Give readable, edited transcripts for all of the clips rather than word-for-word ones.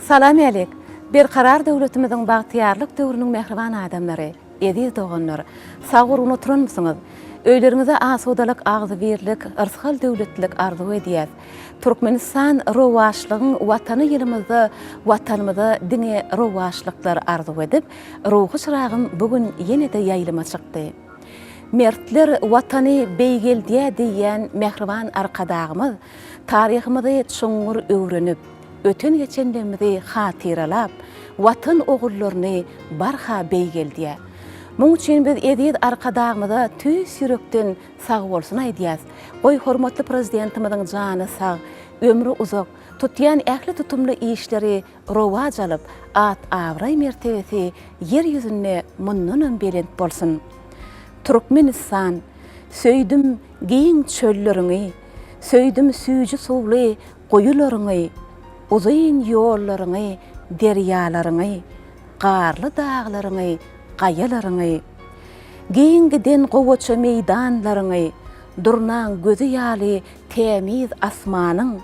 Salam älik! Berkarar döwletimiziň bagtyýarlyk döwrüniň mähriban adamlary, eziz doganlar! Sag-gurgun oturanmysyňyz? Öýleriňize asudalyk, agzybirlik, yrsgal-döwletlilik arzuw edýäs. Türkmenistan rowaçlygyň Watany ýylymyzda Watanymyza diňe rowaçlyklar arzuw edip, ruhy çyragym bu gün ýene-de ýaýlyma çykdy. Mertler Watany beýgeldýär diýýän mähriban Arkadagymyz taryhymyzy çuňňur öwrenip, öten-geçenlerimizi hatyralap, Watan ogullaryny barha beýgeldýär. Muň üçin biz eziz Arkadagymyza tüýs ýürekden sagbolsun aýdýas. Goý, hormatly Prezidentimiziň jany sag, ömri uzak, tutýan ähli tutumly işleri rowaç alyp, at-abraý mertebesi Ýer ýüzünde mundanam belent bolsun! Türkmenistan! Söýdüm giň çölleriňi, Söýdüm süýji suwly guýularyňy, Uzyn ýollaryňy, derýalaryňy, Garly daglaryňy, gaýalaryňy. Giň giden gowaça meýdanlaryňy, Durnaň gözi ýaly tämiz asmanyň,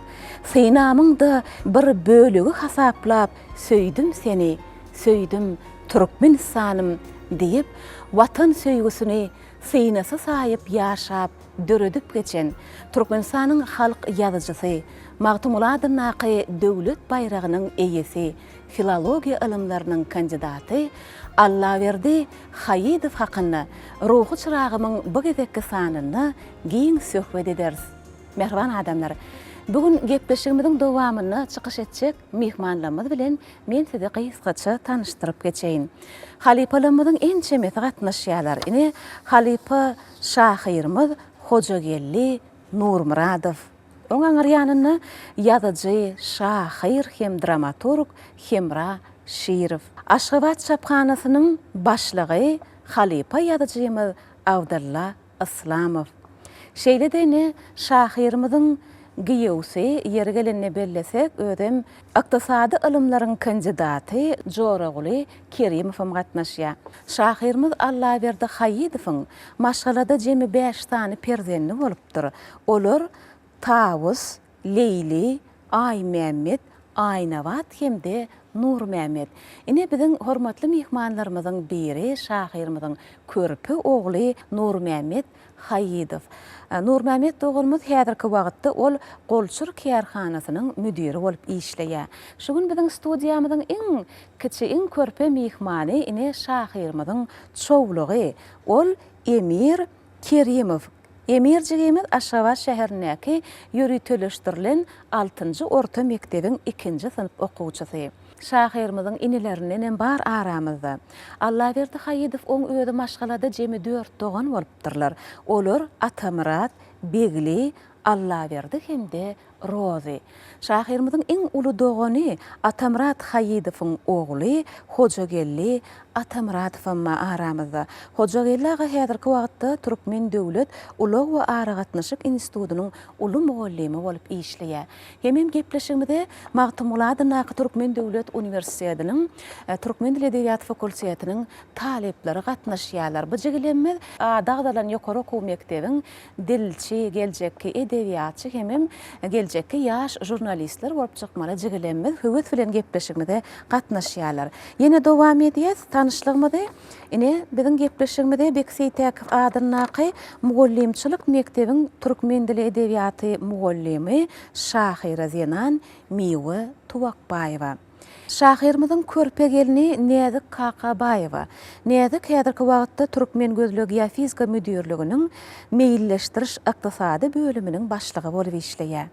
Synamyň-da bir bölegi hasaplap Söýdüm seni, söýdüm Türkmenistanym diýip, Watan söýgüsini synasy saýyp ýaşap, döredip geçen Türkmenistanyň halk ýazyjysy, Magtymguly adyndaky Döwlet baýragynyň eýesi, filologiýa ylymlarynyň kandidaty Allaberdi Haýydow hakynda Ruhy çyragymyň bu gezekki sanynda giň söhbet ederis. Mähriban adamlar, bu gün gepleşigimiziň dowamynda çykyş etjek myhmanlarymyz bilen men sizi gysgaça tanyşdyryp geçeýin. Halypalarymyzyň ençemesi gatnaşýarlar. Ine, halypa şahyrymyz Hojageldi Nurmyradow. Oň aňyr ýanynda ýazyjy, şahyr hem dramaturg Hemra Şirow. Aşgabat çaphanasynyň başlygy halypa ýazyjymyz Abdylla Yslamow. Şeýle-de ine, şahyrymyzyň giýewsi, ýeri gelende bellesek, özem ykdysady ylymlaryň kandidaty Joraguly Kerimowam gatnaşýar. Şahyrymyz Allaberdi Haýydowyň maşgalada jemi bäş sany perzendi bolupdyr. Olar Tawus, Leýli, Aýmämmet, Aýnabat hem-de Nurmämmet. Ine, biziň hormatly myhmanlarymyzyň biri, şahyrymyzyň körpe ogly Nurmämmet Haýydow. Nurmämmet doganymyz häzirki wagtda ol golçur kärhanasynyň müdiri bolup işleýär. Şu gün biziň studiýamyzyň iň kiçi, iň körpe myhmany ine, şahyrymyzyň çowlugy. Ol Emir Kerimow. Emir jigimiz Aşgabat şäherindäki ýöriteleşdirilen altynjy orta mekdebiň ikinji synp okuwçysy. Şahyrymyzyň inilerindenem bar aramyzda. Allaberdi Haýydow oň özi maşgalada jemi dört dogan bolupdyrlar. Olar Atamyrat, Begli, Allaberdi hem-de Rozy. Şahyrymyzyň iň uly dogany Atamyrat Haýydowyň ogly Hojageldi Atamyradowam bar aramyzda. Hojageldi aga häzirki wagtda Türkmen döwlet ulag we aragatnaşyk institutynyň uly mugallymy bolup işleýär. Hemem gepleşigimize Magtymguly adyndaky Türkmen döwlet uniwersitetiniň Türkmen dili edebiýaty fakultetiniň talyplary gatnaşýarlar. Bu jigilemmiz ady agzalan ýokary okuw mekdebiň Dilçi, geljekki edebiýatçy hemem geljekki ýaş žurnalistler bolup çykmaly jigilemmiz höwes bilen gepleşigimize gatnaşýarlar. Ýene dowam edýäs tanyşlygymyzy. Ine, biziň gepleşigimize Beki Seýtäkow adyndaky mugallymçylyk mekdebiň türkmen dili edebiýaty mugallymy, şahyra zenan Miwe Tuwakbaýewa. Şahyrymyzyň körpe gelni Näzik Kakabaýewa. Näzik häzirki wagtda Türkmengözleggeofizika müdirliginiň Meýilleşdiriş ykdysady bölüminiň başlygy bolup işleýär.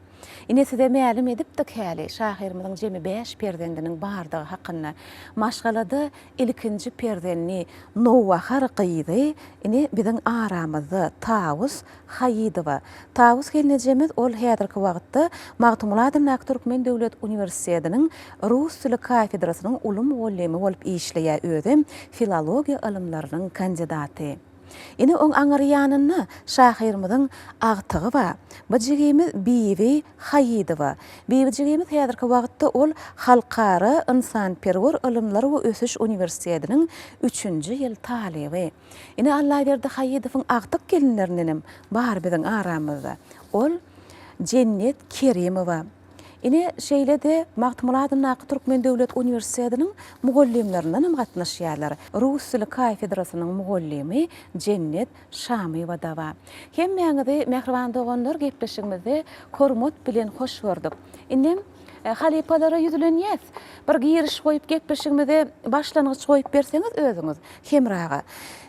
Ine size mälim edipdik häli şahyrymyzyň jemi bäş perzendiniň bardygy hakynda. Maşgalada ilkinji perzendi nowbahar gyzy ine biziň aramyzda Tawus Haýydowa. Tawus gelnejemiz ol häzirki wagtda Magtymguly adyndaky Türkmen döwlet uniwersitetiniň rus dili kafedrasynyň uly mugallymy bolup işleýär, özem filologiýa ylymlarynyň kandidaty. Ine oň aňyry ýanynda şahyrymyzyň agtygy bar. Bu jigimiz Bibi Haýydowa. Bibi jigimiz häzirki wagtda ol Halkara ynsanperwer ylymlar we ösüş uniwersitetiniň üçünji ýyl talyby. Ine Allaberdi Haýydowyň agtyk gelinlerindenem bar biziň aramyzda. Ol Jennet Kerimowa. Ine, şeýle-de Magtymguly adyndaky Türkmen döwlet uniwersitetiniň mugallymlaryndan hem gatnaşýarlar. Rus dili kafedrasynyň mugallymy Jennet Şamyýewa-da bar. Hemmäňizi, mähriban doganlar, gepleşigimizde hormat bilen hoş gördük. Indem halypalara ýüzlenýäs. Bir giriş goýup gepleşigimize başlangyç goýup berseňiz özüňiz, Hemra aga.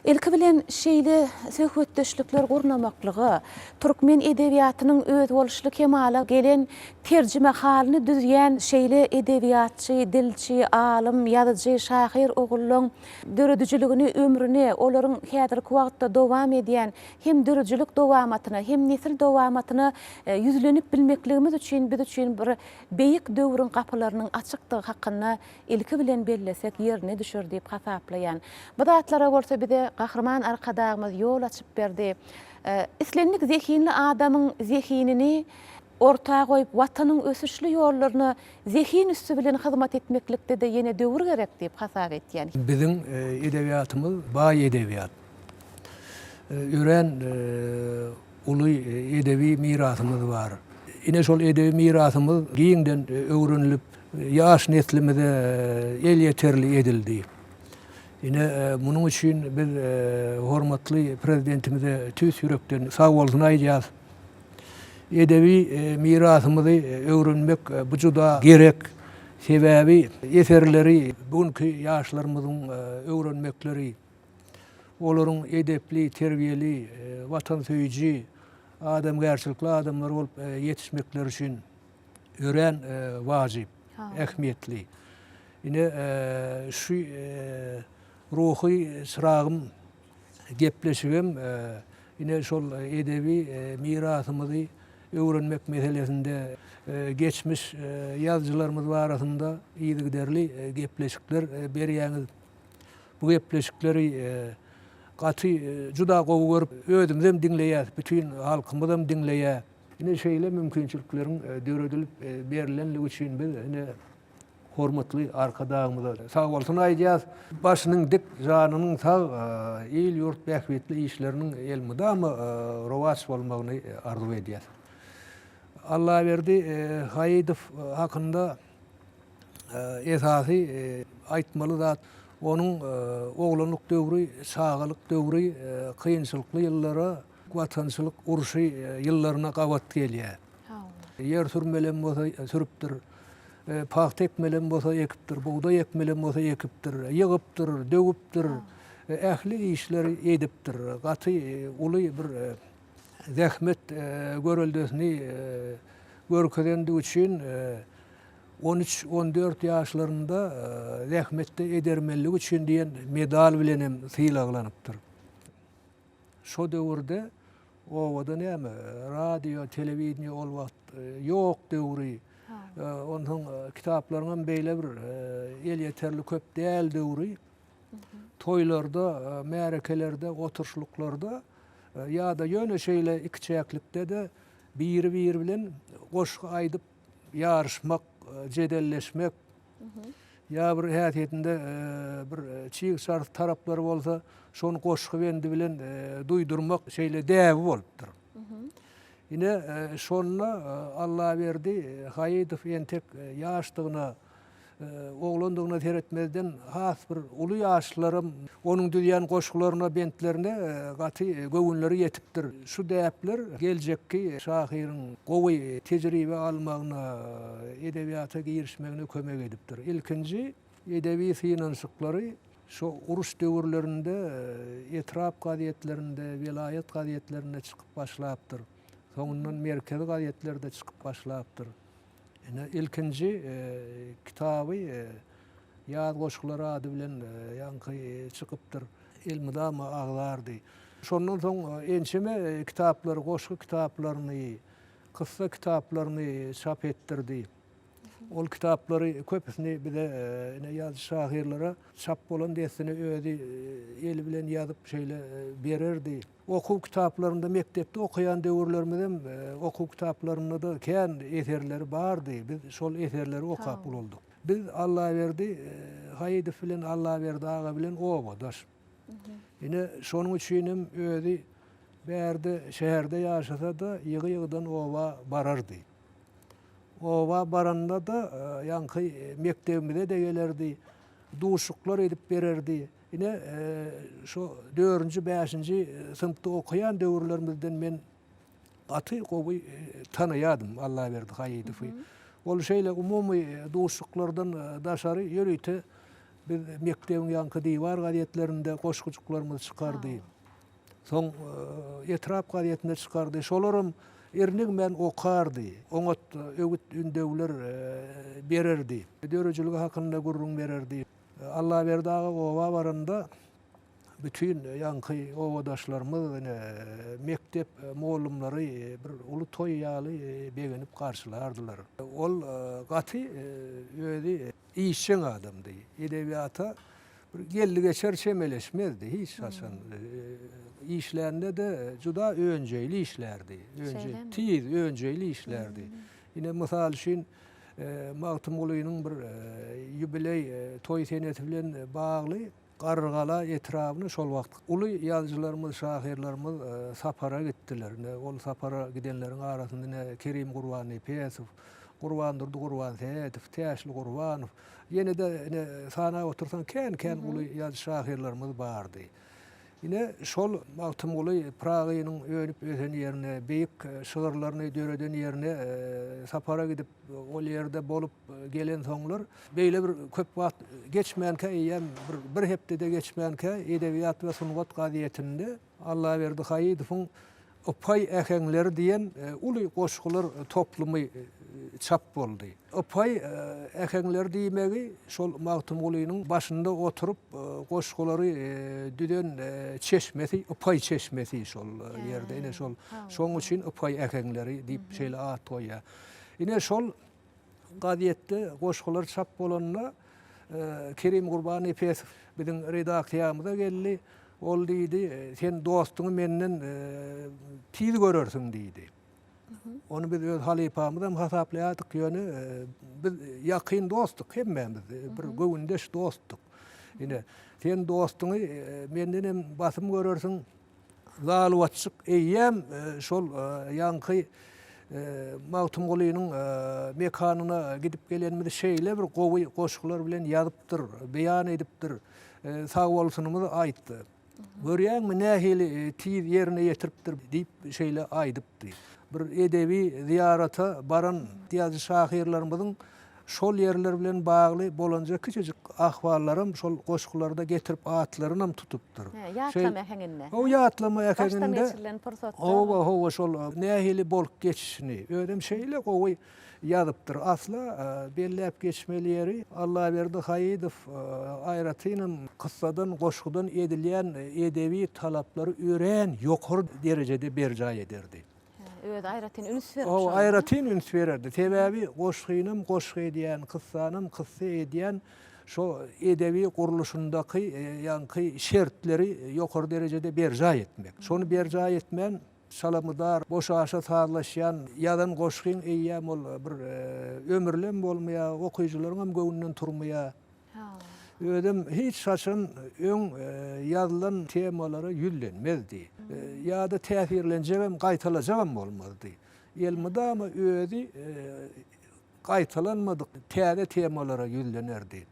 Ilki bilen şeýle söhbetdeşlikler gurnamaklyga, türkmen edebiýatynyň özboluşly kemala gelen terjimehalyny düzýän şeýle edebiýatçy, dilçi, alym, ýazyjy, şahyr ogullaň döredijiligini, ömrüni, olaryň häzirki wagtda dowam edýän hem döredijilik dowamatyna, hem nesil dowamatyna ýüzlenip bilmekligimiz üçin biz üçin bir beýik döwrüň gapylarynyň açykdygy hakynda ilki bilen bellesek ýerine düşer diýip hasaplaýan. Bu zatlara bolsa bize Gahryman Arkadagymyz ýol açyp berdi. Islendik zehinli adamyň zehinini orta goýup Watanyň ösüşli ýollaryna zehin üsti bilen hyzmat etmeklikde-de ýene döwür gerek diýip hasap etýän. Biziň edebiýatymyz baý edebiýat. Örän uly edebi mirasymyz bar. Ine şol edebi mirasymyz giňden öwrenilip, ýaş neslimize elýeterli edildi. Ine munuň üçin biz hormatly Prezidentimize tüýs ýürekden sagbolsun aýdýarys. Edebi mirasymyzy öwrenmek bu juda gerek. Sebäbi eserleri bu günki ýaşlarymyzyň öwrenmekleri, olaryň edepli, terbiýeli, watansöýüji, adamgärçilikli adamlar bolup ýetişmekleri üçin örän wajyp, ähmiýetli. Ine, şu ruhy çyragym gepleşigem ine şol edebi mirasymyzy öwrenmek meselesinde geçmiş ýazyjylarymyz barasynda yzygiderli gepleşikler berýäňiz. Bu gepleşikleri gaty juda gowy görüp özümizem diňleýäs, bütin halkymyzam diňleýär. Ine şeýle mümkinçilikleriň döredilip berlenligi üçin biz ine Hormatly Arkadagymyza sagbolsun aýdýas. Başynyň dik, janynyň sag, il-ýurt bähbitli işleriniň elmydama rowaç bolmagyny arzuw edýäs. Allaberdi Haýydow hakynda esasy aýtmaly zat, onuň oglanlyk döwri, çagalyk döwri kynçylykly ýyllara, Watançylyk urşy ýyllaryna gabat gelýär. Ýer sürmelem bolsa sürüpdir, pagta ekmelem bolsa ekipdir, bugdaý ekmelem bolsa ekipdir, ýygypdyr, döwüpdir, ähli işleri edipdir. Gaty uly bir zähmet göreldesini görkezendigi üçin on üç, on dört ýaşlarynda zähmetde edermenligi üçin diýen medal bilen hem sylaglanypdyr. Şo döwürde obada näme, radio, telewideniýe ol wagt ýok döwri. Onsoň kitaplaryňam beýle bir elýeterli köp däl döwri. Toýlarda, märekelerde, oturyşlyklarda ýa-da ýöne şeýle ikiçäklikde-de biri-biri bilen goşgy aýdyp ýaryşmak, jedelleşmek Ýa bir häsiýetinde bir çig-çars taraplary bolsa, şony goşgy bendi bilen duýdurmak şeýle däbi bolupdyr. Ine, şonda Allaberdi Haýydow entek ýaşdygyna, oglandygyna seretmezden has bir uly ýaşlylaram onuň düzýän goşgularyna, bentlerine gaty göwünleri ýetipdir. Şu däpler geljekki şahyryň gowy tejribe almagyna, edebiýata girişmegine kömek edipdir. Ilkinji edebi synanyşyklary şo uruş döwürlerinde etrap gazetlerinde, welaýat gazetlerinde çykyp başlapdyr. Soňundan merkezi gazetlerde çykyp başlapdyr. Ine, ilkinji kitaby Ýaz goşgulary ady bilen ýaňky çykypdyr. Elmydama agzardy. Şondan soň ençeme kitaplary, goşgy kitaplaryny, kyssa kitaplaryny çap etdirdi. Ol kitaplary köpüsini bize, ine, ýazyjy-şahyrlara çap bolan dessine özi eli bilen ýazyp şeýle bererdi. Okuw kitaplarynda mekdepde okaýan döwürlerimizem okuw kitaplarynda-da kän eserleri bardy. Biz şol eserleri okap ulaldyk. Biz Allaberdi Haýydow bilen Allaberdi aga bilen obadaş. Ine, şonuň üçinem özi bärde şäherde ýaşasa-da ýygy-ýygydan oba barardy. Oba baranda-da ýaňky mekdebimize-de gelerdi, duşuklar edip bererdi. Ine, şo dördünji, bäşinji synpda okaýan döwürlerimizden men gaty gowy tanaýardym Allaberdi Haýydowy. Ol şeýle umumy duşuklardan daşary ýörite biz mekdebiň ýaňky diwar gazetlerinde goşgujyklarymyzy çykardy. Soň etrap gazetinde çykardy. Şolaram irnigmän okardy. Oňat öwüt-ündewler bererdi. Döredijiligi hakynda gürrüň bererdi. Allaberdi aga oba baranda bütin ýaňky obadaşlarymyz, ine, mekdep mugallymlary bir uly toý ýaly begenip garşylardylar. Ol gaty özi işjeň adamdy. Edebiýata bir geldi-geçer çemeleşmezdi hiç haçan. Işlände-de juda önjeýli işlärdi. Önjeý, tiz, önjeýli işlärdi. Ine, mysal üçin, Magtymgulynyň bir ýubileý toý senesi bilen bagly Garrygala etrabyna şol wagt uly ýazyjylarymyz, şahyrlarymyz sapara gitdiler. Ine, ol sapara gidenleriň arasynda ine Kerim Gurbannepesow, Gurbandurdy Gurbansähedow, Täşli Gurbanow, ýene-de ine sanap otursaň kän-kän uly ýazyjy-şahyrlarymyz bardy. Ine, şol Magtymguly Pyragynyň önüp-ösen ýerine, beýik şygyrlaryny döreden ýerine sapara gidip, ol ýerde bolup gelensoňlar, beýle bir köp wagt geçmänkä, eýýäm bir bir hepde-de geçmänkä Edebiýat we sungat gazetinde Allaberdi Haýydowyň Ypaý äheňleri diýen uly goşgular toplumy çap boldy. Ypaý äheňleri diýmegi şol Magtymgulynyň başynda oturyp goşgulary düzen çeşmesi Ypaý çeşmesi şol ýerde ine şol şoň üçin Ypaý äheňleri diýip şeýle at goýýar. Ine şol gazetde goşgular çap bolanda Kerim Gurbannepesow biziň redaksiýamyza geldi. Ol diýdi, sen dostuňy menden tiz görersiň diýdi. Ony biz öz halypamyzam hasaplaýardyk, ýöne biz ýakyn dostduk hemmämiz, bir göwündeş dostduk. Ine, sen dostuňy mendenem basym görersiň. Zalywaçjyk eýýäm şol ýaňky Magtymgulynyň mekanyna gidip gelenimizi şeýle bir gowy goşgular bilen ýazypdyr, beýan edipdir. Sagbolsunymyzy aýtdy. Görýäňmi nähili tiz ýerine ýetiripdir diýip şeýle aýdypdy. Bir edebi zyýarata baran ýazyjy-şahyrlarymyzyň Şol ýerler bilen bagly bolanja kiçijik ahwallaram şol goşgularda getirip atlarynam tutupdyr. Hä, ýatlama äheňinde. Hawa, ýatlama äheňinde. Başdan geçirilen pursatda. Hawa, hawa, şol nähili bolup geçişini. Özem şeýle gowy ýazypdyr. Asla belläp geçmeli ýeri, Allaberdi Haýydow aýratynam kyssadan, goşgudan edilýän edebi talaplary örän ýokary derejede berjaý ederdi. Özi aýratyn üns berip şoňa. Aýratyn üns bererdi. Sebäbi goşgynam goşgy edýän, kyssanam kyssa edýän şo edebi gurluşyndaky ýaňky şertleri ýokary derejede berjaý etmek. Şony berjaý etmän çalamydar, boşaşa sazlaşýan ýazan goşgyň eýýäm ol bir ömürlem bolmaýar, okyjylaryňam göwnünden turmaýar. Özem hiç haçan öň ýazylan temalara ýüzlenmezdi. Ýa-da täsirlenjegem, gaýtalajagam bolmazdy. Elmydama özi gaýtalanmadyk täze temalara ýüzlenerdi.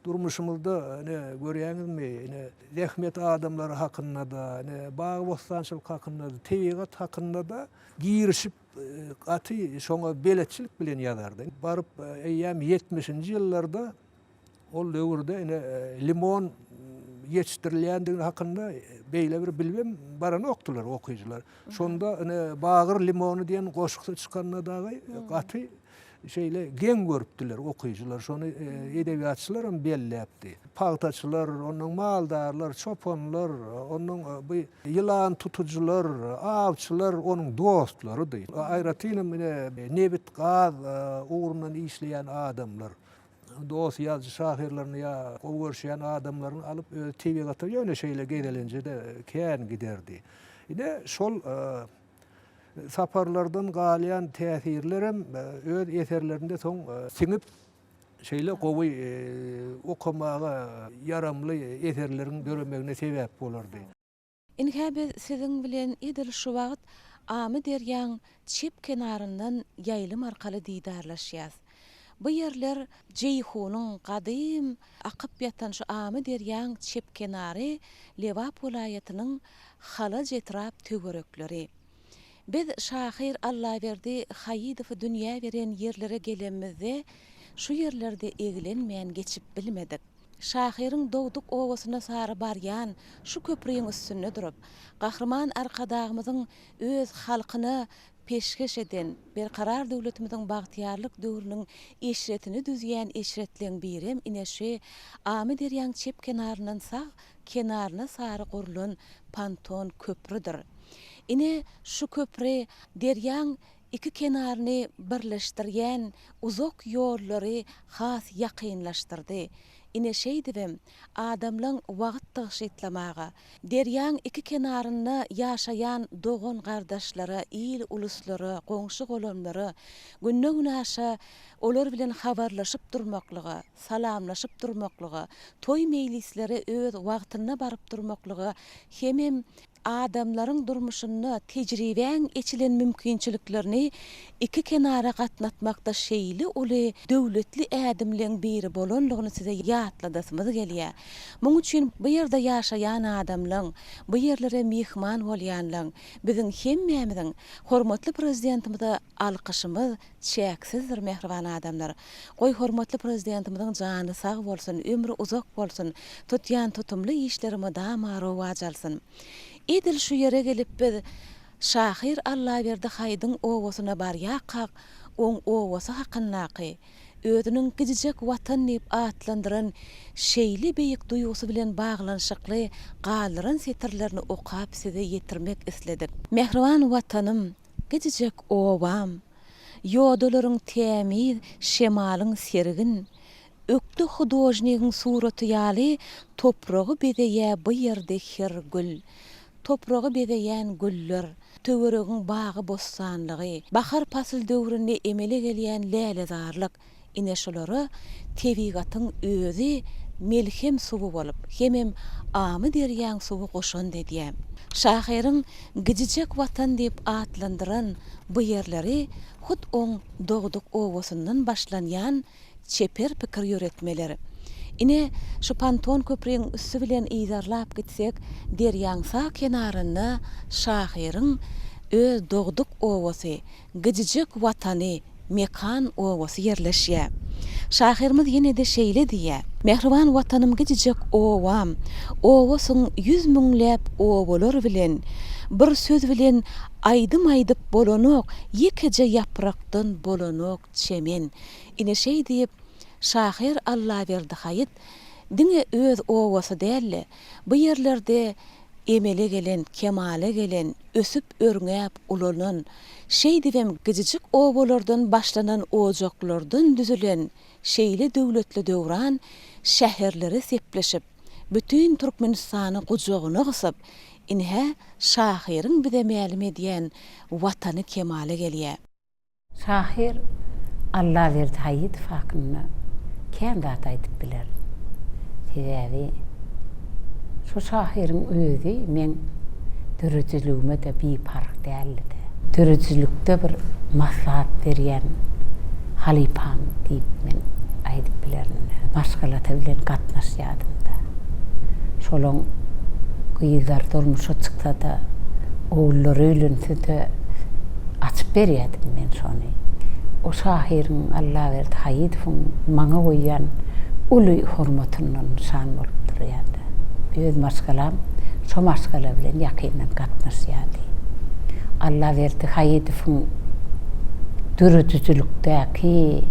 Durmuşymyzda ine görýäňizmi, ine zähmet adamlary hakynda-da, ine bag-bossançylyk hakynda-da, tebigat hakynda-da girişip gaty şoňa beletçilik bilen ýazardy. Baryp eýýäm ýetmişinji ýyllarda ol döwürde ine limon ýetişdirilýändigini hakynda beýle bir bilibem baranokdylar okyjylar. Şonda ine Bagyr limony diýen goşgusy çykanda dagy gaty şeýle geň görüpdiler okyjylar. Şony edebiýatçylaram belläpdi. Pagtaçylar, onnoň maldarlar, çopanlar, onnoň bu ýylan tutujylar, awçylar onuň dostlarydy. Aýratynam ine nebit-gaz ugrundan işleýän adamlar, dost ýazyjy-şahyrlaryny ýa gowy görüşýän adamlaryny alyp özi tebigata ýöne şeýle gezelenje-de kän giderdi. Ine şol saparlardan galýan täsirlerem öz eserlerinde soň siňip, şeýle gowy okamaga ýaramly eserleriň döremegine sebäp bolardy. Ynha biz siziň bilen edil şu wagt. Amyderýaň çep kenaryndan ýaýlym arkaly didarlaşýas. Bu ýerler Jeýhunyň gadym akyp ýatan şu Amyderýaň çep kenary Lebap welaýatynyň Halaç etrap töwerekleri. Biz şahyr Allaberdi Haýydowy dünýä beren ýerlere gelenimizde şu ýerlerde eglenmän geçip bilmedik. Şahyryň dogduk obasyna sary barýan şu köpriň üstünde durup, Gahryman Arkadagymyzyň öz halkyna peşgeş eden Berkarar döwletimiziň bagtyýarlyk döwrüniň eşretini düzýän eşretleň birem ine şu Amyderýaň çep kenaryndan sag kenaryna sary gurlan ponton köprüdir. Ine, şu köpri derýaň iki kenaryny birleşdirýän uzak ýollary has ýakynlaşdyrdy. Ine, şeýdibem, adamlaň wagt tygşytlamaga, derýaň iki kenarynda ýaşaýan dogan-gardaşlara, il-uluslara, goňşy-golamlara günde-günaşa olar bilen habarlaşyp durmaklyga, salamlaşyp durmaklyga, toý-meýlislere öz wagtynda baryp durmaklyga hemem adamlaryň durmuşynda tejribäň eçilen mümkinçiliklerini iki kenara gatnatmakda şeýle uly döwletli ädimleň biri bolanlygyny size ýatladasymyz gelýär. Muň üçin bu ýerde ýaşaýan adamlaň, bu ýerlere myhman bolýanlaň, biziň hemmämiziň hormatly Prezidentimize alkyşymyz çäksizdir mähriban adamlar. Goý hormatly Prezidentimiziň jany sag bolsun, ömri uzak bolsun, tutýan tutumly işleri mydama rowaç alsyn. Edil şu ýere gelip biz şahyr Allaberdi Haýdyň obasyna barýarkak oň obasy hakyndaky, özüniň Gijijek Watan diýip atlandyran şeýle beýik duýgusy bilen baglanyşykly galdyran setirlerini okap size ýetirmek isledik. Mähriban Watanym, Gijijek obam, ýodalaryň tämiz, şemalyň sergin, ökde hudožnigiň suraty ýaly topragy bezeýä bu ýerde her gül. Topragy bezeýän güller, töweregiň bagy-bossanlygy, bahar pasyl döwründe emele gelýän lälezarlyk, Ine şulara tebigatyň özi melhem suwy bolup, hemem Amyderýaň suwy goşant edýär. Şahyryň Gijijek Watan diýip atlandyran bu ýerleri hut oň dogduk obasyndan başlanýan çeper pikir ýöretmeler. Ine, şu ponton köpriň üsti bilen yzarlap gitsek, derýaň sag kenarynda şahyryň öz dogduk obasy, Gijijek Watany, Mekan obasy ýerleşýär. Şahyrymyz ýene-de şeýle diýýär, Mähriban Watanym gijijek obam, Obasyň ýüz müňläp obalar bilen, Bir söz bilen aýdym aýdyp bolanok, Ýekeje ýaprakdan bolanok çemen. Ine şeý diýip, şahyr Allaberdi Haýyt diňe öz obasy däl-de, bu ýerlerde emele gelen, kemala gelen, ösüp-örňäp ulalan, şeýdibem gijijik obalardan başlanan ojaklardan düzülen şeýle döwletli döwran şäherlere sepleşip, bütin Türkmenistany gujagyna gysyp, ine, şahyryň bize mälim edýän Watany kemala gelýär. Şahyr Allaberdi Haýydow hakynda kän zat aýdyp bilerin. Sebäbi şu şahyryň özi meň döredijiligime-de biparh däldi-de. Döredijilikde bir maslahat berýän halypam diýip men aýdyp bilerin. Maşgalasy bilen gatnaşýardym-da. Şolaň gyzlary durmuşa çyksa-da, ogullary öýlense-de, Açyp berýärdim men şony. O şahyryň Allaberdi Haýydowyň maňa goýýan uly hormatyndan nyşan bolup durýardy. Öz maşgalam şo maşgala bilen ýakyndan gatnaşýardy. Allaberdi Haýydowyň döredijilikdäki,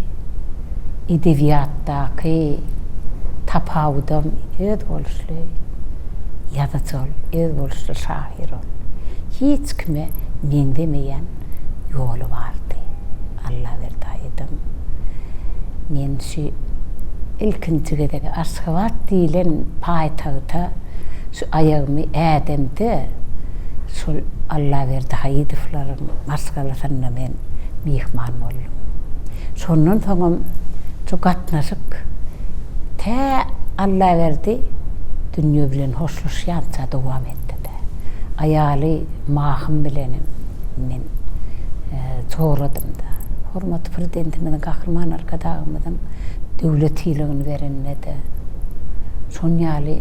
edebiýatdaky tapawudam özboluşly ýazyjy ol, özboluşly şahyr ol. Hiç kime meňzemeýän ýoly bardy. Allaberdi aýdym. Men şu ilkinji gezek Aşgabat diýlen paýtagta şu aýagymy ädemde şol Allaberdi Haýydowlaryň maşgalasynda men myhman boldum. Şondan soňam şu gatnaşyk tä Allaberdi dünýe bilen hoşlaşýança dowam etdi-de. Aýaly Mahym bilenem. men soradym-da. Hormatly Prezidentimiziň, Gahryman Arkadagymyzyň döwlet sylagyny berende-de, şon ýaly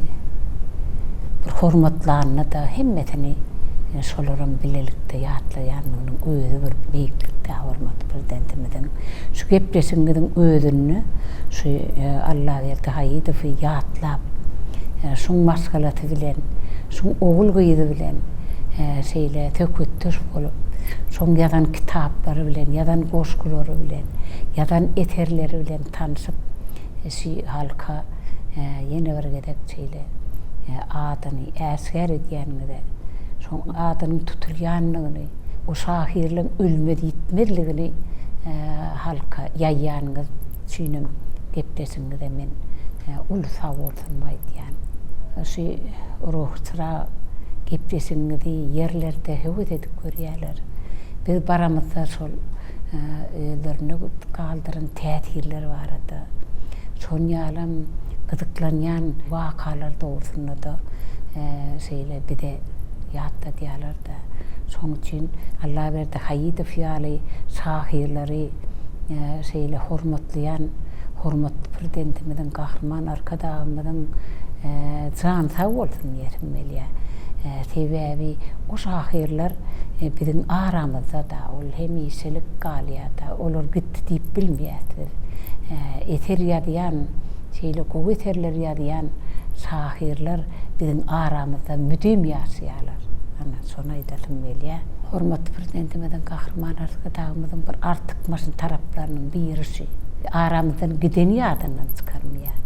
bir hormatlanda-da hemmesini şolaram bilelikde ýatlaýanlygynyň özi bir beýiklik-dä hormatly Prezidentimiziň. Şu gepleşigiňiziň özünde şu Allaberdi Haýydowy ýatlap, şuň maşgalasy bilen, şuň ogul-gyzy bilen şeýle söhbetdeş bolup, şoň ýazan kitaplary bilen, ýazan goşgulary bilen, ýazan eserleri bilen tanşyp, şu halka ýene bir gezek şeýle adyny äşgär edýäniňize, şoň adynyň tutulýandygyny, o şahyrlaryň ölmez-ýitmezligini halka ýaýýanyňyz üçinem gepleşigiňize men uly sagbolsunymy aýdýan. Şu Ruhy çyrag gepleşigiňizi ýerlerde höwes edip görýärler. Biz baramyzda şol özlerinde galdyran täsirler barada, şon ýalam gyzyklanýan wakalar dogrusynda-da şeýle bize ýatladýarlar-da. Şonuň üçin Allaberdi Haýydow ýaly şahyrlary şeýle hormatlaýan hormatly Prezidentimiziň, Gahryman Arkadagymyzyň jany sag bolsun diýesim gelýär. Sebäbi o şahyrlar biziň aramyzda-da, ol hemişelik galýar-da, olar gitdi diýip bilmeýäris biz. Eser ýazýan, şeýle gowy eserler ýazýan şahyrlar biziň aramyzda müdim ýaşaýarlar. Ana, şony aýdasym gelýär. Hormatly Prezidentimiziň, Gahryman Arkadagymyzyň bir artykmaç taraplarynyň biri şu. Aramyzdan gideni ýadyndan çykarmaýar.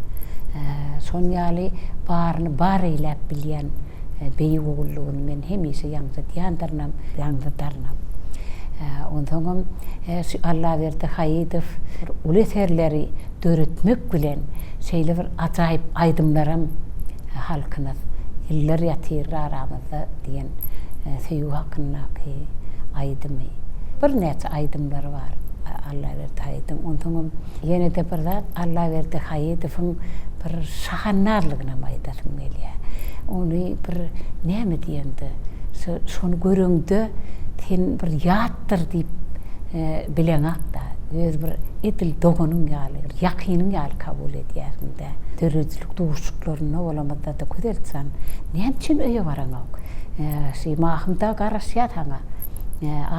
Şon ýaly baryny bar eýläp bilýän beýik ogullygyny men hemişe ýaňzydýandyrynam, ýaňzydarynam. Onsoňam şu Allaberdi Haýydow bir uly eserleri döretmek bilen şeýle bir ajaýyp aýdymlaram halkymyz Ýyllar ýatyr aramyzda diýen söýgi hakyndaky aýdymy. Birnäçe aýdymlary bar Allaberdi Haýydyň. Onsoňam ýene-de bir zat Allaberdi Haýydowyň bir şahandazlygynam aýdasym gelýär. Ony bir näme diýeňde, şony göreňde sen bir ýatdyr diýip bileňak-da. Öz bir edil doganyň ýaly, bir ýakynyň ýaly kabul edýärsiň-dä. Döredijilik duşuşyklarynda bolamyzda-da Gözel jan, näme üçin öýe baraňok? Şi Mahym dagy garaşýar saňa.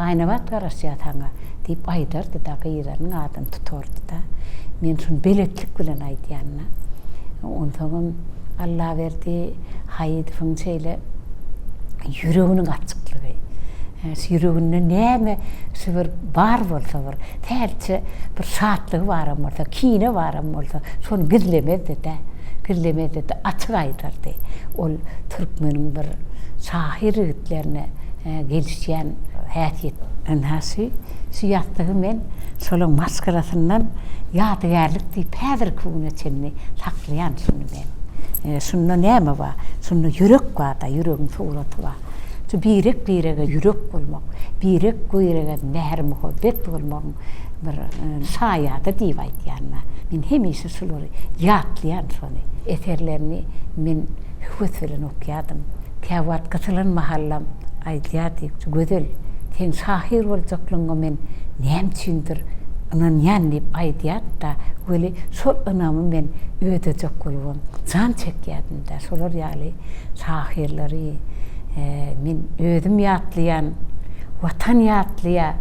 Aýnabat garaşýar saňa, diýip aýdardy-da, gyzlarynyň adyny tutardy-da. Men şuny beletlik bilen aýdýan-da. Onsoňam Allaberdi Haýydowyň şeýle ýüreginiň açyklygy, şu ýüreginde näme şu bir bar bolsa bir, sähelçe bir şatlygy baram bolsa, kine baram bolsa, şony gizlemezdi-de, gizlemezdi-de, açyk aýdardy. Ol türkmeniň bir şahyr ýigitlerine gelişýän häsiýet. Ynha şu, şu ýassygy men şolaň maşgalasyndan ýadygärlik diýip häzirki güne çenli saklaýan şuny men. Şunda näme bar? Şunda ýürek bar-da, ýüregiň suraty bar. Şu birek-birege ýürek bolmak, birek-birege mähir-muhabbet bolmagyň bir şaýady diýip aýdýan-da. Men hemişe şulary ýatlaýan şony. Eserlerini men höwes bilen okýardym. Käwagt gysylan mahallam aýdýardy, Gözel, seň şahyr boljaklygyňa men näme üçindir ynanýan diýip aýdýardy-da, weli şol ynamy men ödejek bolubam jan çekýärdim-dä. Şolar ýaly şahyrlary men özüm ýatlaýan, Watan ýatlaýar,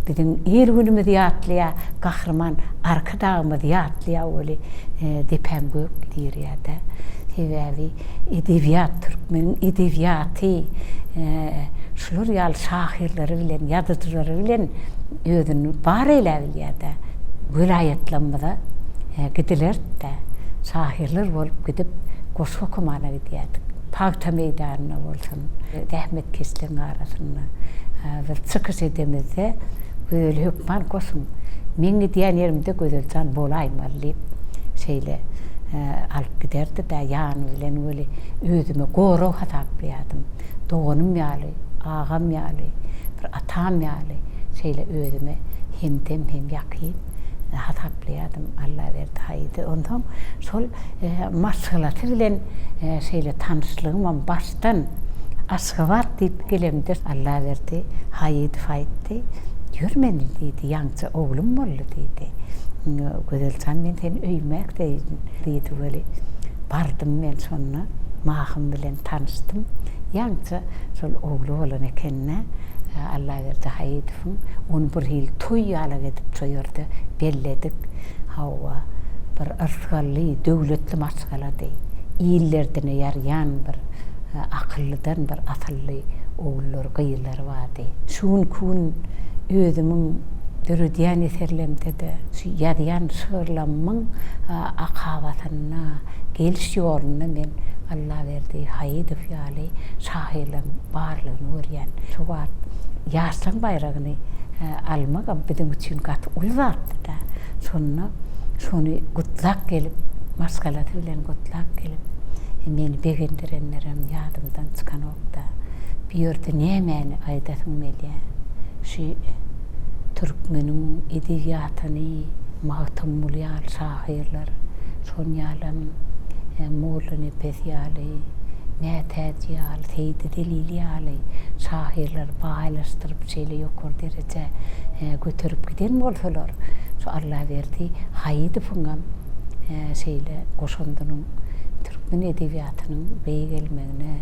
biziň il-günümiz ýatlaýar, Gahryman Arkadagymyz ýatlaýar weli depäm gök diýirýär-dä. Sebäbi Edebiýat, türkmeniň edebiýaty şular ýaly şahyrlary bilen, ýazyjylary bilen özüni bar eýläp bilýär-dä. Welaýatlarymyza gidilerdi-dä. Şahyrlar bolup gidip, goşgy okamana gidýärdik. Pagta meýdanynda bolsun, zähmetkeşligiň arasynda biz çykyş edemizde, Gözeli hökman goşuň. Meň gidýän ýerimde Gözeljan bolaýmaly diýip, şeýle alyp giderdi-dä, ýany bilen weli özüme gorag hasaplaýardym. Doganym ýaly, agam ýaly, bir atam ýaly şeýle özüme hemdem hem ýakyn hasaplaýardym Allaberdi Haýydy. Onsoň şol maşgalasy bilen şeýle tanyşlygymam başdan. Aşgabat diýip gelemde Allaberdi Haýydow aýtdy, Ýör meni diýdi, ýaňja oglum boldy diýdi. Gözel jan men seni öýüme äkideýin diýdi weli, bardym men şonda Mahym bilen tanyşdym. Ýaňja şol ogly bolan ekeni Allaberdi Haýydowyň, ony bir hili toý ýalak edip şo ýerde belledik. Hawa, bir yrsgally, döwletli maşgalady. Il derdine ýarýan bir akyllydan bir asylly ogullary, gyzlary bardy. Şu günki gün özümiň döredýän eserlerimde-de, şu ýazýan şygyrlamyň akabasynda, geliş ýolunda men Allaberdi Haýydow ýaly şahyrlaryň barlygyny görýän. Şu wagt Ýaşlaň baýragyny almagam biziň üçin gaty uly zatdy-da. Şonda şony gutlap gelip, maşgalasy bilen gutlap gelip, meni begendirenlerem ýadymdan çykanok-da. Bu ýerde nämäni aýdasyň gelýär? Şu türkmeniň edebiýatyny Magtymguly ýaly şahyrlar, şon ýalam Mollanepes ýaly, Mätäji ýaly, Seýdi Zelili ýaly şahyrlar baýlaşdyryp şeýle ýokary derejä göterip giden bolsalar, şu Allaberdi Haýydowyňam şeýle goşandynyň türkmen edebiýatynyň beýgelmegine,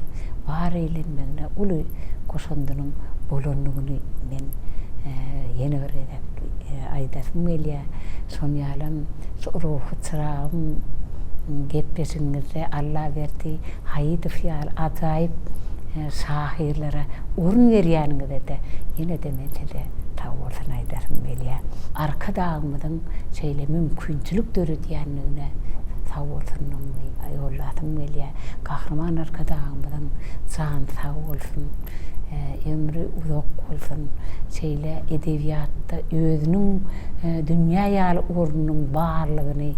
bar eýlenmegine uly goşandynyň bolandygyny men ýene bir gezek aýdasym gelýär. Şon ýalam şu Ruhy çyragym gepleşigiňizde Allaberdi Haýydow ýaly ajaýyp şahyrlara orun berýäniňize-de ýene-de men size sag bolsun aýdasym gelýär. Arkadagymyzyň şeýle mümkinçilik döredýändigine sag bolsunymy ýollasym gelýär. Gahryman Arkadagymyzyň jany sag bolsun, ömri uzak bolsun, şeýle edebiýatda özüniň dünýä ýaly ornunyň barlygyny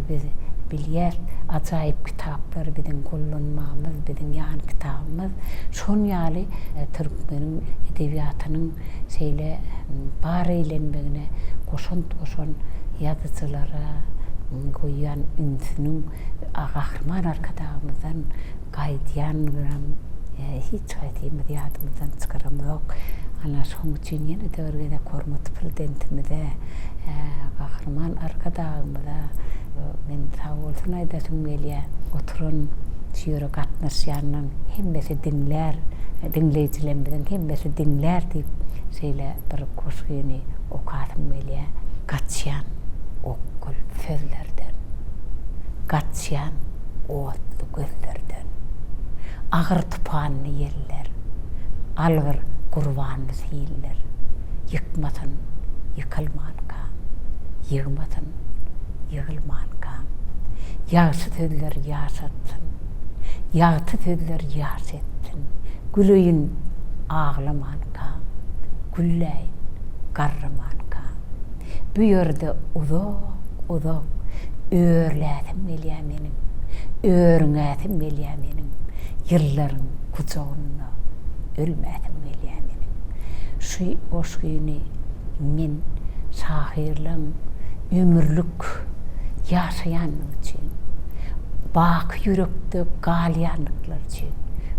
biz bilýäs. Ajaýyp kitaplar biziň gollanmamyz, biziň ýan kitabymyz. Şon ýaly türkmeniň edebiýatynyň şeýle bar eýlenmegine goşant goşan ýazyjylara goýýan ünsüniň Gahryman Arkadagymyzdan gaýdýanlygynam hiç haýsymyz ýadymyzdan çykaramzok. Ana, şonuň üçin ýene-de bir gezek hormatly Prezidentimize, Gahryman Arkadagymyza men sagbolsun aýdasym gelýär. Oturan şu ýere gatnaşýanlaryň hemmesi diňlär, diňleýjilerimiziň hemmesi diňlär diýip, şeýle bir goşgyny okasym gelýär. Gaçýan okgul sözlerden. Gaçýan otly gözlerden. Agyr tupanly ýeller, algyr gurbanly siller ýykmasyn ýykylmankam, ýygmasyn ýygylmankam. Ýagşy sözler ýaşatsyn, ýagty sözler ýaş etsin, güleýin aglamankam, gülläýin garramankam. Bu ýerde uzak-uzak örläsim gelýär meniň, örňäsim gelýär meniň, ýyllaryň gujagynda ölmäsim gelýär meniň. Şu goşgyny men şahyrlaň ömürlik ýaşaýanlygy üçin, baky ýürekde galýanlyklary üçin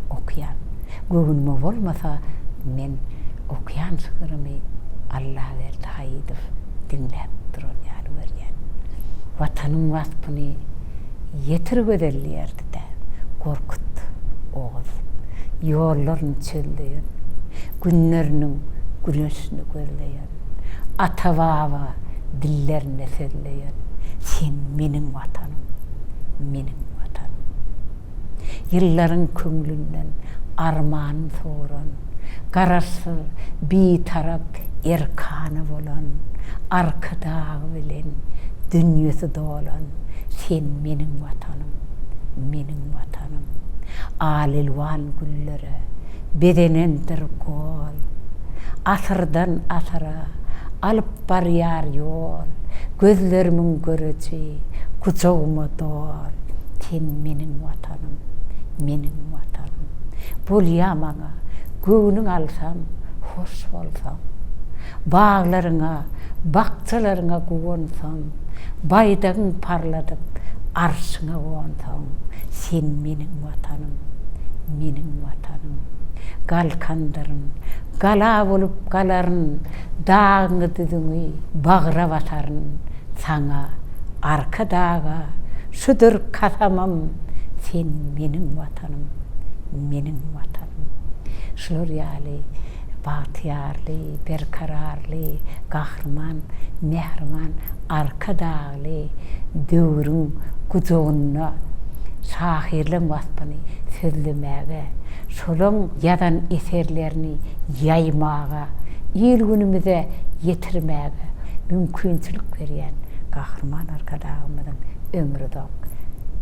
okýan. Göwnüme bolmasa, men okýan şygrymy Allaberdi Haýydow diňläp duran ýaly görýän. Watanyň waspyny ýetir gözel diýerdi-dä, Gorkut Oguz. Ýollaryny çözleýän, günleriniň güneşini gözleýän, ata-baba dillerinde sözleýän, sen meniň Watanym, meniň Watanym. Ýyllaryň köňlünden armanyn sowran, Garaşsyz, Bitarap, erkana bolan, Arkadagy bilen dünýesi dolan, Sen meniň Watanym, meniň Watanym. Al-elwan güllere bezenendir gol, Asyrdan asyra alyp Barýar ýol, gözlerimiň göreji, gujagyma dol, Sen meniň Watanym, meniň Watanym. Bolýa maňa, göwnüň alsam, hoş bolsam. Baglaryňa, bakjalaryňa guwansam, Baýdagyň parladyp, arşyňa gonsam, Sen meniň Watanym, meniň Watanym. Galkandyryn, gala bolup galaryn, Dagyňy-düzüňi bagra basaryn, Saňa, Arkadaga, şudur kasamym, Sen meniň Watanym, meniň Watanym. Şular ýaly bagtyýarly, berkararly, gahryman, mähriban Arkadagly döwrüň gujagynda şahyrlaň waspyny sözlemäge, şolaň ýazan eserlerini ýaýmaga, il-günümize ýetirmäge mümkinçilik berýän Gahryman Arkadagymyzyň ömri uzak,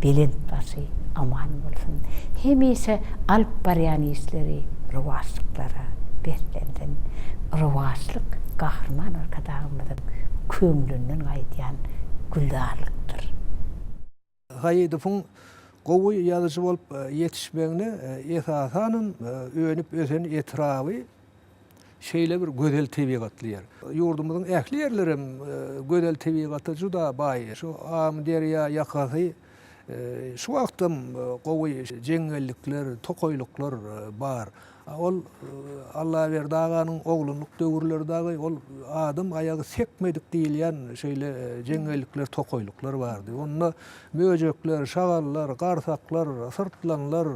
belent başy aman bolsun! Hemişe alyp barýan işleri rowaçlyklara beslensin! Rowaçlyk Gahryman Arkadagymyzyň köňlünden gaýdýan gülzarlykdyr. Haýydowyň gowy ýazyjy bolup ýetişmegine esasanam önüp-ösen etraby şeýle bir gözel tebigatly ýer. Ýurdumyzyň ähli ýerlerem gözel tebigata juda baý. Şu Amyderýa ýakasy şu wagtam gowy jeňňellikler, tokaýlyklar bar. Ol Allaberdi aganyň oglanlyk döwürleri dagy ol adam aýagy sekmedik diýilýän şeýle jeňňellikler, tokaýlyklar bardy. Onda möjekler, şagallar, garsaklar, syrtlanlar,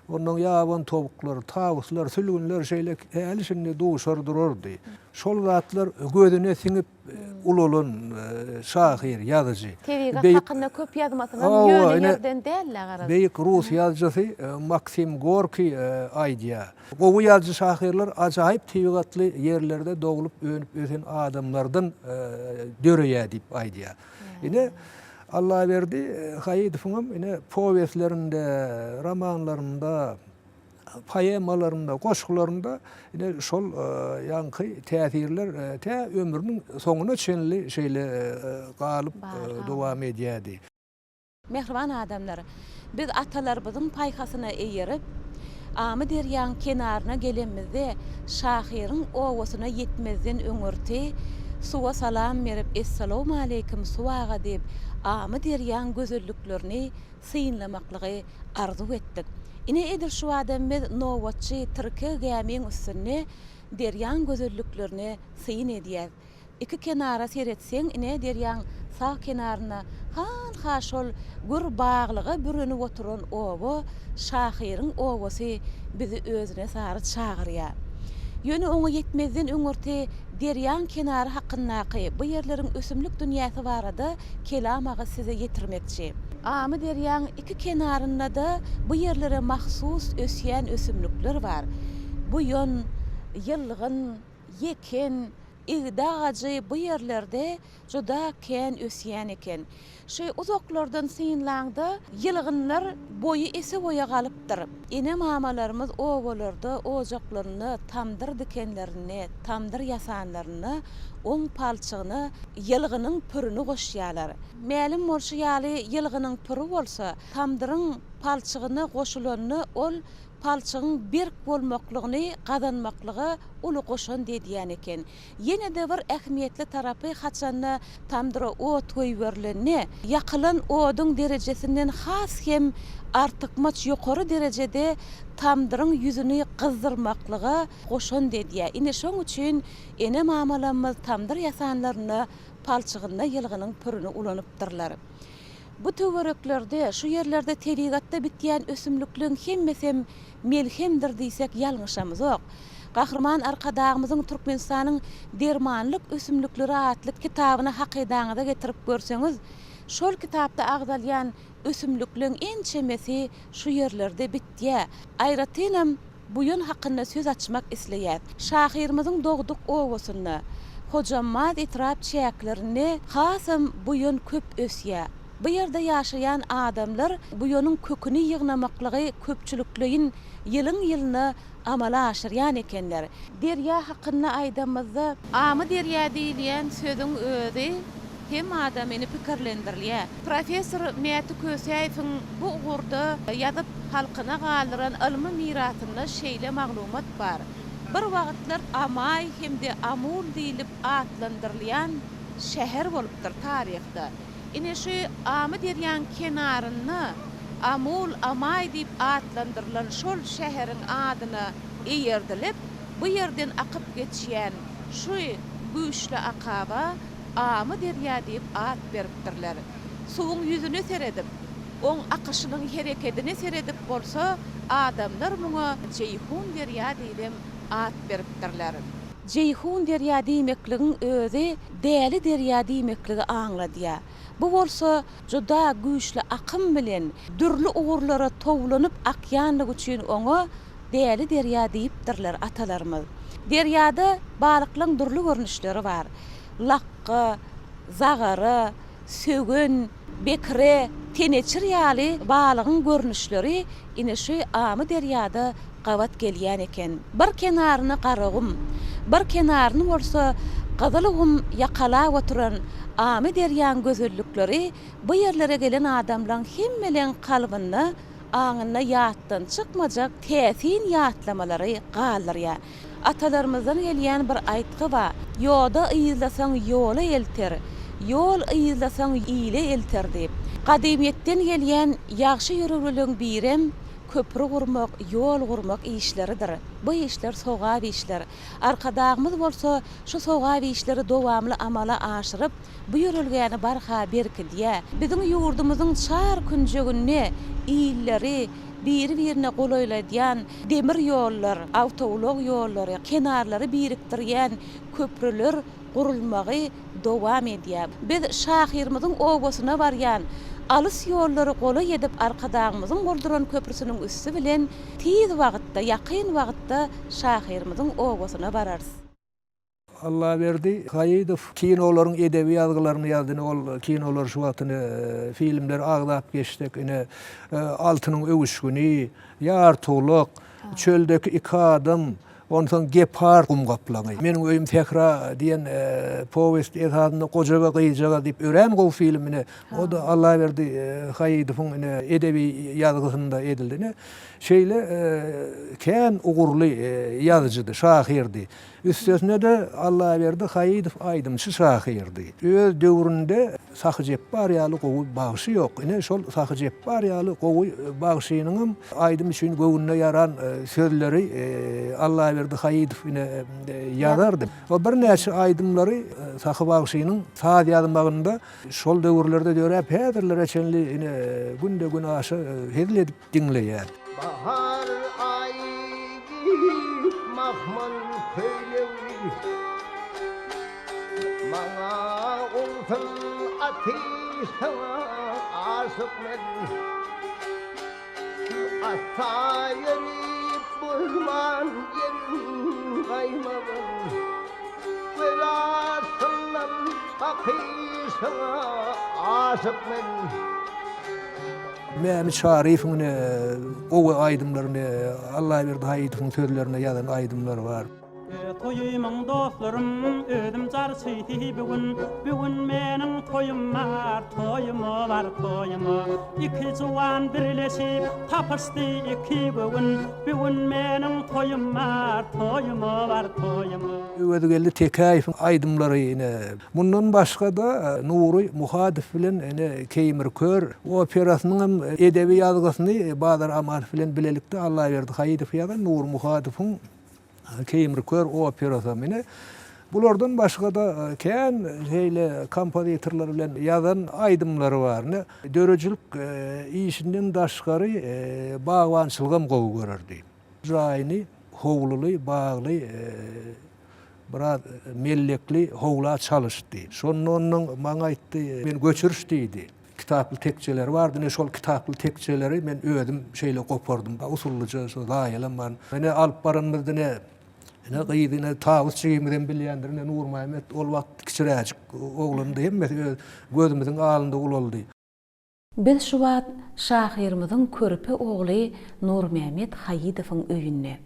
ondan ýaban towuklar, tawuslar, sülgünler şeýle häli-şindi duşar durardy. Şol zatlar gözüne siňip ulalan şahyr, ýazyjy. Tebigat hakynda köp ýazmasynam ýöne ýerden däl-le garaz. Beýik rus ýazyjysy Maksim Gorkiý aýdýar. Gowy ýazyjy-şahyrlar ajaýyp tebigatly ýerlerde doglup, önüp-ösen adamlardan döreýär diýip aýdýar. Ine, Allaberdi Haýydowyňam ine powestlerinde, romanlarynda, poemalarynda, goşgularynda ine şol ýaňky täsirler tä ömrüniň soňuna çenli şeýle galyp dowam edýärdi. Mähriban adamlar, biz atalarymyzyň paýhasyna eýerip, Amyderýaň kenaryna gelenimizde şahyryň obasyna ýetmezden öňürti suwa salam berip, Essalawmaleýkim, suw aga diýip, Amyderýaň gözelliklerini synlamaklygy arzuw etdik. Ine, edil şu adam biz nobatçy tirkeg gämiň üstünde derýaň gözelliklerine syn edýäs. Iki kenara seretseň, ine, derýaň sag kenarynda hanha şol gür baglyga bürenip oturan oba, şahyryň obasy bizi özüne sary çagyrýar. Ýöne oňa ýetmezden öňürti derýaň kenary hakyndaky, bu ýerleriň ösümlik dünýäsi barada kelam agyz size ýetirmekçi. Amyderýaň iki kenarynda-da bu ýerlere mahsus ösýän ösümlikler bar. Buýan, ýylgyn, ýeken, igde agajy bu ýerlerde juda kän ösýän eken. Şu uzaklardan synlaňda, ýylgynlar boýy ese-boýa galypdyr. Ene-mamalarymyz obalarda ojaklarynda tamdyr dikenlerinde, tamdyr ýasanlarynda oň palçygyna ýylgynyň pürüni goşýarlar. Mälim bolşy ýaly, ýylgynyň püri bolsa, tamdyryň palçygyna goşulanda ol palçygyň berk bolmaklygyny gazanmaklyga uly goşant edýän eken. Ýene-de bir ähmiýetli tarapy haçanda tamdyra ot goýberilende, ýakylan oduň derejesinden has hem artykmaç ýokary derejede tamdyryň ýüzüni gyzdyrmaklyga goşant edýär. Ine şoň üçin ene-mamalarymyz tamdyr ýasanlarynda palçygynda ýylgynyň pürüni ulanypdyrlar. Bu töwereklerde, şu ýerlerde tebigatda bitýän ösümlikleň hemmesem melhemdir diýsek ýalňyşamyzok. Gahryman Arkadagymyzyň Türkmenistanyň dermanlyk ösümlikleri atly kitabyny hakydaňyza getirip görseňiz, şol kitapda agzalýan ösümlikleň ençemesi şu ýerlerde bitýär. Aýratynam, buýan hakynda söz açmak isleýäs. Şahyrymyzyň dogduk obasynda, Hojambaz etrap çäklerinde hasam buýan köp ösýär. Bu ýerde ýaşaýan adamlar buýanyň köküni ýygnamaklygy köpçülikleýin ýylyň-ýylyna amala aşyrýan ekenler. Derýa hakynda aýdamyzda. Amyderýa diýilýän sözüň özi hem adamyny pikirlendirilýär. Professor Mäti Kösäýewiň bu ugurda ýazyp halkyna galdyran ylmy mirasynda şeýle maglumat bar, Bir wagtlar Amaý hem-de Amul diýlip atlandyrylýan şäher bolupdyr taryhda. Ine şu Amyderýaň kenarynda. Amul, Amaý diýip atlandyrylan şol şäheriň adyna eýerdilip, bu ýerden akyp geçýän şu güýçli akaba Amy derýa diýip at beripdirler. Suwuň ýüzüne seredip, oň akyşynyň herekedine seredip bolsa, adamlar muňa Jeýhun derýa diýibem at beripdirler. Jeýhun derýa diýmekligiň özi däli derýa diýmekligi aňladýar. Bu bolsa juda güýçli akym bilen dürli ugurlara towlanyp akýanlygy üçin oňa däli derýa diýipdirler atalarymyz. Derýada balyklaň dürli görnüşleri bar. Lakga, zagara, sögen, bekre, teneçir ýaly balygyň görnüşleri ine şu Amy derýada gabat gelýän eken. Bir kenaryny Garagum, bir kenaryny bolsa Gyzylgum ýakalap oturan Amy derýaň gözellikleri bu ýerlere gelen adamlaň hemmeleň kalbynda, aňynda ýatdan çykmajak täsin ýatlamalary galdyrýar. Atalarymyzdan gelýän bir aýtgy bar, Ýoda yzlasaň ýola elter, ýol yzlasaň ile elter diýip. Gadymyýetden gelýän ýagşy ýörelgeleň birem köpri gurmak, ýol gurmak işleridir. Bu işler sogap işler. Arkadagymyz bolsa şu sogap işleri dowamly amala aşyryp, bu ýörelgäni barha berkidýär. Biziň ýurdumyzyň çar künjeginde illeri biri-birine golaýladýan demir ýollar, awtoulag ýollary, kenarlary birikdirýän köprüler gurulmagy dowam edýär. Biz şahyrymyzyň obasyna barýan alys ýollary golaý edip Arkadagymyzyň gurduran köprüsiniň üsti bilen tiz wagtda, ýakyn wagtda şahyrymyzyň obasyna bararys. Allaberdi Haýydow kinolaryň edebi ýazgylaryny ýazdy. Ine, ol kinolar şu wagt ine filmleri agzap geçsek, ine Altynyň öwüşgini, Ýartygulak, Çöldeki iki adam, onsoň Gepard gum gaplaňy, Meniň öýüm sähra diýen powest esasynda Goja we gyzjagaz diýip örän gowy film ine, o-da Allaberdi Haýydowyň ine edebi ýazgysynda edildi. Ine, şeýle kän ugurly ýazyjydy, şahyrdy. Üstesine-de Allaberdi Haýydow aýdymçy şahyrdy. Öz döwründe Sahy Jepbar ýaly gowy bagşy ýok. Ine, şol Sahy Jepbar ýaly gowy bagşynyňam aýdym üçin göwnüne ýaran sözleri Allaberdi Haýydow ine ýazardy. O birnäçe aýdymlary Sahy bagşynyň saz ýazmagynda şol döwürlerde döräp, häzirlere çenli ine günde-günaşa hezil edip diňleýär. Bahar aýy geýip mahmal köýnegini, Maňa owsun aty saňa aşyk men. Ata ýörip bolman ýerin gaýmagan, Göz astyndan bakyşyňa aşyk men. Mämi Çaryýewiň ine gowy aýdymlaryny, Allaberdi Haýydowyň sözlerine ýazan aýdymlary bar. Toýumyň dostlarym özüm jarçysy bu gün Bu gün meniň toýum bar toýuma bar toýuma Iki juwan birleşip tapyşdy iki göwün Bu gün meniň toýum bar toýuma bar toýuma. Öwezgeldi Tekäýewiň aýdymlary ine Mundan başga-da, Nury Muhadow bilen ene Keýmir kör operasynyň hem edebi ýazgysyny Bazar Amanow bilen bilelikde Allaberdi Haýydow ýazan Nury Muhadowyň Keýmir kör operasy hem ine. Bulardan başga-da kän şeýle kompozitorlar bilen ýazan aýdymlary bar. Ine, döredijilik işinden daşgary bagbançylygam gowy görerdi. Jaýyny howluly, bagly Biraz mellekli howla çalyşdy. Şonda onnoň maňa aýtdy, Men göçüriş diýdi. Kitaply tekjeleri bardy, ine şol kitaply tekjeleri men özüm şeýle gopardym, usullyja şo zaýalaman. Ine alyp baranymyzda ine, ine gyz ine Tawus jigimizem bilýändir, ine Nurmämmet ol wagt kiçiräjik oglandy, hemmesi öz gözümiziň alynda ulaldy. Biz şu wagt şahyrymyzyň körpe ogly Nurmämmet Haýydowyň öýünde.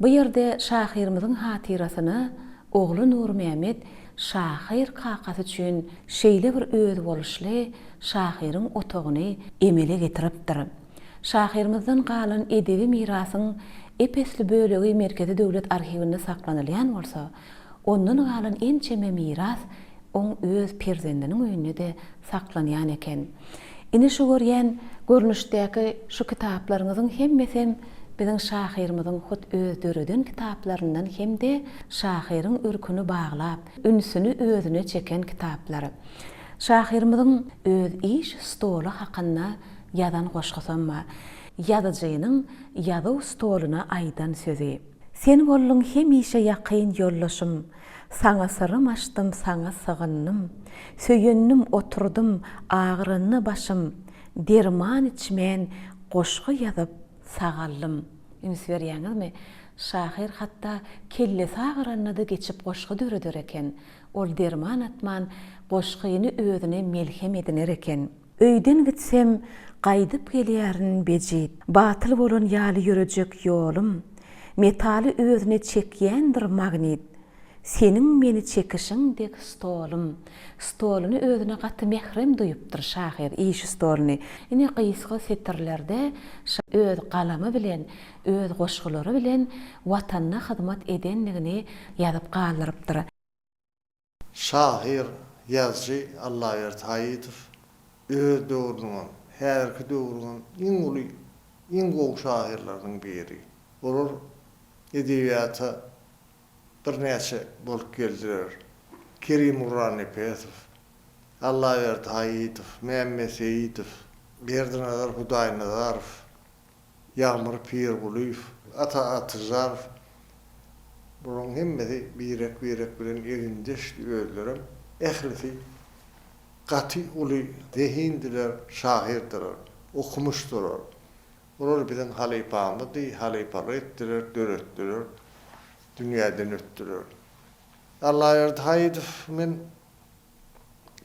Bu ýerde şahyrymyzyň hatyrasyna ogly Nurmämmet şahyr kakasy üçin şeýle bir özboluşly şahyryň otagyny emele getiripdir. Şahyrymyzdan galan edebi mirasyň ep-esli bölegi Merkezi döwlet arhiwinde saklanylýan bolsa, ondan galan ençeme miras oň öz perzendiniň öýünde-de saklanýan eken. Ine şu görýän görnüşdäki şu kitaplaryňyzyň hemmesem biziň şahyrymyzyň hut öz döreden kitaplaryndan hem-de şahyryň ürküni baglap, ünsüni özüne çeken kitaplar. Şahyrymyzyň öz iş stoly hakynda ýazan goşgusam bar. Ýazyjynyň ýazuw stoluna aýdan sözi. Sen bolduň hemişe ýakyn ýoldaşym, Saňa syrym açdym, saňa sygyndym. Söýendim, oturdym, agyranda başym, Derman içmän, goşgy ýazyp, sagaldym. Üns berýäňizmi? Şahyr hatda kellesi agyranda-da geçip goşgy döreder eken. Ol derman atman, goşgyny özüne melhem ediner eken. Öýden gitsem, gaýdyp gelýärin bejit. Batyl bolan ýaly ýörejek ýolum. Metaly özüne çekýändir magnit. Seniň meni çekişiň dek stolum. Stoluny özüne gaty mährem duýupdyr şahyr, iş stoluny. Ine gysga setirlerde öz galamy bilen, öz goşgulary bilen Watanyna hyzmat edendigini ýazyp galdyrypdyr. Şahyr, ýazyjy Allaberdi Haýydow öz döwrüniňem, häzirki döwrüňem iň uly, iň gowy şahyrlarynyň biri. Olar edebiýata birnäçe bolup geldiler. Kerim Gurbannepesow, Allaberdi Haýydow, Mämmet Seýidow, Berdinazar Hudaýnazarow, Ýagmyr Pirgulyýew, Ata Atyjarow, bularyň hemmesi birek-birek bilen egindeşdi, özlerem ählisi gaty uly zehindiler, şahyrdylar, okumyşdylar. Olar biziň halypamyzdy, halypalyk etdiler, döretdiler, dünýäden ötdüler. Allaberdi Haýydow men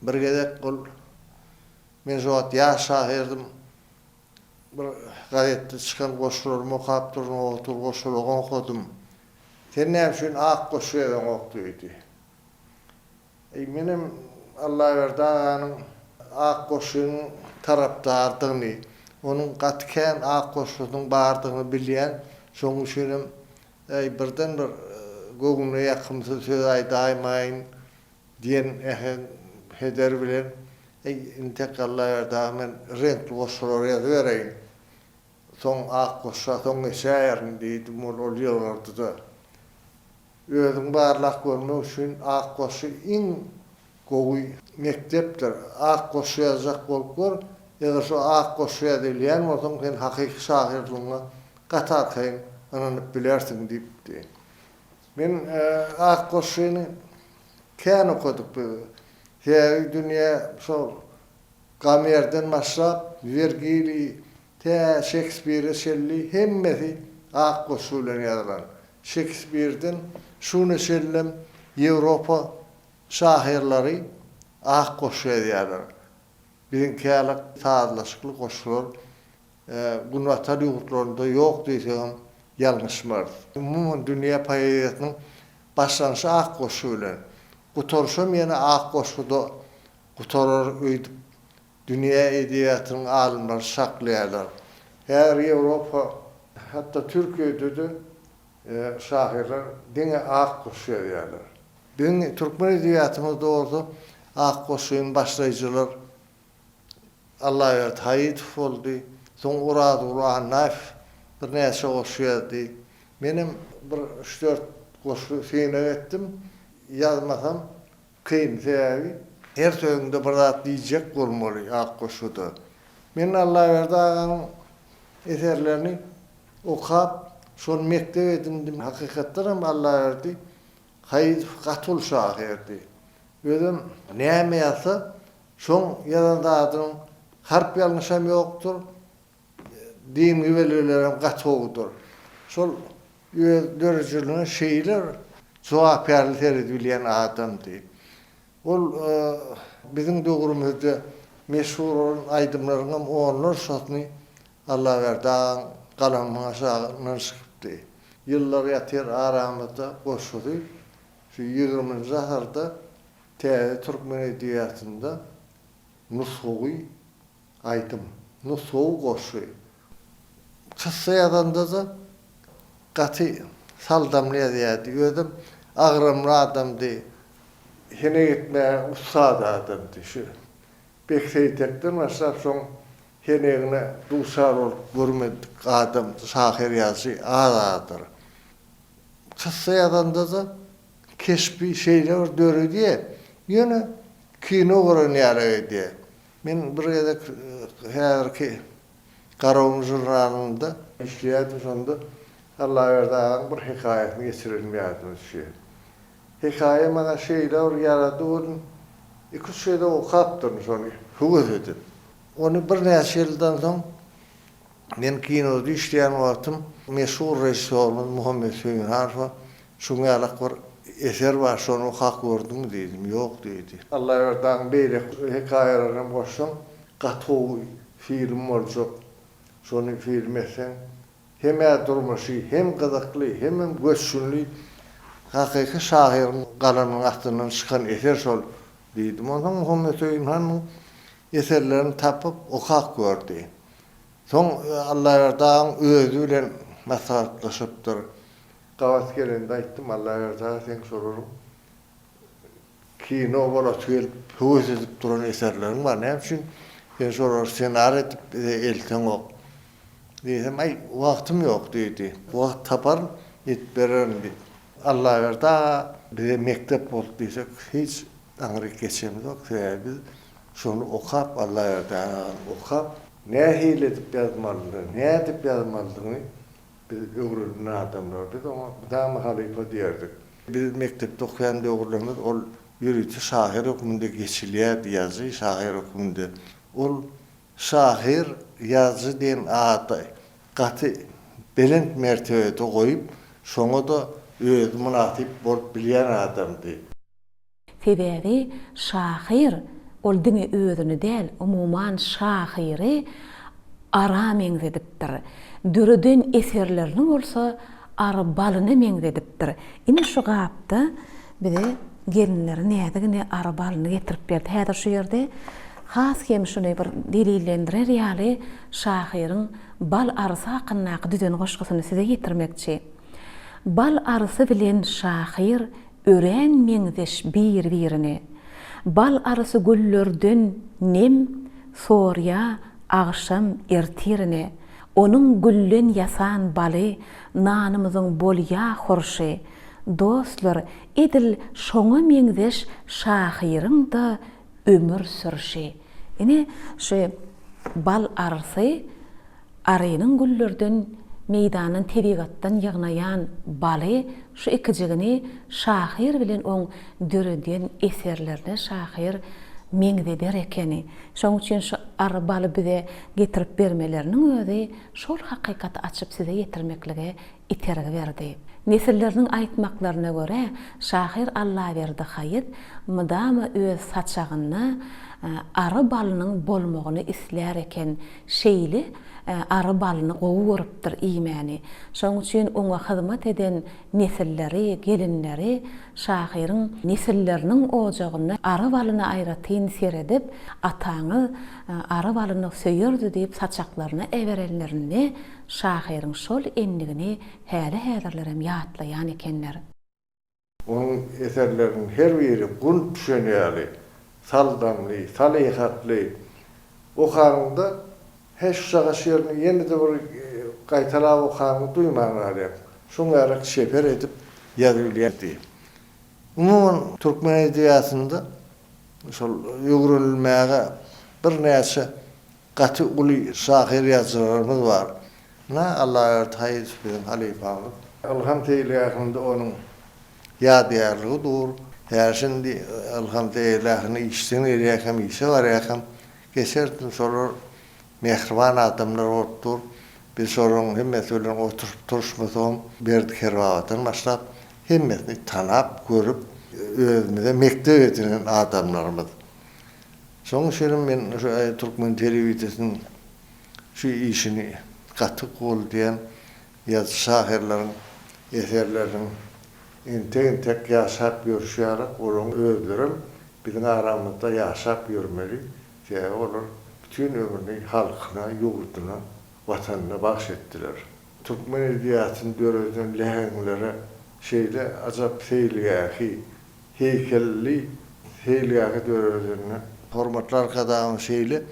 bir gezek ol, men şo wagt ýaş şahyrdym, Bir gazetde çykan goşgularymy okap durun, otur goşgularyňy okadym. Sen näme üçin ak goşgy ýazaňok diýdi. Eý, menem Allaberdi aganyň ak goşgynyň tarapdarydygyny, onuň gaty kän ak goşgusynyň bardygyny bilýän, şonuň üçinem, äý, birden bir göwnüne ýakymsyz söz aýdaýmaýyn Diýen äheň heder bilen, Eý, intek Allaberdi aga, men reňkli goşgulary ýazybereýin. Soň ak goşga soň geçäýerin diýdim. Ol ol ýylgyrdy-da, Özüňi barlap görmek üçin ak goşgy iň gowy mekdepdir. Ak goşgy ýazjak bolup gör, eger şo ak goşgy ýazybilýän bolsaň, sen hakyky şahyrlygyňa gaty arkaýyn ynanyp bilersiň diýipdi. Men ak goşgyny kän okadyk biz. Sebäbi dünýä şol Gomerden başlap, Wergiliý, tä Şekspire çenli hemmesi ak goşgy bilen ýazylan. Şekspirden şuna çenlem Ýewropa şahyrlary ak goşgy ýazýarlar. Biziňki ýaly sazlaşykly goşgular Günbatar ýurtlarynda ýok diýsegem ýalňyşmarys. Umuman dünýä poeziýasynyň başlanyşy ak goşgy bilen, gutaryşam ýene ak goşguda gutarar öýdüp dünýä edebiýatynyň alymlary çaklaýarlar. Häzir Ýewropa, hatda Türkiýede-de şahyrlar diňe ak goşgy ýazýarlar. Biziň türkmen edebiýatymyzda bolsa ak goşgyny başlaýjylar Allaberdi Haýytow boldy. Soň Orazguly Annaýew birnäçe goşgy ýazdy. Menem bir üç-dört goşgy synag etdim. Ýazmasam kyn, sebäbi her sözüňde bir zat diýjek bolmaly ak goşguda. Men Allaberdi aganyň eserlerini okap, şony mekdep edindim. Hakykatdanam Allaberdi Haýytow gaty uly şahyrdy. Özem näme ýazsa, Şoň ýazan zadynyň harp ýalňyşam ýokdur, dyngy belgilerem gaty gowudyr. Şol öz döredijiligine şeýle bir jogapkärli seredibilýän adamdy. Ol biziň döwrümizde meşhur bolan aýdymlaryňam onlarçasyny Allaberdi agaň galamynyň aşagyndan çykypdy. Ýyllar ýatyr aramyzda goşgusy şu ýigriminji asyrda Täze türkmen edebiýatynda nusgawy aýdym, nusgawy goşgy. Kyssa ýazanda-da gaty saldamly ýazýardy. Özem agramly adamdy, henek etmäge ussat adamdy. Şu. Bek Seýtekden başlap şoň henegine duçar bolup görmedik adam, şahyr-ýazyjy az-azdyr. Kyssa ýazanda-da keşbi şeýle bir döredýär, ýöne kino gören ýaly edýär. Men bir gezek häzirki Garagum žurnalynda işleýärdim, şonda Allaberdi agaň bir hekaýasyny geçirenim ýadyma düşýär. Hekaýa maňa şeýle bir ýarady welin, iki-üç gezek okapdyryn şony höwes edip. Ony birnäçe ýyldan soň men kinoda işleýän wagtym meşhur režissýorymyz Muhammet Söýünhanowa şuň ýalak bir eser bar, şony okap gördüňmi diýdim. Ýok diýdi. Allaberdi agaň beýleki hekaýalaryny hem goşsaň gaty gowy film boljak. Şony film etseň Hem-ä durmuşy, hem gyzykly, hemem göçgünli hakyky şahyryň galamynyň astyndan çykan eser şol, diýdim. Onsoň Muhammet Söýünhanyň eserlerini tapyp, okap gördi. Soň Allaberdi agaň özi bilen maslahatlaşypdyr. Gabat gelende aýtdym, Allaberdi aga, seň şolaryň Kino bolasy gelip höwes edip duran eserleriň bar, näme üçin sen şolary ssenariý edip bize elteňok? diýsem, aý, wagtym ýok diýdi. Wagt taparyn, edip bererin diýdi. Allaberdi aga bize mekdep boldy diýsek, hiç aňryk geçemizok, sebäbi biz şony okap, Allaberdi agany okap, nähili edip ýazmalydygyny, nädip ýazmalydygyny Biz öwrenilen adamlar. Biz oňa mydama halypa diýerdik. Biz mekdepde okaýan döwürlerimiz ol ýörite şahyr hökmünde geçilýärdi, ýazyjy şahyr hökmünde. Ol şahyr, ýazyjy diýen ady gaty belent mertebede goýup, şoňa-da özi mynasyp bolup bilýän adamdy. Sebäbi şahyr ol diňe özüni däl, umuman şahyry ara meňzedipdir. Döreden eserlerini bolsa ary balyna meňzedipdir. Ine şu gapda bize gelinleri näzigine ary balyny getirip berdi. Häzir şu ýerde has hem şuny bir delillendirer ýaly şahyryň bal arysy hakyndaky düzen goşgusyny size ýetirmekçi. Bal arysy bilen şahyr Örän meňzeş bir-birine. Bal arysy güllerden nem sorýa agşam ertirine. Onuň gülden ýasan baly nanymyzyň bolýa hurşy. Dostlar, edil şoňa meňzeş şahyryň-da ömür sürşi. Ine, şu bal arysy Arynyň güllerden, meýdandan, tebigatdan ýygnaýan baly şu ikijigini şahyr bilen oň döreden eserlerine şahyr meňzeder ekeni. Şoň üçin şu ary baly bize getirip bermeleriniň özi şol hakykaty açyp size ýetirmeklige itergi berdi. Nesilleriniň aýtmaklaryna görä, şahyr Allaberdi Haýyt mydama öz saçagynda ary balynyň bolmagyny islär eken, şeýle ary balyny gowy görüpdir iýmäni. Şonuň üçin oňa hyzmat eden nesilleri, gelinleri şahyryň nesilleriniň ojagynda ary balyna aýratyn seredip, Ataňyz ary balyny söýerdi diýip saçaklaryna äberenlerinde, Şahyryň şol endigini häli-häzirlerem ýatlaýan ekenler. Onuň eserleriniň her biri gunt düşen ýaly, saldamly, salyhatly. Okanyňda, hä şujagaş ýerini ýene-de bir gaýtalap okanyňy duýman galýaň. Şoň ýaly çeper edip ýazybilýärdi. Umuman, türkmen edebiýatynda şol öwrenilmäge birnäçe Gaty uly şahyr ýazyjylarymyz bar. Ynha Allaberdi Haýydow biziň halypamyz. Ylham seýilgähinde onuň ýadygärligi dur. Häli şindi Ylham seýilgähine işden gelýärkäm, işe barýarkam geçerdim. Şolar mähriban adamlar bolup dur. Biz şolaryň hemmesi bilen oturyp-turuşmasagam, Berdi Kerbabadan başlap hemmesini tanap, görüp, özümize mekdep edinen adamlarymyz. Şonuň üçinem men şu türkmen telewideniýesiniň şu işini gaty goldaýan, ýazyjy-şahyrlaryň eserleriniň entek-entek ýaşap ýörşi ýaly, olaryň özlerem biziň aramyzda ýaşap ýörmeli, sebäbi olar bütin ömrüni halkyna, ýurduna, Watanyna bagyş etdiler. Türkmen edebiýatyny döreden läheňlere şeýle ajap seýilgähi, heýkelli seýilgähi döredenine. Hormatly Arkadagymyz şeýle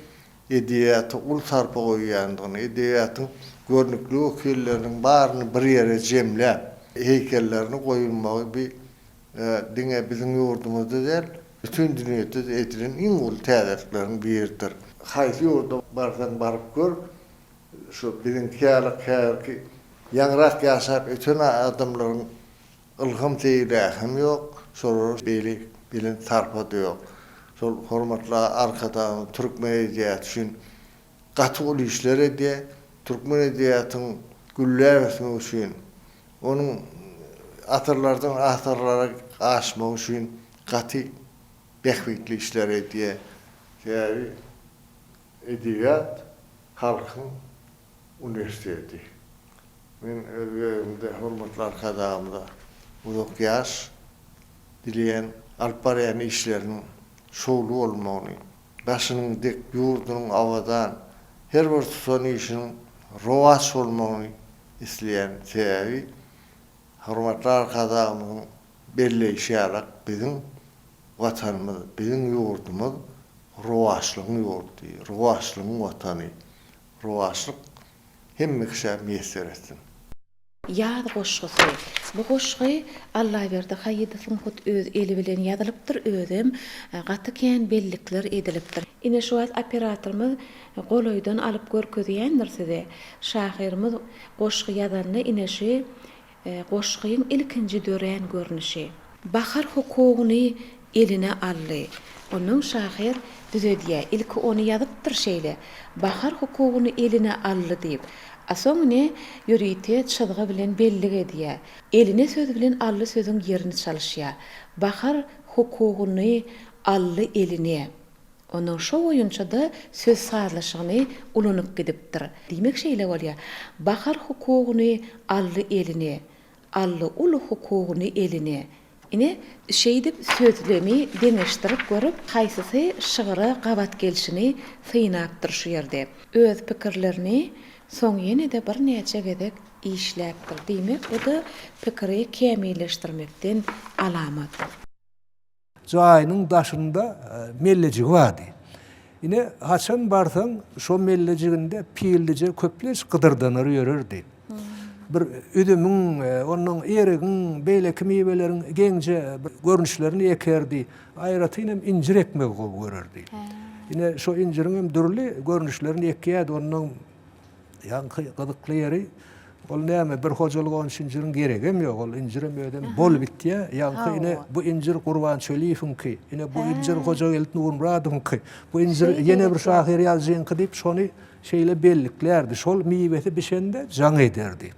edebiýata uly sarpa goýýandygyny, edebiýatyň görnükli wekilleriniň baryny bir ýere jemläp, heýkellerini goýulmagy bi diňe biziň ýurdumyzda däl, bütin dünýede-de edilen iň uly täzelikleriň biridir. Haýsy ýurda barsaň baryp gör, şu biziňki ýaly häzirki ýaňrak ýaşap öten adamlaryň Ylham seýilgähem ýok, şolara beýle belent sarpa-da ýok. Şol hormatly Arkadagymyz türkmen edebiýaty üçin gaty uly işler edýär. Türkmen edebiýatynyň gülläp ösmegi üçin, onuň asyrlardan asyrlara aşmagy üçin gaty bähbitli işler edýär. Sebäbi edebiýat halkyň uniwersiteti. Men öz gezegimde hormatly Arkadagymyza uzak ýaş dileýän, alyp barýan işleriniň şowly bolmagyny, başynyň dik, ýurdunyň abadan, her bir tutan işiniň rowaç bolmagyny isleýän. Sebäbi hormatly Arkadagymyzyň belleýşi ýalak biziň Watanymyz, biziň ýurdumyz rowaçlygyň ýurdy, rowaçlygyň Watany. Rowaçlyk hemme kişä miýesser etsin. Ýaz goşgusy. Bu goşgy Allaberdi Haýydowyň hut öz eli bilen ýazylypdyr, özem gaty kän bellikler edilipdir. Ine şu wagt operatorymyz golaýdan alyp görkezýändir size. Şahyrymyz goşgy ýazanda ine şu Goşgyň ilkinji dörän görnüşi. Bahar hukugyny eline aldy. Onnoň şahyr düzedýär. Ilki ony ýazypdyr şeýle, Bahar hukugyny eline aldy diýip. A soň ine ýörite çyzgy bilen bellik edýär. Eline sözi bilen aldy sözüň ýerini çalyşýar. Bahar hukugyny aldy eline. Ondan şo boýunça-da söz sazlaşygyny ulanyp gidipdir. Diýmek şeýle bolýar, Bahar hukugyny aldy eline, Aldy uly hukugyny eline. Ine, şeýdip sözlemi deňeşdirip görüp, haýsysy şygyra gabat gelşini synapdyr şu ýerde. Öz pikirlerini soň ýene-de birnäçe gezek işläpdir. Diýmek, bu-da pikiri kämilleşdirmekden alamat. Jaýynyň daşynda mellejigi bardy. Ine, haçan barsaň, şo mellejiginde pillije köplenç gydyrdanar ýörerdi. Bir üzümiň, onnoň erigiň, beýleki miweleriň geňje bir görnüşlerini ekerdi. Aýratyn hem injir ekmegi gowy görerdi. Ine, şo injiriň hem dürli görnüşlerini ekýärdi. Onnoň Ýaňky gyzykly ýeri, ol näme, bir hojalyga onça injiriň geregem ýok, ol injirem özem bol bitýär. Ýaňky ine, bu injir Gurban Çöliýewiňki, ine, bu injir Hojageldi Nurmyradowyňky, bu injir ýene bir şahyr ýazyjyňky diýip, şony şeýle belliklerdi. Şol miwesi bişende jaň ederdi.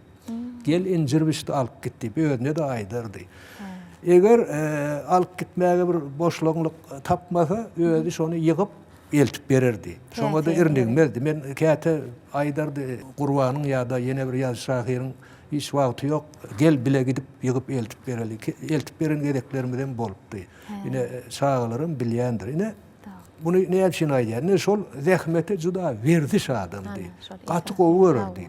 Gel, injir bişdi, alyp git diýip, özüne-de aýdardy. Eger alyp gitmäge bir boşlaňlyk tapmasa, özi şony ýygyp, eltip bererdi. Şoňa-da irnigmezdi. Men käte aýdardy, Gurbanyň ýa-da ýene bir ýazyjy-şahyryň hiç wagty ýok, gel bile gidip ýygyp eltip bereli. Eltip beren gezeklerimizem bolupdy. Ine, çagalaram bilýändir. Ine, muny näme üçin aýdýan? Ine, şol zähmete juda werziş adamdy. Gaty gowy görerdi.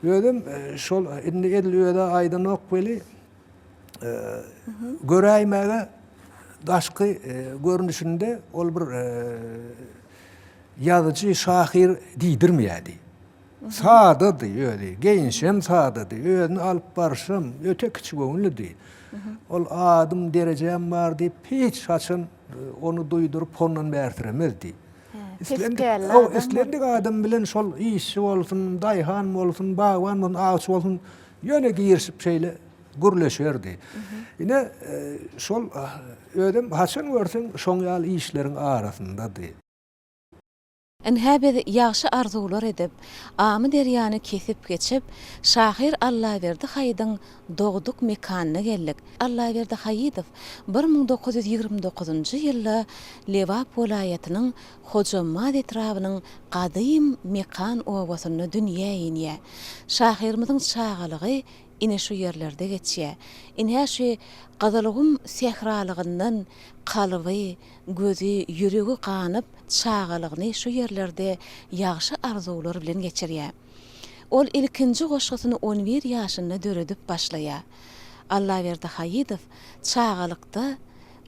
Özem şol, indi edil öz-ä aýdanok weli, Göräýmäge daşky görnüşinde ol bir ýazyjy, şahyr diýdirmeýärdi. Sadady özi, geýinişem sadady, özüni alyp barşam öte kiçigöwünlidi. Ol adym, derejäm bar diýip hiç haçan ony duýduryp hondan bärsiremezdi. Islendik adam bilen şol işçi bolsun, daýhan bolsun, bagban bolsun, awçy bolsun, Ýöne girişip şeýle gürleşerdi. Ine, şol özem haçan görseň şoň ýaly işleriň arasyndady. Ynha biz ýagşy arzuwlar edip, Amyderýany kesip geçip, şahyr Allaberdi Haýydyň dogduk mekanyna geldik. Allaberdi Haýydow 1929-njy ýylda Lebap welaýatynyň Hojambaz etrabynyň gadym Mekan obasynda dünýä inýär. Şahyrymyzyň çagalygy ine şu ýerlerde geçýär. Ine şu Gyzylgum sähralygyndan kalby, gözi, ýüregi ganyp, çagalygyny şu ýerlerde ýagşy arzuwlar bilen geçirýär. Ol ilkinji goşgusyny on bir ýaşynda döredip başlaýar. Allaberdi Haýydow çagalykda.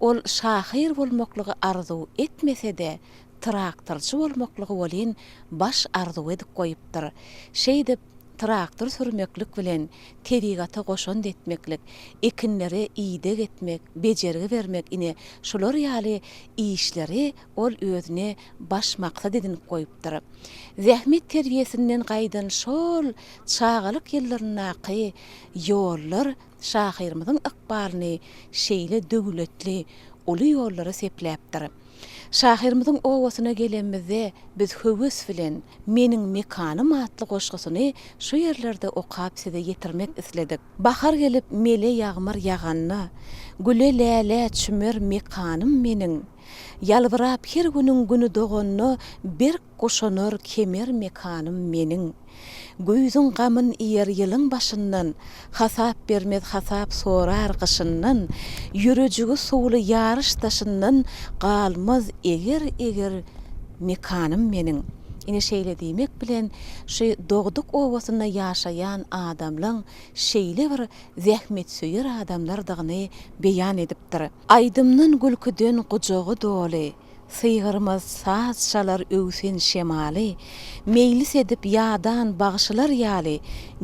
Ol şahyr bolmaklygy arzuw etmese-de, traktorçy bolmaklygy welin baş arzuw edip goýupdyr. Şeýdip, traktor sürmeklik bilen tebigata goşant etmeklik, ekinlere ideg etmek, bejergi bermek ine, şular ýaly işleri ol özüne baş maksat edinip goýupdyr. Zähmet terbiýesinden gaýdan şol çagalyk ýyllaryndaky ýollar şahyrymyzyň ykbalyny şeýle döwletli, uly ýollara sepläpdir. Şahyrymyzyň obasyna gelenimizde biz höwes bilen Meniň mekanym atly goşgusyny şu ýerlerde okap size ýetirmek isledik. Bahar gelip mele ýagmyr ýaganda, Güle lälä çümer mekanym meniň. Ýalbyrap her günüň güni doganda Berk guşanar kemer mekanym meniň. Güýzüň gamyn iýer ýylyň başyndan, Hasap bermez hasap sorar gyşyndan, Ýürejigi suwly ýaryş daşyndan Galmaz eger-eger mekanym meniň. Ine şeýle diýmek bilen şu dogduk obasynda ýaşaýan adamlaň şeýle bir zähmetsöýer adamlardygyny beýan edipdir. Aýdymdan gülküden gujagy doly, Sygyrmaz saz çalar öwsen şemaly, Meýlis edip ýadan bagşylar ýaly,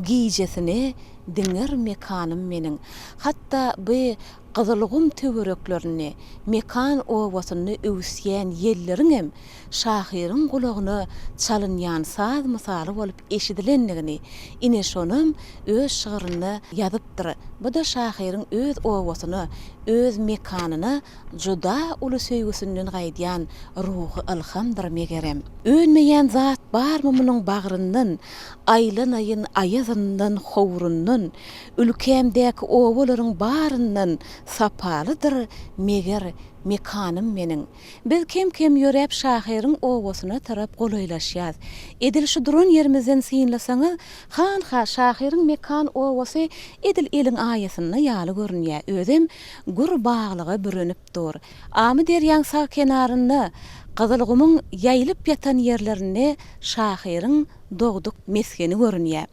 Gijesine diňer mekanym meniň. Hatda bu Gyzylgum töwereklerinde, Mekan obasynda öwüsýän ýelleriňem şahyryň gulagyna çalynýan saz mysaly bolup eşidilendigini, ine şonam öz şygrynda ýazypdyr. Bu-da şahyryň öz obasyna, öz mekanyna juda uly söýgüsinden gaýdýan ruhy ylhamdyr megerem. Önmeýän zat barmy munuň bagryndan, Aýlanaýyn aýazyndan, howrundan, Ülkämdäki obalaryň baryndan Sapalydyr, meger, mekanym meniň. Biz kem-kem ýöräp şahyryň obasyna tarap golaýlaşýas. Edil şu duran ýerimizden synlasaňyz, hanha, şahyryň mekan obasy edil eliň aýasynda ýaly görünýär. Özem gür baglyga bürenip dur. Amyderýaň sag kenarynda, Gyzylgumuň ýaýylyp ýatan ýerlerinde şahyryň dogduk mesgeni görünýär.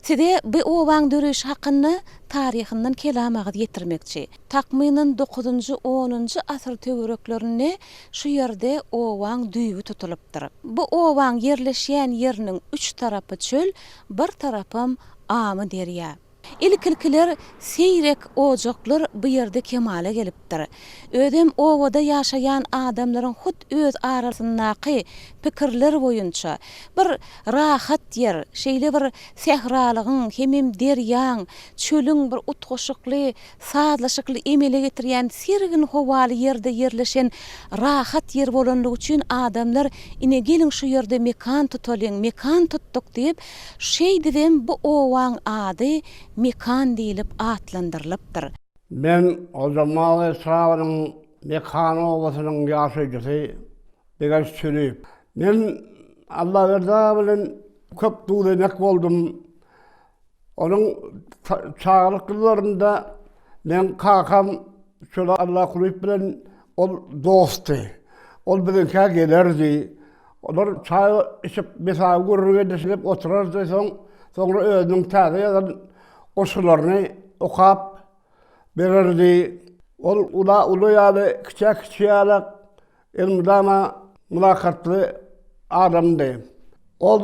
Size bu obaň döreýşi hakynda taryhyndan kelam agyz ýetirmekçi. Takmynan dokuzynjy, onunjy asyr töwereklerinde şu ýerde obaň düýbi tutulypdyr. Bu obaň ýerleşýän ýeriniň üç tarapy çöl, bir tarapam Amyderýa. Ilkilkiler seýrek ojaklar bu ýerde kemala gelipdir. Özem obada ýaşaýan adamlaryň hut öz arasyndaky pikirler boýunça, bir rahat ýer, şeýle bir sähralygyň hemem derýaň, çölüň bir utgaşykly sazlaşykly emele getirýän sergin howaly ýerde ýerleşen rahat ýer bolanlygy üçin adamlar ine geliň şu ýerde mekan tutalyň, mekan tutduk diýip, şeýdibem bu obaň ady Mekan diýlip atlandyrylypdyr. Men Hojambaz etrabynyň Mekan obasynyň ýaşaýjysy Begenç Çüriýew. Men Allaberdi aga bilen köp duz-emek boldum. Onuň çagalyk ýyllarynda meň kakam Çöli Allakulyýew bilen ol dostdy. Ol biziňkä gelerdi. Olar çaý içip, mesawy gürrüň edişip oturardy. Soň, soňra özüniň täze ýazan goşgularyny okap bererdi. Ol ula uly ýaly, kiçä kiçi ýaly Elmydama mylakatly adamdy. Ol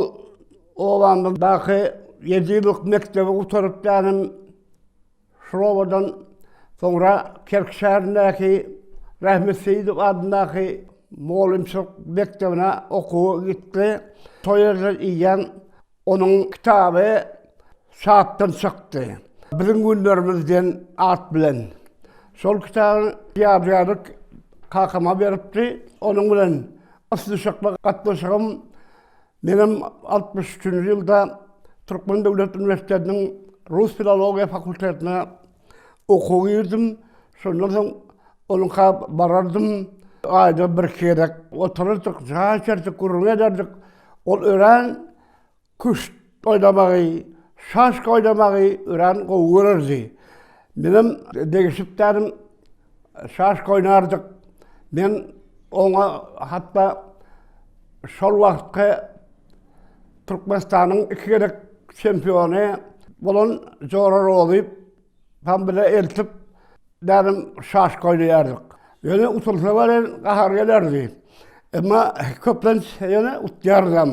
obamyzdaky ýedi ýyllyk mekdebi gutaryp dänim şol obadan soňra Kerki şäherindäki Rahmet Seýidow adyndaky mugallymçylyk mekdebine okuwa gitdi. Şol ýerde iýen Onuň kitaby çapdan çykdy. Biziň günlerimiz diýen at bilen. Şol kitaby ýadygärlik kakama beripdi. Onuň bilen ysnyşykly gatnaşygym menem 63-nji ýylda Türkmen döwlet uniwersitetiniň rus filologiýa fakultetine okuwa girdim. Şondan soň onuňka barardym. Aýda bir-iki gezek oturardyk, çaý içerdik, gürrüň ederdik. Ol örän küşt oýnamagy, şaşka oýnamagy örän gowy görerdi. Menem degişip dänim şaşka oýnardyk. Men oňa hatda şol wagtky Türkmenistanyň iki gezek çempiony bolan Jora Rozyýew tam bile eltip dänim şaşka oýnaýardyk. Ýöne utulsa welin gahar gelerdi. Emma köplenç ýöne utýardam.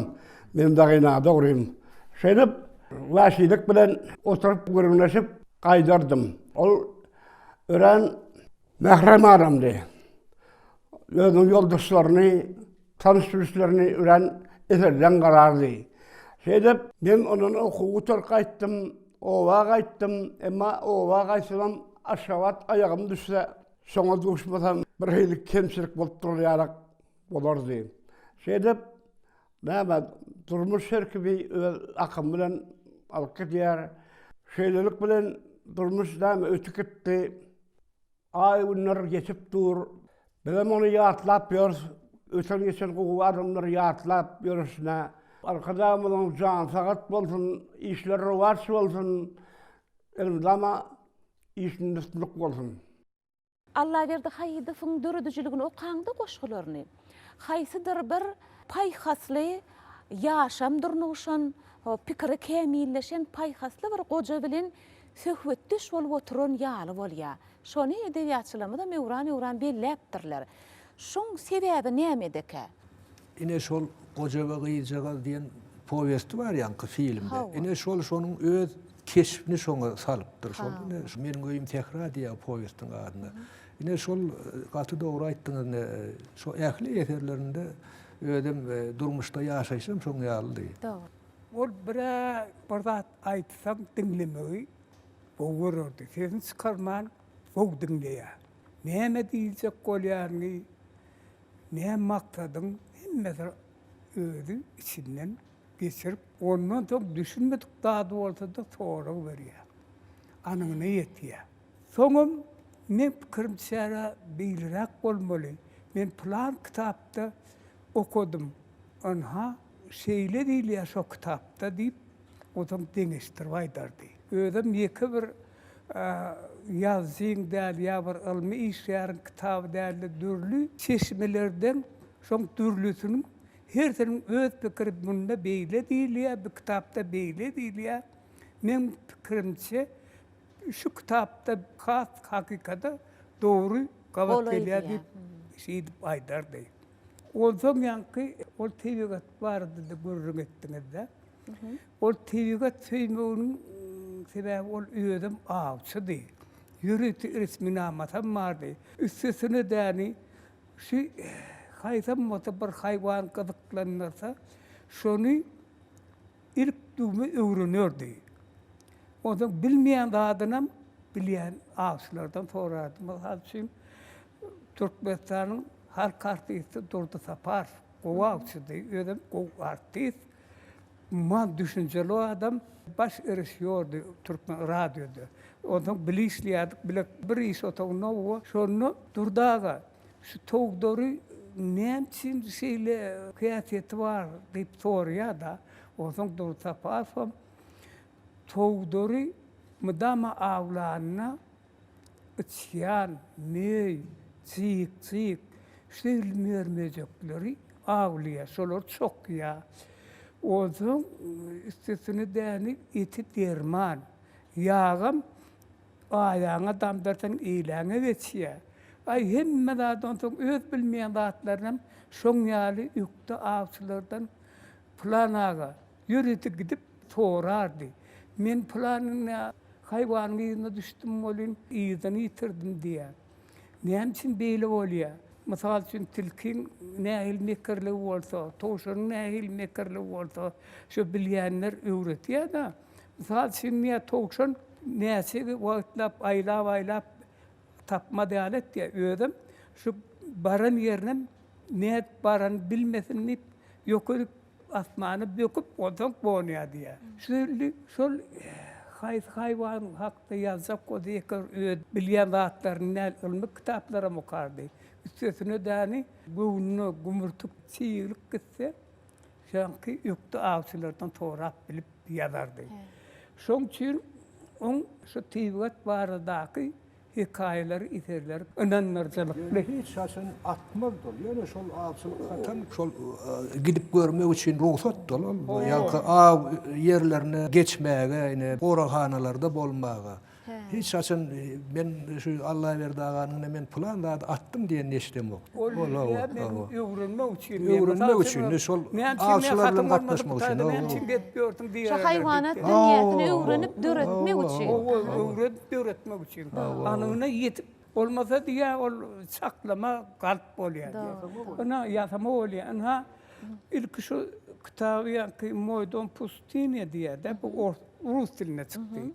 Men dagyna dogrym. Şeýdip wäşilik bilen oturyp gürrüňleşip gaýdardym. Ol örän mährem adamdy. Özüniň ýoldaşlaryny, tanyş-bilişlerini örän eserdeň garardy. Şeýdip, men ondan okuw gutaryp gaýtdym, oba gaýtdym. Emma oba gaýtsamam Aşgabat aýagym düşse, şoňa duşmasam birhili kemçilik bolup durar ýalak bolardy. Şeýdip, näme, durmuş her kimi öz akymy bilen alyp gidýär. Şeýlelik bilen durmuş näme ötüp gitdi. Aý-günler geçip dur. Bizem ony ýatlap ýörüs. Öten-geçen gowy adamlary ýatlap ýörüşine. Arkadagymyzyň jany sagat bolsun, işleri rowaç bolsun, elmydama işinde üstünlik bolsun. Allaberdi Haýydowyň döredijiligini okaňda goşgularyny, haýsydyr bir paýhasly, ýaşam durnugşan, pikiri kämilleşen paýhasly bir goja bilen söhbetdeş bolup oturan ýaly bolýar. Şony edebiýatçylarymyzam öwran-öwran belläpdirler. Şoň sebäbi nämedekä? Ine şol Goja we gyzjagaz diýen powesti bar ýaňky filmde. Ine şol şonuň öz keşbini şoňa salypdyr. Şol ine şu Meniň öýüm sähra diýýär powestiň adyna. Ine şol gaty dogry aýtdyňyz ine şo ähli eserlerinde özem durmuşda ýaşaýşam şoň ýalydy. Dogry. Ol bir-ä bir zat aýtsaň diňlemegi gowy görerdi. Sesini çykarman gowy diňleýär. Näme diýiljek bolýanyny, näme maksadyň hemmesi özi içinden geçirip, ondan soň düşünmedik zady bolsa-da sorag berýär. Anygyna ýetýär. Soňam meň pikirimçe beýleräk bolmaly. Men pylan kitapda okadym. Ynha, şeýle diýilýär şo kitapda diýip, onsoň deňeşdirip aýdardy. Özem ýeke bir ýazyjyň däl ýa bir ylmy işgäriň kitaby däl-de, dürli çeşmelerden şoň dürlüsiniň hersiniň öz pikiri munda beýle diýilýär, bu kitapda beýle diýilýär. Meň pikirimçe, şu kitapda has hakykata dogry gabat gelýär diýip, şeýdip aýdardy. Onsoň ýaňky ol tebigat barada-da gürrüň etdiňiz-dä. Ol tebigat söýmeginiň sebäbi ol özem awçydy. Ýörite resminamasam bardy. Üstesine däni şu haýsam bolsa bir haýwan gyzyklandyrsa, şony ilk düwme öwrenerdi. Onsoň bilmeýän zadynam bilýän awçylardan sorardy. Mysal üçin, Türkmenistanyň halk artisti Durdy Saparow gowy awçydy, özem gowy artist, umuman düşünjeli adam, baş režissýordy Türkmen radioda. Onsoň bile işleýärdik, bile bir iş otagynda oba. Şonda Durdy aga, şu towdary näme üçin şeýle häsiýeti bar diýip soraýar-da. Onsoň Durdy Saparowam towdary mydama awlanda Yçýan, möý, jyk-jyk, şeýle mör-möjekleri awlaýar, şolar çokýar. Onsoň üstesine däni eti derman. Ýagam aýagyňa damdyrsaň eýläňe geçýär. Aý hemme zat onsoň öz bilmeýän zatlarynam şoň ýaly ökde awçylardan Pylan aga, Ýörite gidip sorardy. Men pylanyň haýwanyň yzyna düşdüm welin, yzyny ýitirdim diýýär. Näme üçin beýle bolýar? Mysal üçin, tilkiň nähili mekirligi bolsa, towşanyň nähili mekirligi bolsa, şo bilýänler öwretýär-de. Mysal üçin, diýýär, towşan näçe wagtlap aýlap-aýlap tapmaz ýaly etýär. Özem şu baran ýerinem nädip baranyny bilmesin diýip, ýokaryk Asmana böküp onsoň gonýar diýýär. Şeýle şol haýsy haýwan hakda ýazjak bolsa ýeke bir öz bilýän zatlaryny däl, ylmy kitaplaram okardy. Üstesine däni göwnüne gümürtik çiglik gitse, şaňky ökde awçylardan sorap bilip ýazardy. Şoň üçin oň şu tebigat baradaky Hekaýalary eserleri ynandyryjylykly. Ýöne hiç haçan atmazdy ol. Ýöne şol awçylyk hatam şol gidip görmek üçin rugsatdy ol. Ýaňky aw ýerlerine geçmäge, ine, goraghanalarda bolmaga. Hiç haçan men şu Allaberdi aganyň men pylan zady atdym diýenini eşidemok. Ol diýýär men öwrenmek üçin. Öwrenmek üçin, şol awçylar bilen gatnaşmak üçin. Näme üçin gezip ýörsüň diýýär. Şu haýwanat dünýäsini öwrenip döretmek üçin. Hawa, öwrenip döretmek üçin. Anygyna ýetip bolmasa diýýär ol çaklama galp bolýar diýýär. Ynha ýasama bolýar. Ynha ilki şu kitaby ýaňky Moý dom pustynya diýýär-de bu rus dilinde çykdy.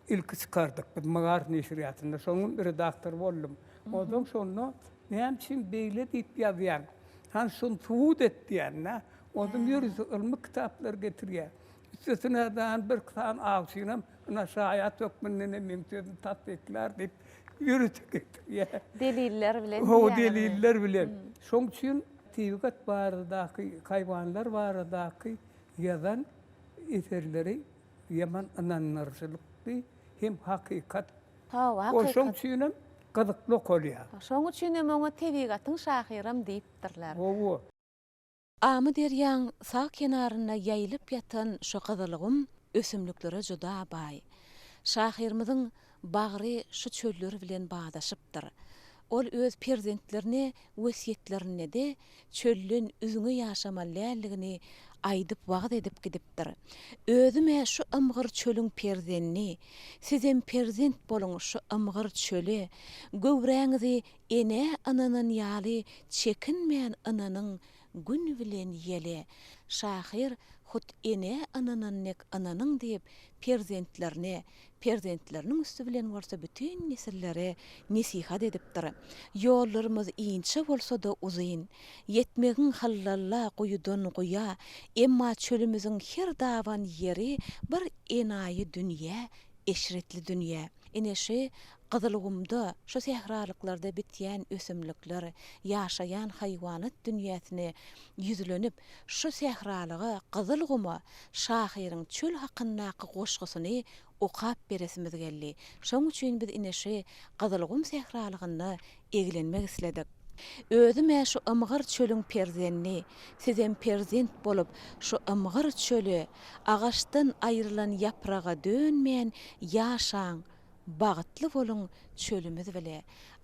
Ilki çykardyk biz Magaryf neşirýatynda. Şonuň redaktory boldum. Onsoň şonda näme üçin beýle diýip ýazýaň? Hany şuny subut et diýende, onsoň ýörite ylmy kitaplar getirýär. Üstesine-de hany birki sany awçynam ynha şaýat hökmünde ine meň sözümi tassyklar diýip ýörite getirýär. Deliller bilen diýýär. Hawa, deliller bilen. Şoň üçin tebigat baradaky, haýwanlar baradaky ýazan eserleri ýaman ynandyryjylykly hem hakykat. Hawa, hakykat. Şoň üçinem gyzykly okalýar. Şoň üçinem oňa tebigatyň şahyram diýipdirler. Hawa. Amyderýaň sag kenarynda ýaýylyp ýatan şu Gyzylgum ösümliklere juda baý. Şahyrymyzyň bagry şu çöller bilen badaşypdyr. Ol öz perzentlerine wesýetlerinde-de çölden üzňe ýaşamaly däldigini aýdyp wagyz edip gidipdir. Özüm-ä şu ymgyr çölüň perzendi, sizem perzent boluň şu ymgyr çöle, göwräňizi enä ynanan ýaly çekinmän ynanyň Gün bilen ýele. Şahyr hut enä ynanan dek ynanyň diýip, perzentlerine, perzentleriniň üsti bilen bolsa bütin nesillere nesihat edipdir. Ýollarymyz inçe bolsa-da uzyn. Ýetmegiň hyllalla guýudan guýa, emma çölümiziň her daban ýeri bir enaýy dünýä, eşretli dünýä. Ine şü Gyzylgumda, şu sähralyklarda bitýän ösümlikler, ýaşaýan haýwanat dünýäsine ýüzlenip, şu sähralyga, Gyzylguma şahyryň çöl hakyndaky goşgusyny okap beresimiz geldi. Şoň üçin biz ine şu Gyzylgum sähralygynda eglenmek isledik. Özüm-ä şu ymgyr çölüň perzendi, sizem perzent bolup, şu ymgyr çöle, agaçdan aýrylan ýapraga dönmän ýaşaň, bagtly boluň çölümiz bile.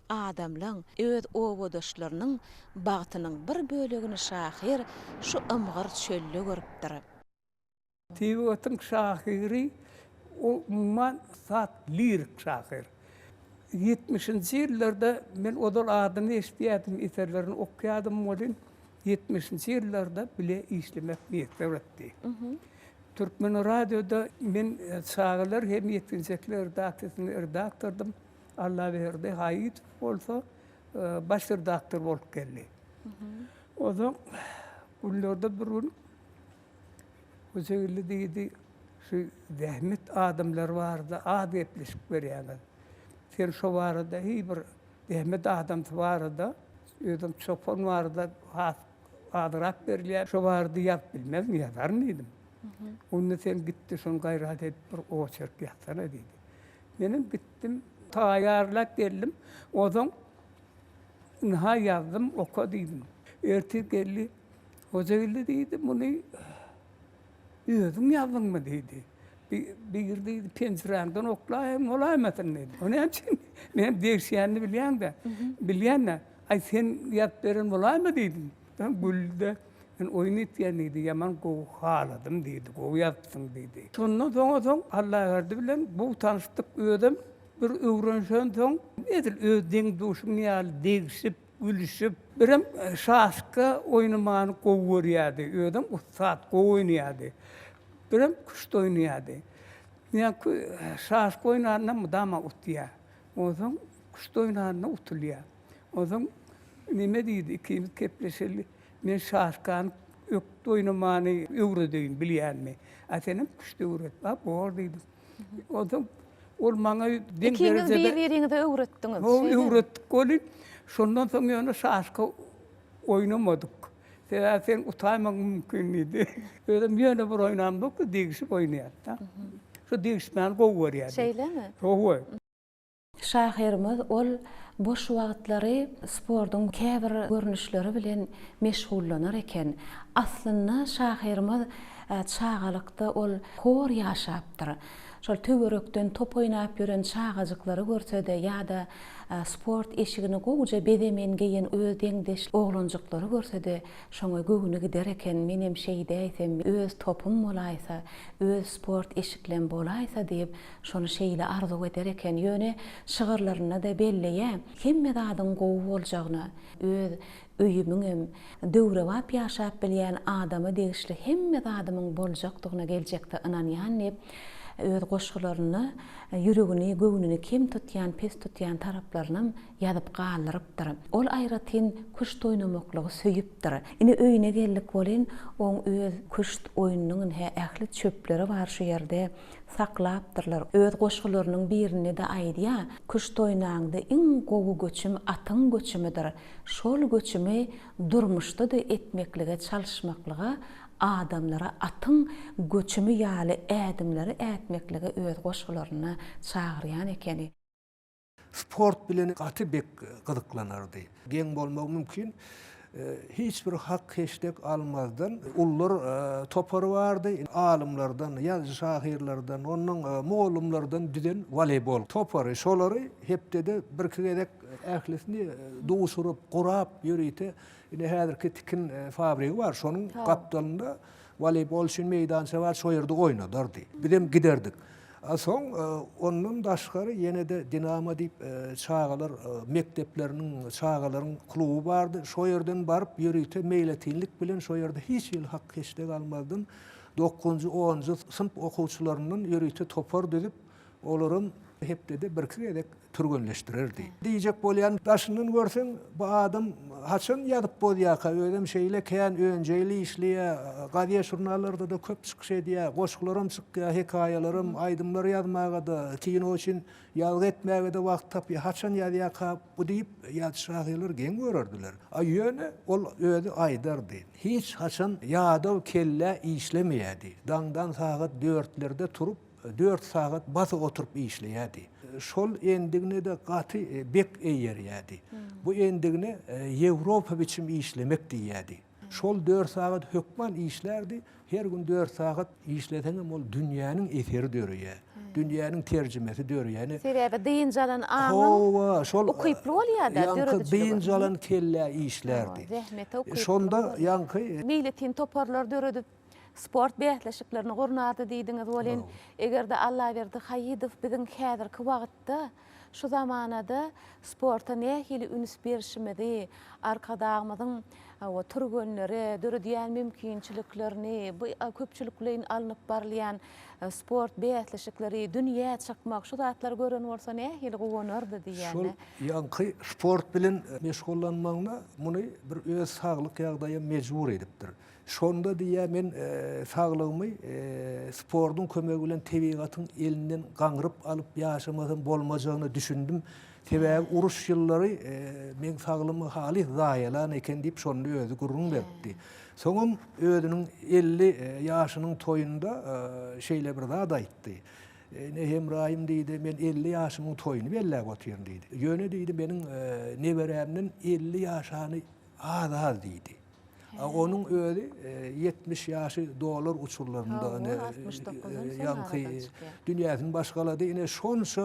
Adamlaň, öz obadaşlarynyň bagtynyň bir bölegini şahyr şu ymgyr çölde görüpdir. Tebigatyň şahyry umuman sap lirik şahyr. Ýetmişinji ýyllarda men ozal adyny eşidýärdim, eserlerini okýardym welin, ýetmişinji ýyllarda bile işlemek miýesser etdi. Türkmen radioda men çagalar hem ýetginjekler redaksiýasynda redaktordym. Allaberdi Haýytow bolsa baş redaktor bolup geldi. Onsoň günlerde bir gün Hojageldi diýdi, şu zähmet adamlary barada az gepleşik berýäňiz. Sen şo barada hiý bir zähmet adamsy barada, özem çopan barada has azrak berilýär. Şo barada ýazyp bilmezmi, ýazaryn diýdim. Onda sen git-de şony gaýrat edip bir oçerk ýazsana diýdi. Menem gitdim, taýýarlap geldim. Onsoň ynha ýazdym, oka diýdim. Ertir geldi, Hojageldi diýdi, muny özüň ýazdyňmy diýdi. Biri diýdi, penjiräňden oklaýaýyn bolaýmasyn diýdi. O näme üçin? Men degişýänini bilýäň-de. Bilýän-de. Aý, sen ýazyp beren bolaýma diýdim. Güldi-de, men oýun etýän diýdi, ýaman gowy haladym diýdi, gowy ýazypsyň diýdi. Şondan soňa soň Allaberdi bilen gowy tanyşdyk, özem bir öwrenişensoň edil öz deň-duşum ýaly degişip, Gülüşip, birem şaşka oýnamany gowy görýärdi. Özem ussat, gowy oýnaýardy. Birem küşt oýnaýardy. Ýaňky şaşka oýnanda mydama utýar. Onsoň küşt oýnanda utulýar. Onsoň neme diýdi, ikimiz kepleşeli. Men şaşkany ökde oýnamany öwredeýin, bilýänmi. A senem küşt öwret. A bor diýdim. Onsoň ol maňa deň Ikiňiz bir-biriňize öwretdiňiz. Ho, öwretdik welin, şondan soň ýöne şaşka oýnamadyk. Sebäbi sen utaýmagyň mümkin diýdi. Özem ýöne bir oýnamzok-da, degişip oýnaýardy-da. Şu degişmäni gowy görýärdi. Şeýlemi? Hawa. Şahyrymyz ol boş wagtlary sportuň käbir görnüşleri bilen meşgullanar eken. Aslynda şahyrymyz çagalykda ol hor ýaşapdyr. Şol töwerekden top oýnap ýören çagajyklary görse-de ýa-da sport eşigini gowuja bezemen geýen öz deňdeş oglanjyklary görse-de, şoňa göwni gider eken, menem şeýdäýsem, öz topum bolaýsa, öz sport eşiklem bolaýsa diýip, şony şeýle arzuw eder eken. Ýöne şygyrlarynda-da belleýär, hemme zadyň gowy boljagyna, öz öýümiňem, döwrebap ýaşap bilýän adama degişli hemme zadymyň boljakdygyna geljekde ynanýan diýip, öz goşgularynda ýüregini, göwnüni kem tutýan, pes tutýan taraplarynam ýazyp galdyrypdyr. Ol aýratyn küşt oýnamaklygy söýüpdir. Ine öýüne geldik welin, oň öz küşt oýnunyň ine ähli çöpleri bar şu ýerde saklapdyrlar. Öz goşgularynyň birinde-de aýdýar, Küşt oýnaňda iň gowy göçüm atyň göçümidir. Şol göçümi durmuşda-da etmeklige çalyşmaklyga adamlara atyň göçümi ýaly ädimleri ätmeklige öz goşgularynda çagyrýan ekeni. Sport bilen gaty bek gyzyklanardy. Geň bolmagy mümkin. Hiç bir hak-heşdek almazdan ulular topary bardy. Alymlardan, ýazyjy-şahyrlardan, onnoň mugallymlardan düzen woleýbol topary. Şolary hepdede birki gezek ählisini duşuryp, gurap ýörite ine häzirki tikin fabrigi bar, şonuň gapdalynda woleýbol üçin meýdança bar, şo ýerde oýnadardy. Bizem giderdik. A soň ondan daşgary ýene-de Dinamo diýip çagalar mekdepleriniň, çagalaryň kluby bardy. Şo ýerden baryp ýörite meýletinlik bilen şo ýerde hiç hili hak-heşdek almazdan dokuzynjy, onunjy synp okuwçylaryndan ýörite topar düzüp, olaram hepdede birki gezek türgenleşdirerdi. Diýjek bolýan, daşyndan görseň, bu adam haçan ýazyp bozýarka, özem şeýle kän önjeýli işleýär, gazet-žurnallarda-da köp çykyş edýär, goşgularam çykýar, hekaýalaram, aýdymlar ýazmaga-da, kino üçin ýazgy etmäge-de wagt tapýar, haçan ýazýarka bu diýip, ýazyjy-şahyrlar geň görerdiler. A ýöne ol özi aýdardy, hiç haçan ýadaw kellä işlemeýärdi. Daňdan sagat dörtlerde turup, Dört sagat basyk oturyp işleýärdi. Şol endigine-de gaty bek eýerýärdi. Bu endigine Ýewropa biçim işlemek diýýärdi. Şol dört sagat hökman işlärdi. Her gün dört sagat işleseňem ol dünýäniň eseri döreýär. Dünýäniň terjimesi döreýär. Sebäbi dynç alan aňyň ukyply bolýar-da döredijilige. Ýaňky dynç alan kellä işlärdi. Zähmete ukyply. Şonda ýaňky. Meýletin toparlar döredip, Sport bäsleşiklerini gurnardy diýdiňiz welin, eger-de Allaberdi Haýydow biziň häzirki wagtda, şu zamanada sporta nähili üns berişimizi, Arkadagymyzyň hawa, türgenlere döredýän mümkinçiliklerini, bu köpçülikleýin alnyp barylýan sport bäsleşikleri, dünýä çykmak, şu zatlary gören bolsa nähili guwanardy diýýän-de. Şol ýaňky sport bilen meşgullanmagyna muny bir öz saglyk ýagdaýam mejbur edipdir. Şonda diýýär, men saglygymy sportuň kömegi bilen tebigatyň elinden gaňryp alyp ýaşamasam bolmajagyna düşündim. Sebäbi uruş ýyllary meň saglygymy halys zaýalan eken diýip, şonda özi gürrüň beripdi. Soňam özüniň 50 ýaşynyň toýunda şeýle bir zat aýtdy. Ine, Hemraýym diýdi, men 50 ýaşymyň toýuny belläp otyryn diýdi. Ýöne diýdi, meniň neberämden 50 ýaşany az-az diýdi. Onuň özi 70 ýaşy dolar uçurlarynda ine ýaňky dünýäsini başgalady. Ine şonça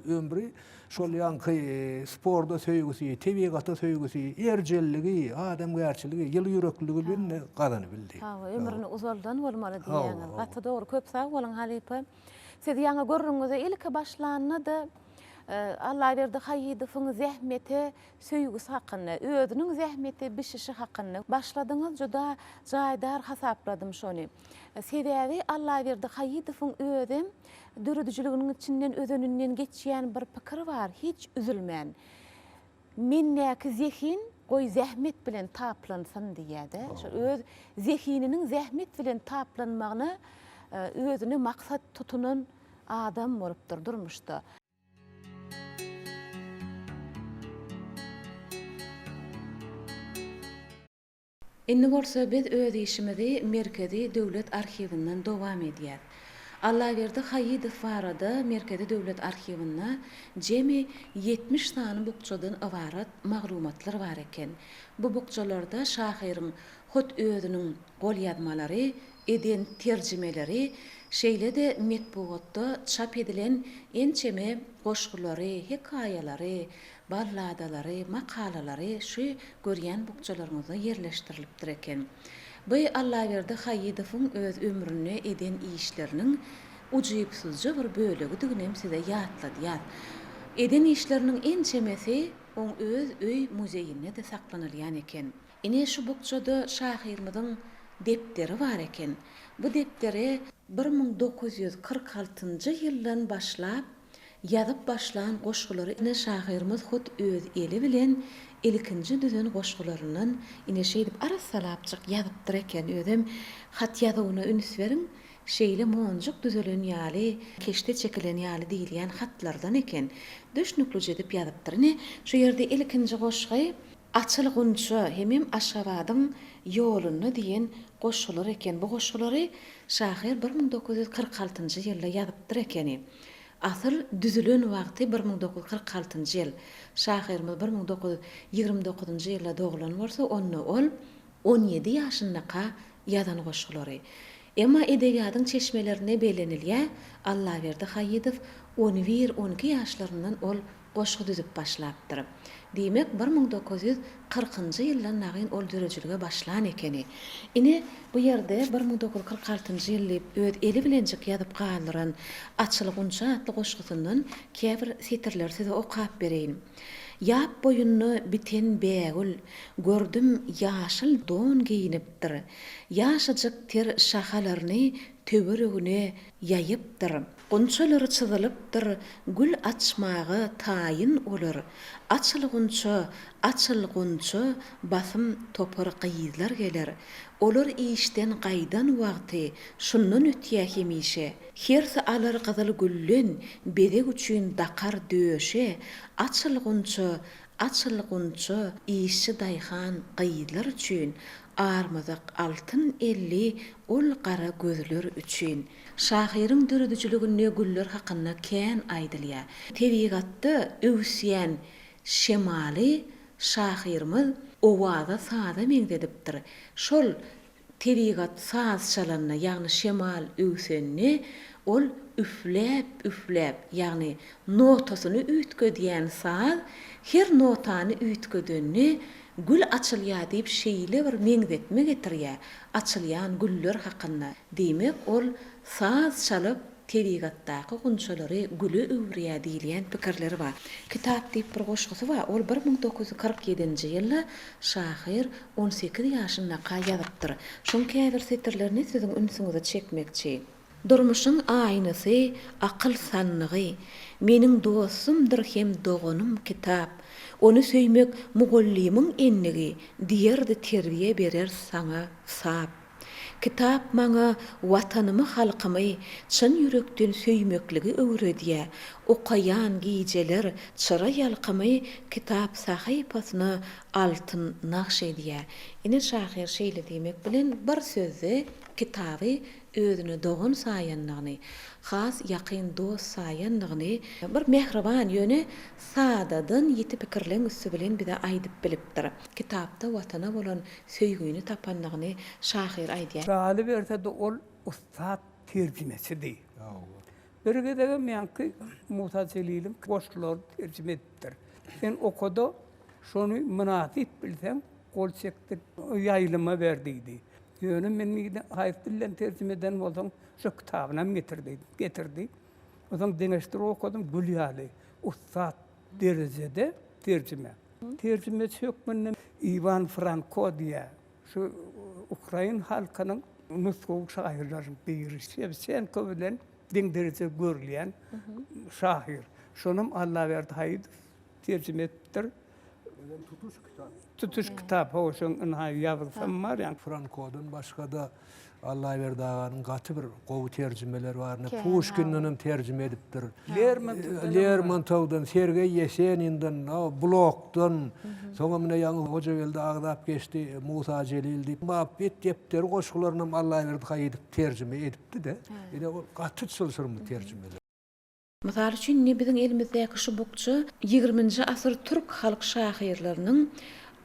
ömri şol ýaňky sporda söýgüsi, tebigata söýgüsi, erjelligi, adamgärçiligi, ýyly ýürekliligi bilen gazanybildi. Hawa, ömrüni uzaldan bolmaly diýýäňiz. Gaty dogry. Köp sag boluň halypa. Siz ýaňy gürrüňize ilki başlanda-da Allaberdi Haýydowyň zähmete söýgüsi hakynda, özüniň zähmete bişişi hakynda başladyňyz, juda jaýdar hasapladym şony. Sebäbi Allaberdi Haýydowyň özem döredijiliginiň içinden özeninden geçýän bir pikir bar, hiç üzülmän. Mendäki zehin goý zähmet bilen taplansyn diýýär-de. Şol öz zehininiň zähmet bilen taplanmagyna özüne maksat tutunan adam bolupdyr durmuşda. Indi bolsa biz öz işimizi Merkezi döwlet arhiwinden dowam edýäs. Allaberdi Haýydow barada Merkezi döwlet arhiwinde jemi 70 sany bukjadan ybarat maglumatlar bar eken. Bu bukjalarda şahyryň hut özüniň golýazmalary, eden terjimeleri, şeýle-de metbugatda çap edilen ençeme goşgulary, hekaýalary, balladalary, makalalary şu görýän bukjalaryňyzda ýerleşdirilipdir eken. Bu Allaberdi Haýydowyň öz ömründe eden işleriniň ujypsyzja bir bölegidiginem size ýatladýas. Eden işleriniň ençemesi oň öz öý muzeýinde-de saklanylýan eken. Ine şu bukjada şahyrymyzyň depderi bar eken. Bu depdere 1946-njy ýyldan başlap ýazyp başlan goşgulary ine şahyrymyz hut öz eli bilen ilkinji düzen goşgularyndan ine şeýdip arassalapjyk ýazypdyr eken. Özem hat ýazuwyna üns beriň, şeýle monjuk düzelen ýaly, keşde çekilen ýaly diýilýän hatlardan eken. Düşnüklije edip ýazypdyr. Ine şu ýerde ilkinji goşgy Açyl gunça hemem Aşgabadyň ýolunda diýen goşgular eken. Bu goşgulary şahyr 1946-njy ýylda ýazypdyr ekeni. Asyl düzülen wagty 1946-njy ýyl. Şahyrymyz 1929-njy ýylda doglan bolsa, onda ol 17 ýaşyndaka ýazan goşgulary. Emma edebiýatyň çeşmelerinde bellenilýär, Allaberdi Haýydow on bir, on iki ýaşlaryndan ol goşgy düzüp başlapdyr. Diýmek, 1940-njy ýyldan nagyn ol döredijilige başlan ekeni. Ine, bu ýerde 1946-njy ýyl diýip, öz eli bilenjik ýazyp galdyran Açyl gunça atly goşgusyndan käbir setirleri size okap bereýin. Ýap boýunda biten bägül, Gördüm, ýaşyl don geýnipdir. Ýaşajyk ter şahalaryny töweregine ýaýypdyr. Gunçalary çyzylypdyr, gül açmaga taýyn olar. Açyl gunça, açyl gunça, basym topar gyzlar geler. Olar işden gaýdan wagty şundan ötýä hemişe. Hersi alar gyzyl gülden, bezeg üçin dakar döşe. Açyl gunça, açyl gunça, işçi daýhan gyzlar üçin, Armazak altyn elli ol gara gözler üçin. Şahyryň döredijiliginde güller hakynda kän aýdylýar. Tebigatda öwüsýän şemaly şahyrymyz owaza saza meňzedipdir. Şol tebigat saz çalanda, ýagny şemal öwsende, ol üfläp-üfläp, ýagny notasyny üýtgedýän saz her notany üýtgedende gül açylýar diýip şeýle bir meňzetme getirýär, açylýan güller hakynda. Diýmek, ol saz çalyp, tebigatdaky gunçalary güle öwürýär diýilýän pikirleri bar. Kitap diýip bir goşgusy bar, ol 1947-nji ýylda şahyr on sekiz ýaşyndaka ýazypdyr. Şoň käbir setirlerini siziň ünsüňize çekmekçi. Durmuşyň aýnasy, akyl sandygy, Meniň dostumdyr hem doganym kitap. Ony söýmek mugallymyň endigi, Diýerdi terbiýe berer saňa sap. Kitap maňa Watanymy, halkymy çyn ýürekden söýmekligi öwredýär. Okaýan gijeler çyra ýalkymy kitap sahypasyna altyn nagş edýär. Ine, şahyr şeýle diýmek bilen bir sözde kitaby özüne dogan saýandygyny, has ýakyn dost saýandygyny bir mähriban, ýöne sadadan ýiti pikirleň üsti bilen bize aýdyp bilipdir. Kitapda Watana bolan söýgini tapandygyny şahyr aýdýar. Galyberse-de ol ussat terjimeçidi. Bir gezegem ýaňky Musa Jeliliň goşgularyny terjime edipdir. Sen oka-da, şony mynasyp bilseň, gol çekdir, ýaýlyma ber diýdi. Ýöne men diýdi, haýsy dilden terjime eden bolsaň, şo kitabynam getir diýdim. Getirdi. Onsoň deňeşdirip okadym, gül ýaly, ussat derejede terjime. Terjimeçi hökmünde Iwan Franko diýýär. Şu ukrain halkynyň nusgawy şahyrlarynyň biri. Şewçenko bilen deň dereje görülýän şahyr. Şonam Allaberdi Haýydow terjime edipdir. Özem tutuş kitap. Tutuş kitap, hawa, şoň ynha ýazgysam bar ýaňky. Frankodan başga-da Allaberdi aganyň gaty bir gowy terjimeleri bar. Ine, Puşkindenem terjime edipdir. Lermontowdan. Lermontowdan, Sergeý Ýeseninden, Blokdan. Soňam ine ýaňy Hojageldi agzap geçdi, Musa Jelil diýip. Mapbet depderi goşgularynam Allaberdi Haýydow terjime edipdi-de. Ine, ol gaty çylşyrymly terjimeler. Mysal üçin, indi biziň elimizdäki şu bukja ýigriminji asyr türk halk şahyrlarynyň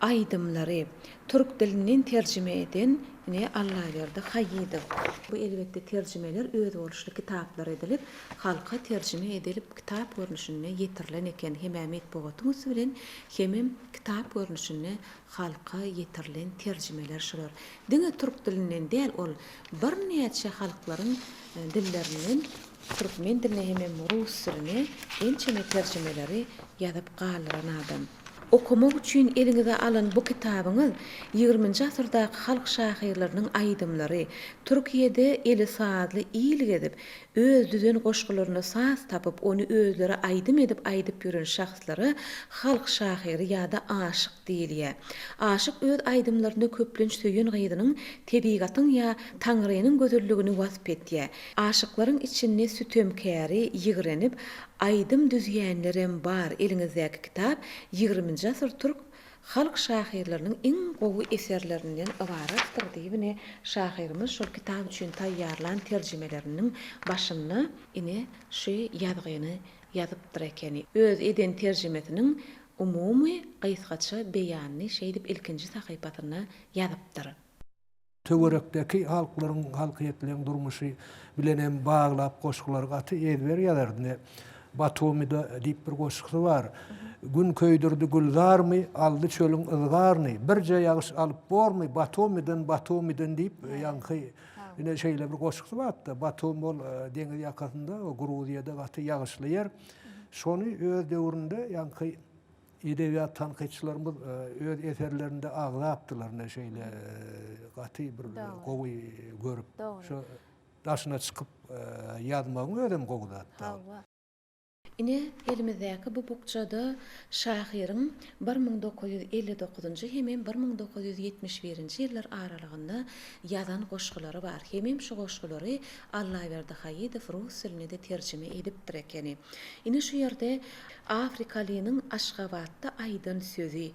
Aýdymlary türk dilinden terjime eden ine Allaberdi Haýydow. Bu elbetde terjimeler özboluşly kitaplar edilip, halka terjime edilip kitap görnüşinde ýetirilen eken hem-ä metbugatyň üsti bilen hemem kitap görnüşinde halka ýetirilen terjimeler şular. Diňe türk dilinden däl ol birnäçe halklaryň dillerinden türkmen diline hemem rus diline ençeme terjimeleri ýazyp galdyran adam. Okamak üçin eliňize alan bu kitabyňyz ýigriminji asyrdaky halk şahyrlarynyň aýdymlary, Türkiýede eli sazly il gezip, öz düzen goşgularyna saz tapyp, ony özleri aýdym edip aýdyp ýören şahslara halk şahyry ýa-da aşyk diýilýär. Aşyk öz aýdymlarynda köplenç söýen gyzynyň tebigatyň ýa Taňrynyň gözelligini wasp etýär. Aşyklaryň içinde sütemkäri ýigrenip, Aýdym düzýänlerem bar eliňizdäki kitap ýigriminji asyr türk halk şahyrlarynyň iň gowy eserlerinden ybaratdyr diýip ine şahyrymyz şol kitap üçin taýýarlan terjimeleriniň başynda ine şu ýazgyny ýazypdyr ekeni. Öz eden terjimesiniň umumy gysgaça beýanyny şeýdip ilkinji sahypasynda ýazypdyr. Töwerekdäki halklaryň, halkyýetleriň durmuşy bilen hem baglap goşgulary gaty ezber ýazardy. Ine, Batumida diýip bir goşgusy bar. Gün köýdürdi gülzarmy, aldy çölüň yzgaryny, Birje ýagyş alyp bormy, Batumiden, Batumiden diýip, ýaňky ine şeýle bir goşgusy bardy-da. Batum ol deňiz ýakasynda, Gruziýada gaty ýagyşly ýer. Şony öz döwründe ýaňky Edebiýat tankytçylarymyz öz eserlerinde agzapdylar ine şeýle gaty bir gowy görüp şo daşyna çykyp ýazmagyň özem gowy zat. Hawa. Ine, elimizdäki bu bukjada şahyryň 1959-njy hemem 1971-nji ýyllar aralygynda ýazan goşgulary bar. Hemem şu goşgulary Allaberdi Haýydow rus diline-de terjime edipdir ekeni. Ine şu ýerde Afrikalynyň Aşgabatda aýdan sözi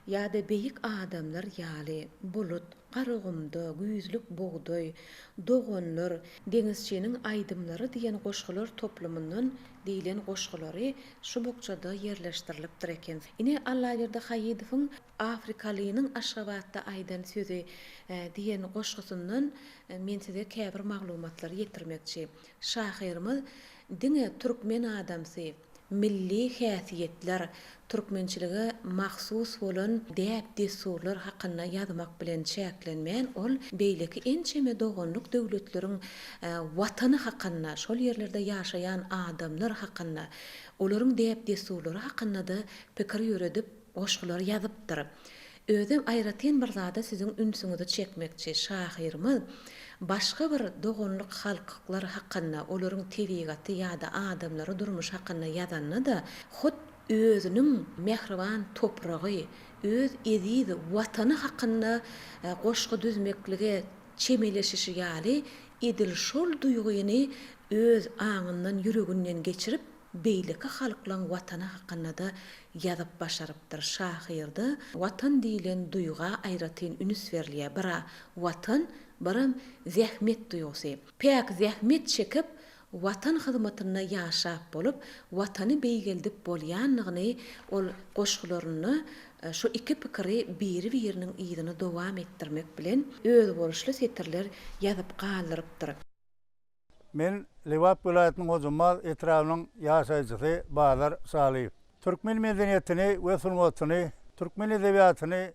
ýa-da beýik adamlar ýaly, bulut, Garagumda, güýzlük bugdaý, doganlar, deňizçiniň aýdymlary diýen goşgular toplumyndan diýlen goşgulary şu bukjada ýerleşdirilipdir eken. Ine, Allaberdi Haýydowyň Afrikalynyň Aşgabatda aýdan sözi diýen goşgusyndan men size käbir maglumatlary ýetirmekçi. Şahyrymyz diňe türkmen adamsy, milli häsiýetler, türkmençilige mahsus bolan däp-dessurlar hakynda ýazmak bilen çäklenmän, ol beýleki ençeme doganlyk döwletleriň Watany hakynda, şol ýerlerde ýaşaýan adamlar hakynda, olaryň däp-dessurlary hakynda-da pikir ýöredip, goşgular ýazypdyr. Özem aýratyn bir zada siziň ünsüňizi çekmekçi, şahyrymyz başga bir doganlyk halklar hakynda, olaryň tebigaty ýa-da adamlary durmuşy hakynda ýazanda-da, hut özüniň mähriban topragy, öz eziz Watany hakynda goşgy düzmeklige çemeleşişi ýaly, edil şol duýgyny öz aňyndan, ýüreginden geçirip, beýleki halklaň Watany hakynda-da ýazyp başarypdyr. Şahyrda Watan diýlen duýga aýratyn ünüs berilýär. Bir-ä Watan, birem zähmet duýgusy. Päk zähmet çekip, Watan hyzmatynda ýaşap bolup, Watany beýgeldip bolýanlygyny ol goşgularynda şu iki pikiri biri-biriniň yzyny dowam etdirmek bilen özboluşly setirler ýazyp galdyrypdyr. Men Lebap welaýatynyň Hojambaz etrabynyň ýaşaýjysy Bazar Şalyýew. Türkmen medeniýetini we sungatyny, türkmen edebiýatyny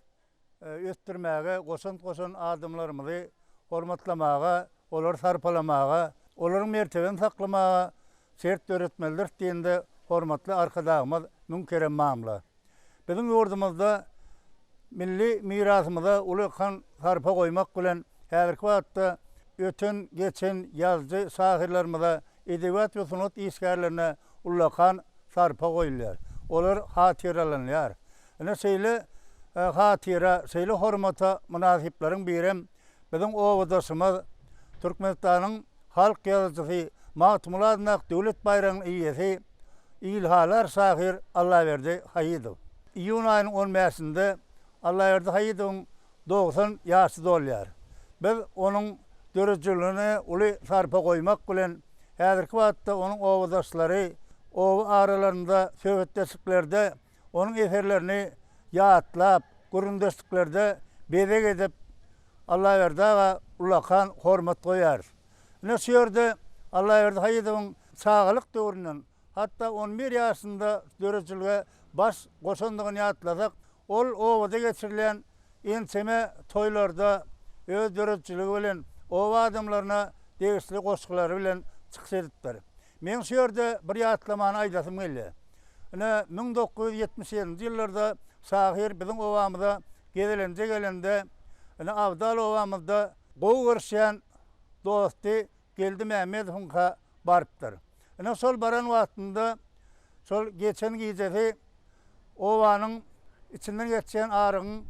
ösdürmäge goşant goşan adamlarymyzy hormatlamaga, olary sarpalamaga, olaryň mertebesini saklamaga şert döretmelidiris diýende hormatly Arkadagymyz müň kerem mamla. Biziň ýurdumyzda milli mirasymyza uly kan sarpa goýmak bilen, häzirki wagtda öten, geçen ýazyjy, şahyrlarymyza, edebiýat we sungat işgärlerine ullakan sarpa goýulýar. Olar hatyralanýar. Ine, şeýle hatyra, şeýle hormata mynasyplaryň birem Biziň obadaşymyz, Türkmenistanyň halk ýazyjysy, Magtymguly adyndaky döwlet baýragynyň eýesi, ilhalar şahyr Allaberdi Haýydow. Iýun aýynyň on bäşinde Allaberdi Haýydowyň 90 ýaşy dolýar. Biz onuň döredijiligine uly sarpa goýmak bilen, häzirki wagtda onuň obadaşlary oba aralarynda söhbetdeşliklerde Onuň eserlerini ýatlap, gürrüňdeşliklerde bezeg edip, Allaberdi aga ullakan hormat goýýarys. Ine şu ýerde Allaberdi Haýydowyň çagalyk döwründen, hatda on bir ýaşynda döredijilige baş goşandygyny ýatlasak, ol obada geçirilýän ençeme toýlarda öz döredijiligi bilen oba adamlaryna degişli goşgulary bilen çykyş edipdir. Meň şu ýerde bir ýatlamany aýdasym gelýär. Ine, 1977-nji ýyllarda şahyr biziň obamyza gezelenje gelende, ine, Abdal obamyzda gowy görüşýän dosty Geldi Mämmedowyňka barypdyr. Ine, şol baran wagtynda şol geçen gijesi obanyň içinden geçýän arygyň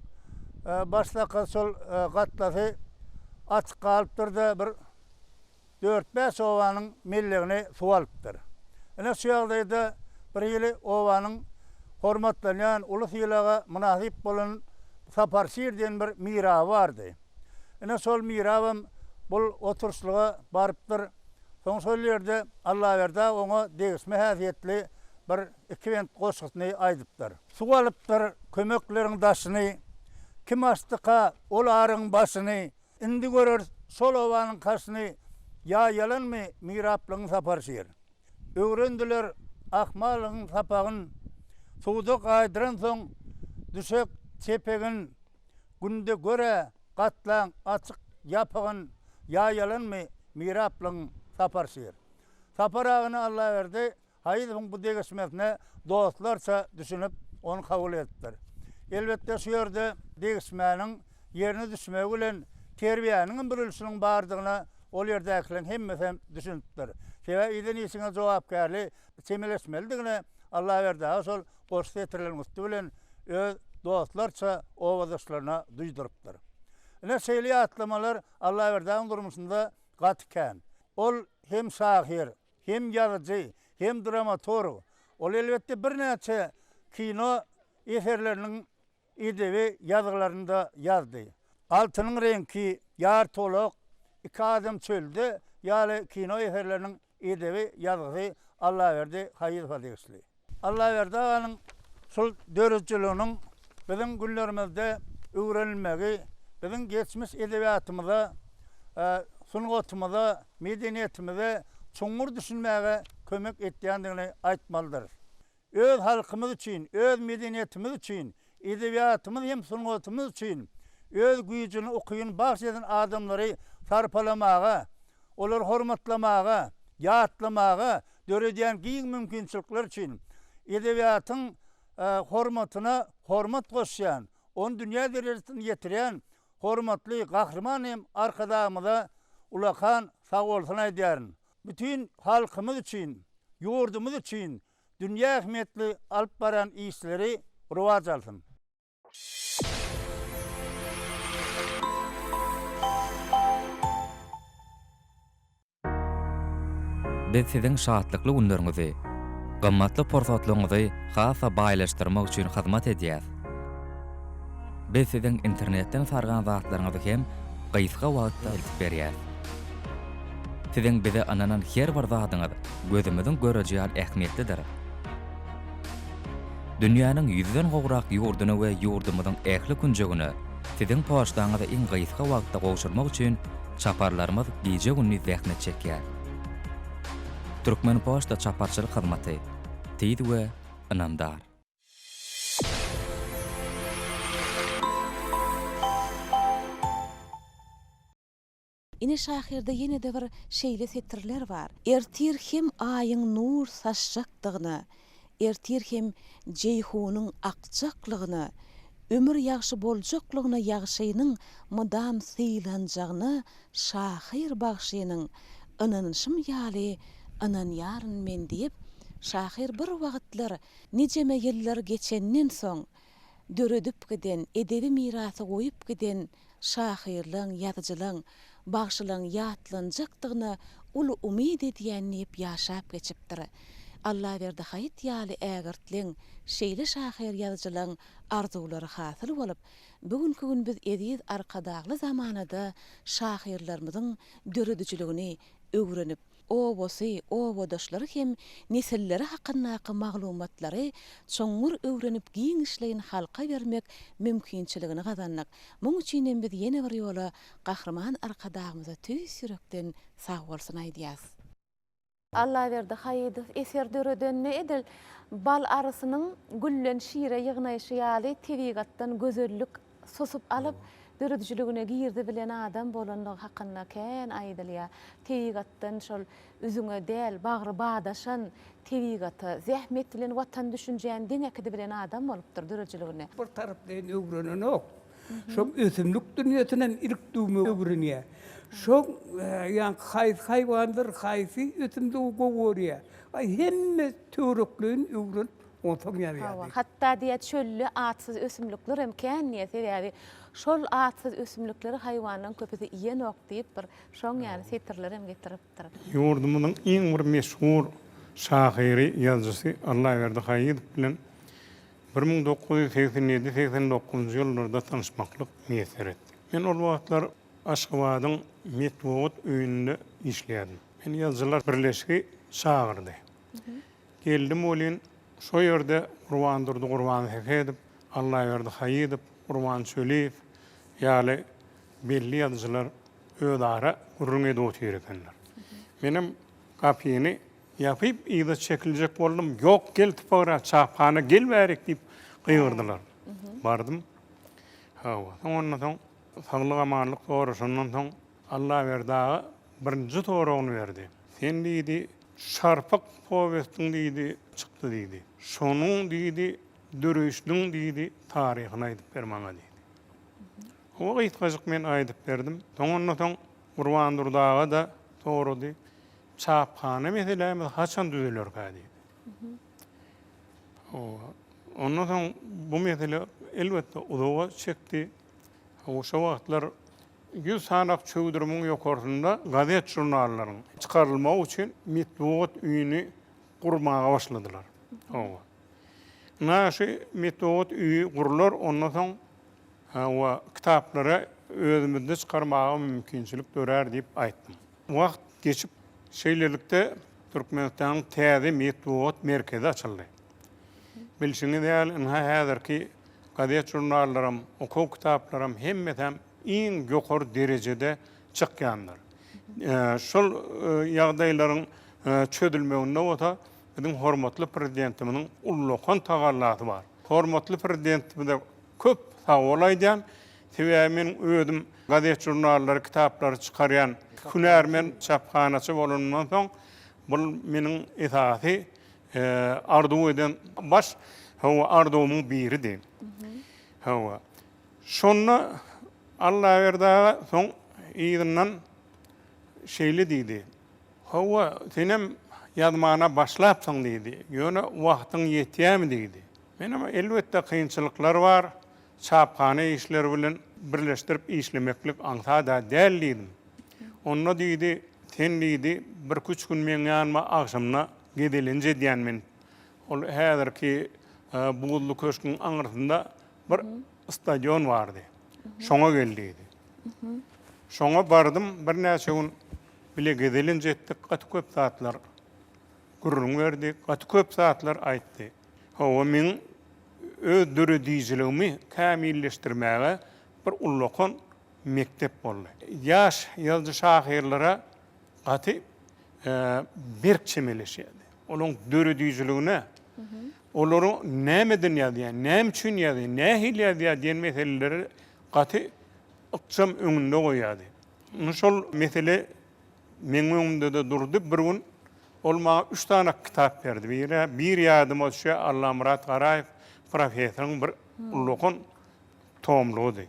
başlakasy şol gatlasy açyk galypdyr-da, bir dört-bäş obanyň mellegini suw alypdyr. Ine, şu ýagdaýda bir hili obanyň hormatlanýan, uly sylaga mynasyp bolan Sapar şir diýen bir miraby bardy. Ine, şol mirabam bul oturyşlyga barypdyr. Soň şol ýerde Allaberdi aga oňa degişme häsiýetli bir iki bent goşgusyny aýdypdyr. Suw alypdyr kömekleriň daşyny, Kim açdyka ol arygyň başyny, Indi göreris şol obanyň kaşyny, Ýa ýalanmy miraplygyň Sapar şir? Öwrendiler ahmallygyň sapagyn, Suwda gaýdyransoň düşek çepegin, Günde gör-ä gatlaň açyk ýapygyn, Ýa ýalanmy miraplygyň Sapar şir? Sapar agany Allaberdi Haýydowyň bu degişmesine dostlarça düşünip, ony kabul edipdir. Elbetde, şu ýerde degişmäniň ýerine düşmegi bilen terbiýäniňem bir ülşüniň bardygyna ol ýerdäkileriň hemmesem düşünipdir. Sebäbi eden işiňe jogapkärli çemeleşmelidigine Allaberdi aga şol goşgy setirleriň üsti bilen öz dostlarça obadaşlaryna duýdurypdyr. Ine, şeýle ýatlamalar Allaberdi agaň durmuşynda gaty kän. Ol hem şahyr, Hem ýazyjy, hem dramaturg. Ol elbetde birnäçe kino eserleriniň edebi ýazgylaryny-da ýazdy. Altynyň reňki, Ýar tolak, Iki adam çölde ýaly kino eserleriniň edebi ýazgysy Allaberdi Haýydowa degişli. Allaberdi aganyň şul döredijiliginiň biziň günlerimizde öwrenilmegi, biziň geçmiş edebiýatymyza, sungatymyza, medeniýetimize çuňňur düşünmäge kömek etýändigini aýtmalydyrys. Öz halkymyz üçin, öz medeniýetimiz üçin, edebiýatymyz hem sungatymyz üçin öz güýjüni, ukybyny bagş eden adamlary sarpalamaga, olary hormatlamaga, ýatlamaga döredýän giň mümkinçilikler üçin edebiýatyň hormatyna hormat goşýan, ony dünýä derejesine ýetirýän hormatly Gahryman hem Arkadagymyza ulakan sagbolsun aýdýaryn. Bütin halkymyz üçin, ýurdumyz üçin dünýä ähmiýetli alyp barýan işleri rowaç alsyn! Biz siziň şatlykly günleriňizi, gymmatly pursatlaryňyzy has-da baýlaşdyrmak üçin hyzmat edýäs. Biz siziň internetden sargan zatlaryňyzy hem gysga wagtda eltip berýäs. Siziň bize ynanan her bir zadyňyz gözümiziň göreji ýaly ähmiýetlidir. Dünýäniň ýüzden gowrak ýurduna we ýurdumyzyň ähli künjegine siziň poçtaňyzy iň gysga wagtda gowşurmak üçin çaparlarymyz gije-gündiz zähmet çekýär. Türkmenpoçta çaparçylyk hyzmaty, tiz we ynamdar. Ine şahyrda ýene-de bir şeýle setirler bar. Ertir hem Aýyň nur saçjakdygyna, Ertir hem Jeýhunyň akjaklygyna, Ömür ýagşy boljaklygyna Ýagşynyň mydam sylanjagyna Şahyr bagşynyň ynanyşym ýaly ynanýaryn men diýip, şahyr bir wagtlar nijeme ýyllar geçenden soň döredip giden, edebi mirasy goýup giden şahyrlaň, ýazyjylaň, bagşylaň ýatlanjakdygyna uly umyt edýän diýip ýaşap geçipdir. Allaberdi Haýyt ýaly ägirtleň, şeýle şahyr-ýazyjylaň arzuwlary hasyl bolup, bu günki gün biz eziz Arkadagly zamanada şahyrlarymyzyň döredijiligini öwrenip, obasy, obadaşlary hem nesilleri hakyndaky maglumatlary çuňňur öwrenip giňişleýin halka bermek mümkinçiligini gazandyk. Muň üçin hem biz ýene bir ýola Gahryman Arkadagymyza tüýs ýürekden sagbolsun aýdýas. Allaberdi Haýydow eser döredende edil bal arysynyň gülden şire ýygnaýşy ýaly tebigatdan gözellik susup alyp, döredijiligine girdi bilen adam bolandygy hakynda kän aýdylýar. Tebigatdan şol üzüňe däl, bagry badaşan tebigata, zähmet bilen Watan düşünjäni deň äkidibilen adam bolupdyr döredijiliginde. Bir taraplaýyn öwrenenok. Şoň ösümlik dünýesinem ilik düwme öwrenýär. Şoň ýaňky haýsy haýwandyr, haýsy ösümligi gowy görýär. Aý hemme töwerekleýin öwrenip onsoň ýazýardy. Hawa, hatda diýýär çölde atsyz ösümlikler hem kän diýýär, sebäbi şol atsyz ösümlikleri haýwanlaryň köpüsi iýenok diýip bir şoň ýaly setirler hem getiripdir. Ýurdumyzyň iň bir meşhur şahyry, ýazyjysy Allaberdi Haýydow bilen 1987, 89-njy ýyllarda tanyşmaklyk miýesser etdi. Men ol wagtlar Aşgabadyň Metbugat öýünde işleýärdim. Meni Ýazyjylar birleşigi çagyrdy. Geldim welin, şo ýerde Gurbandurdy Gurbansähedow, Allaberdi Haýydow, Gurban Çöliýew ýaly belli ýazyjylar özara gürrüň edip otyr ekenler. Menem gapyny Ýapyp yza çekiljek boldum. Ýok, gel tüpegra, çaphana gel bärik diýip gygyrdylar. Bardym. Hawa, soň ondan soň saglyk-amanlyk soraşandan soň Allaberdi aga birinji soragyny berdi. Sen diýdi, Şarpyk powestiň diýdi, çykdy diýdi. Şonuň diýdi, döreýşiniň diýdi, taryhyny aýdyp ber maňa diýdi. Hawa, gysgajyk men aýdyp berdim. Soň ondan soň Gurbandurdy aga-da sorady. Çaphana meselämiz haçan düzelerkä diýdi. Hawa. Ondan soň bu mesele elbetde uzaga çekdi. Hawa, şo wagtlar 100 sanak çöwdürimiň ýokarsynda gazet-žurnallaryň çykarylmagy üçin metbugat öýüni gurmaga başladylar. Hawa. Ynha şu metbugat öýi gurlar, ondan soň hawa, kitaplary özümizde çykarmaga mümkinçilik dörär diýip aýtdym. Wagt geçip, şeýlelikde, Türkmenistanyň täze metbugat merkezi açyldy. Bilşiňiz ýaly, ynha häzirki gazet-žurnallaram, okuw kitaplaram hemmesem iň ýokary derejede çykýandyr. Şol ýagdaýlaryň çözülmeginde bolsa biziň hormatly Prezidentimiziň ullakan tagallasy bar. Hormatly Prezidentimize köp sagbol aýdýan. Sebäbi meniň özüm gazet-žurnallary, kitaplary çykarýan hünärmen, çaphanaçy bolanymdan soň, bul meniň esasy arzuw eden baş hawa arzuwymyň biridi. Hawa. Şonda Allaberdi aga soň yzyndan şeýle diýdi. Hawa, senem ýazmana başlapsyň diýdi. Ýöne wagtyň ýetýärmi diýdi. Menem elbetde kynçylyklar bar. Çaphana işleri bilen birleşdirip işlemeklik aňsad-a däl diýdim. Onda diýdi, sen diýdi, birküç gün meň ýanyma agşamyna gezelenç edýän men. Ol häzirki Buzly köşgüň aňyrsynda bir stadion bardy. Şoňa gel diýdi. Şoňa bardym, birnäçe gün bile gezelenç etdik, gaty köp zatlar gürrüň berdi, gaty köp zatlar aýtdy. Hawa, meň öz döredijiligimi kämilleşdirmäge bir ullakan mekdep boldy. Ýaş ýazyjy-şahyrlara gaty berk çemeleşýärdi. Olaryň döredijiligine, olaryň nämeden ýazýar, näme üçin ýazýar, nähili ýazýar diýen meseleleri gaty ykjam öňünde goýýardy. Şol mesele Meň öňümde-de durdy. Bir gün ol maňa üç sany kitap berdi. Biri, bir ýadyma düşýär, Allamyrat Garaýew professoryň bir ullakan tomlugydy.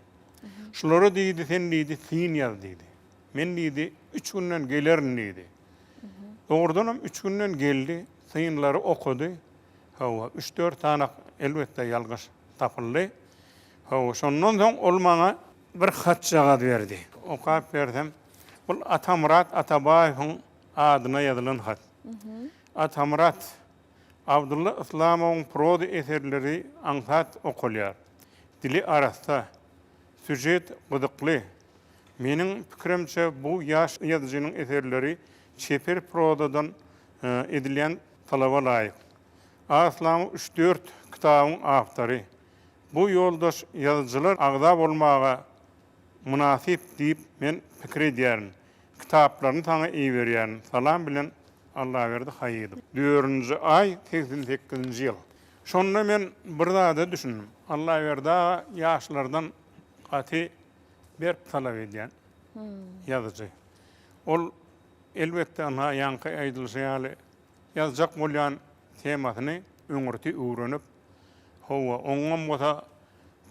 Şulara diýdi, sen diýdi, syn ýaz diýdi. Men diýdi, üç günden gelerin diýdi. Dogrudanam üç günden geldi, synlary okady. Hawa, üç-dört sany elbetde ýalňyş tapyldy. Hawa, şondan soň ol maňa bir hatjagaz berdi. Okap bersem, Bul Atamyrat Atabaýewiň adyna ýazylan hat. Atamyrat, Abdylla Yslamowyň proza eserleri aňsat okalýar. Dili arassa. Sýužet gyzykly. Meniň pikirimçe bu ýaş ýazyjynyň eserleri. Çeper prozadan edilýän talaba laýyk. A. Yslamow üç-dört kitabyň awtory. Bu ýoldaş ýazyjylar agza bolmaga mynasyp diýip men pikir edýärin. Kitaplaryny saňa iberýärin. Salam bilen Allaberdi Haýydow. Dördünji aý 88-nji ýyl. Şonda men bir zada düşündim. Allaberdi aga ýaşlardan gaty berk talap edýän ýazyjy. Ol elbetde ynha ýaňky aýdylyşy ýaly ýazjak bolýan temasyny öňürti öwrenip, hawa, oňňam bolsa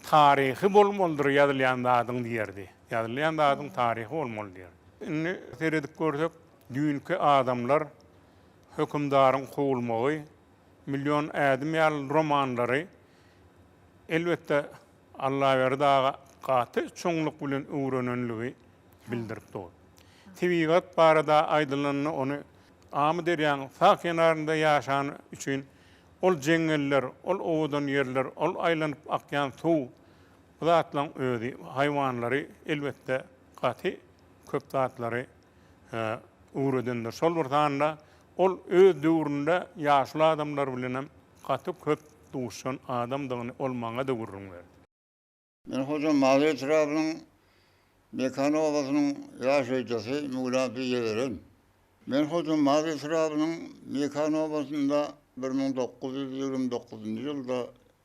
taryhy bolmalydyr ýazylýan zadyň diýerdi. Ýazylýan zadyň taryhy bolmaly diýerdi. Indi seredip görsek, düýnki adamlar hökümdaryň kowulmagy, Million ädim ýaly romanlary elbetde Allaberdi aga gaty çuňluk bilen öwrenenligi bildirip dur. Tebigat barada aýdylanda ony Amyderýaň sag kenarynda ýaşany üçin ol jeňňeller, ol owadan ýerler, ol aýlanyp akýan suw, bu zatlaň özi haýwanlary elbetde gaty köp zatlary öwredendir. Şol bir sanda ol öz döwründe ýaşuly adamlar bilenem gaty köp duşan adamdygyny ol maňa-da gürrüň berdi. Men Hojambaz etrabynyň Mekan obasynyň ýaşaýjysy Möwlam Piýeberen. Men Hojambaz etrabynyň Mekan obasynda 1929-njy ýylda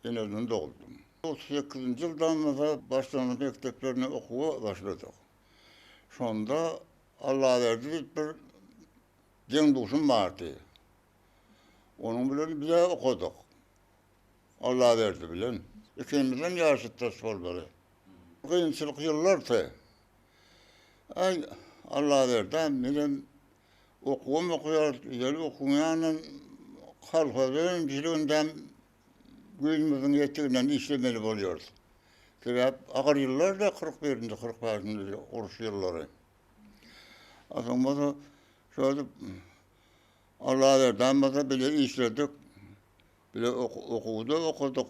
eneden doguldym. 38-nji ýyldan bolsa başlangyç mekdeplerine okuwa başladyk. Şonda Allaberdi diýip bir deň-duşum bardy. Onuň bilen bile okadyk. Allaberdi bilen. Ikimizem ýaşytdaş bolmaly. Kynçylyk ýyllardy. Aý, Allaberdäm, menem okuwam okaýarys, ýöne okuwyň ýanyndan kolhoz önümçiligindem güýjümiziň ýetdiginden işlemeli bolýarys. Sebäp agyr ýyllar-da, 41-nji, 45-nji uruş ýyllary. Soň bolsa şeýdip Allaberdäm bolsa bile işledik. Bile okuwda okadyk.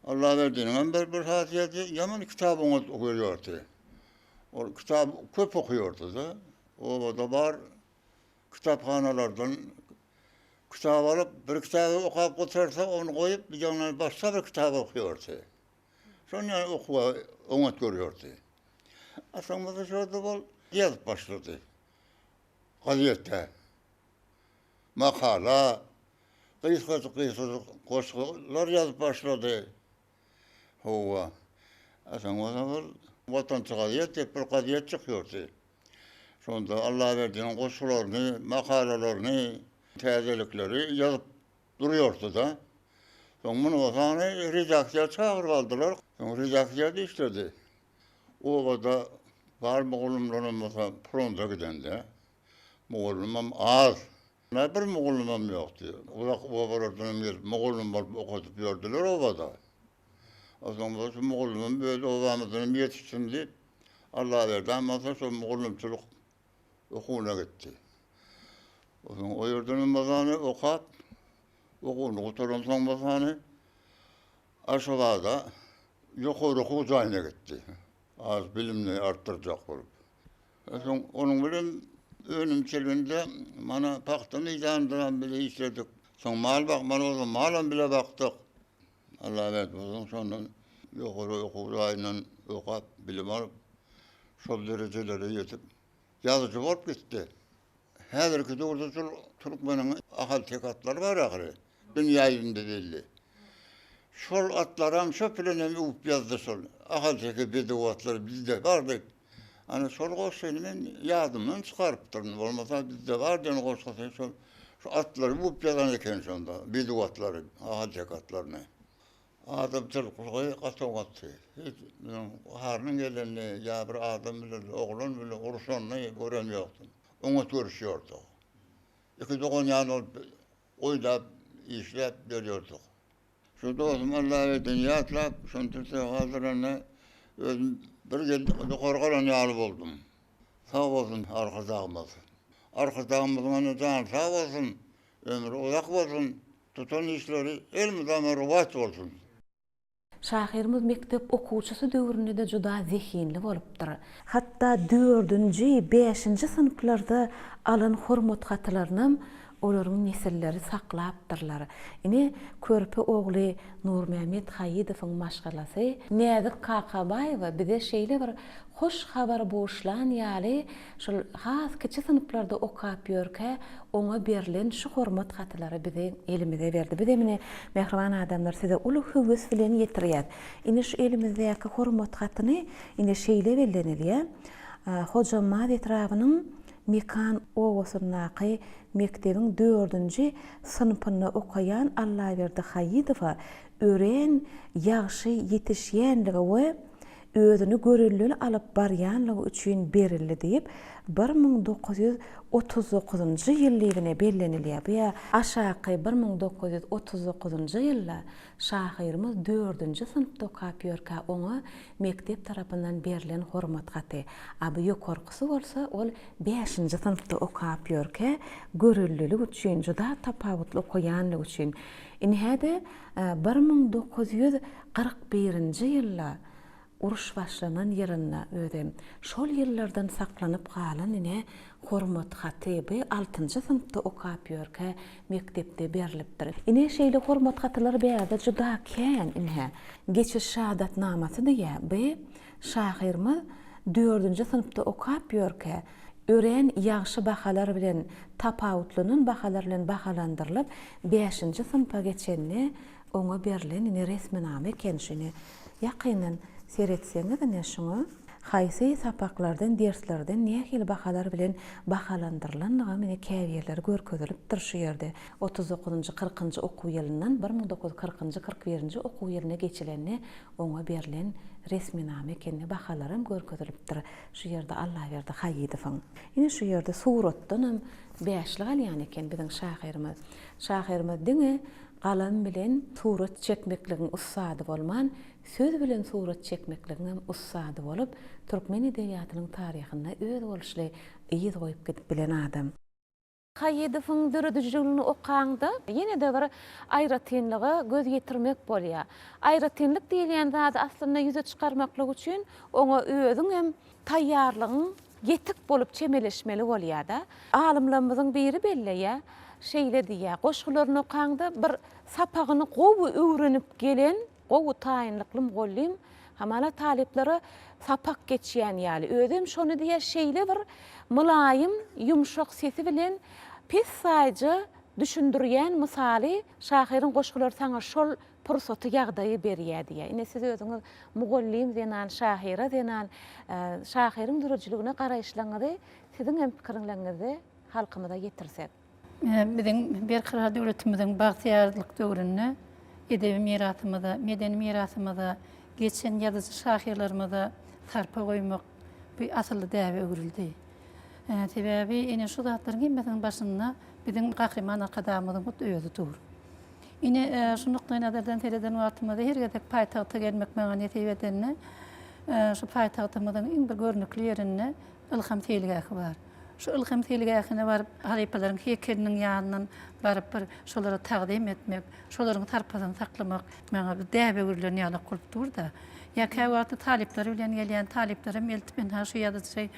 Allaberdiniňem bir bir hasiýeti ýaman kitap oňat okaýardy. Ol kitap köp okaýardy-da. Obada bar kitaphanalardan kitap alyp, bir kitaby okap gutarsa, ony goýup, bir ýandan başga bir kitap okaýardy. Şonda okuwa oňat görýärdi. A soň bolsa şo-da ol ýazyp başlady. Gazetde. Makala, gysgajyk-gysgajyk goşgular ýazyp başlady. Hawa. A soň bolsa bir Watançy gazet diýip bir gazet çykýardy. Şonda Allaberdiniň goşgularyny, makalalaryny, täzelikleri ýazyp durýardy-da. Soň muny bolsa ony redaksiýa çagyryp aldylar. Soň redaksiýada işledi. Obada bar mugallymlaram bolsa fronta gidende. Mugallymam az. Nä bir mugallymam ýokdy. Uzak obalardanam gelip mugallym bolup okadyp ýördüler obada. Onsoň bolsa şu mugallymam öz obamyzdanam ýetişsin diýip, Allaberdem bolsa şol mugallymçylyk okuwyna gitdi. Onsoň o ýerdenem bolsa okap, okuwyny gutaransoň bolsa Aşgabada ýokary okuw jaýyna gitdi. Az bilimini artdyrjak bolup. Soň onuň bilen önümçiliginde mana pagta meýdanynda bile işledik. Soň mal bakmaly bolsa malam bile bakdyk. Allah berdi bolsun şondan ýokary okuw jaýyndan okap bilim alyp şol derejelere ýetip ýazyjy bolup gitdi. Häzirki döwürde şol türkmeniň ahalteke atlary bar ahyry. Dünýä ýüzünde belli. Şol atlaram şo bilenem öwüp ýazdy şol. Ahalteke bedew atlary bizde bar diýip. Ana şol goşgyny men ýadymdan çykarypdyryn. Bolmasa bizde bar diýen goşgusy şol şu atlary öwüp ýazan eken şonda. Bedew atlary, ahalteke atlaryny. Adamçylyklygy gaty oňatdy. Hiç munuň gaharynyň gelenini ýa bir adam bilen, oglan bilen urşanyny gören ýokdum. Oňat görüşýärdik. Iki dogan ýaly bolup oýnap, işläp ýörýärdik. Şu dostum Allaberdini ýatlap, şony tirsege galdyranda özüm bir gel ýokary galan ýaly boldum. Sag bolsun Arkadagymyz. Arkadagymyzyň ene jany sag bolsun, ömri uzak bolsun, tutan işleri elmydama rowaç bolsun. Şahyrymyz mekdep okuwçysy döwründe-de juda zehinli bolupdyr. Hatda dördünji, bäşinji synplarda alan hormat hatylarynam olaryň nesilleri saklapdyrlar. Ine, körpe ogly Nurmämmet Haýydowyň maşgalasy Näzik Kakabaýewa bize şeýle bir hoş habar buşlan ýaly, şol has kiçi synplarda okap ýörkä oňa berlen şu hormat hatylary biziň elimize berdi. Bizem ine, mähriban adamlar, size uly höwes bilen ýetirýäs. Ine, şu elimizdäki hormat hatyny ine şeýle bellenilýär, Hojambaz etrabynyň Mekan obasyndaky mekdebiň dördünji synpynda okaýan Allaberdi Haýydowa örän ýagşy ýetişýänligi we özüni görelleli alyp barýanlygy üçin berildi diýip, 1939-njy ýyl diýibine bellenilýär. Bu ýa aşaky 1939-njy ýylda şahyrymyz dördünji synpda okap ýörkä oňa mekdep tarapyndan berlen hormat haty. A bu ýokarkysy bolsa ol bäşinji synpda okap ýörkä görellilik üçin, juda tapawutly okaýanlygy üçin. Ine-de 1941-nji ýylda uruş başlanan ýylynda özem şol ýyllardan saklanyp galan ine hormat haty bu altynjy synpda okap ýörkä mekdepde berlipdir. Ine şeýle hormat hatylar bärde juda kän ine geçiş şahadatnamasy diýýär bu şahyrymyz dördünji synpda okap ýörkä örän ýagşy bahalar bilen tapawutlanan bahalar bilen bahalandyrylyp bäşinji synpa geçende oňa berlen ine resminama eken şu ine ýakyndan seretseňiz ine şuňa haýsy sapaklardan derslerden nähili bahalar bilen bahalandyrylanlygam ine käbirleri görkezilipdir şu ýerde 39-njy kyrkynjy okuw ýylyndan 1940-njy 41-nji okuw ýylyna geçilende oňa berlen resminama ekende bahalaram görkezilipdir şu ýerde Allaberdi Haýydowyň ine şu ýerde suratdanam bäşlik alýan eken biziň şahyrymyz şahyrymyz diňe Galam bilen surat çekmekligiň ussady bolman, söz bilen surat çekmekligiňem ussady bolup, türkmen edebiýatynyň taryhynda özboluşly yz goýup gidip bilen adam. Haýydowyň döredijiligini okaňda, ýene-de bir aýratynlyga göz ýetirmek bolýar. Aýratynlyk diýilýän zady aslynda ýüze çykarmaklyk üçin oňa özüňem taýýarlygyň ýetik bolup çemeleşmeli bolýar-da. Alymlarymyzyň biri belleýär, şeýle diýýär, Goşgularyny okaňda bir sapagyny gowy öwrenip gelen, gowy taýynlykly mugallym hamala talyplara sapak geçýän ýaly. Özem şony diýýär, şeýle bir mylaýym, ýumşak sesi bilen pessaýja düşündirýän mysaly şahyryň goşgulary saňa şol pursaty, ýagdaýy berýär diýýär. Ine, siz özüňiz mugallym zenan, şahyra zenan, şahyryň döredijiligine garaýyşlaryňyzy siziň hem pikirleriňizi halkymyza ýetirsek. Biziň Berkarar döwletimiziň bagtyýarlyk döwründe edebi mirasymyza, medeni mirasymyza, geçen ýazyjy-şahyrlarymyza sarpa goýmak bu asylly däbe öwrüldi. Sebäbi ine şu zatlaryň hemmesiniň başynda biziň Gahryman Arkadagymyzyň hut özi dur. Ine, şu nukdaýnazardan sereden wagtymyzda her gezek paýtagta gelmek maňa nesip edende, şu paýtagtymyzyň iň bir görnükli ýerinde Ylham seýilgähi bar. Şu Ylham seýilgähine baryp, halypalaryň heýkeliniň ýanyndan baryp bir şolara tagzym etmek, şolaryň sarpasyny saklamak maňa bir däbe öwrülen ýalak bolup dur-da. Ýa käwagtda talyplar bilen gelýän, talyplaram eltip ynha şu ýazyjy,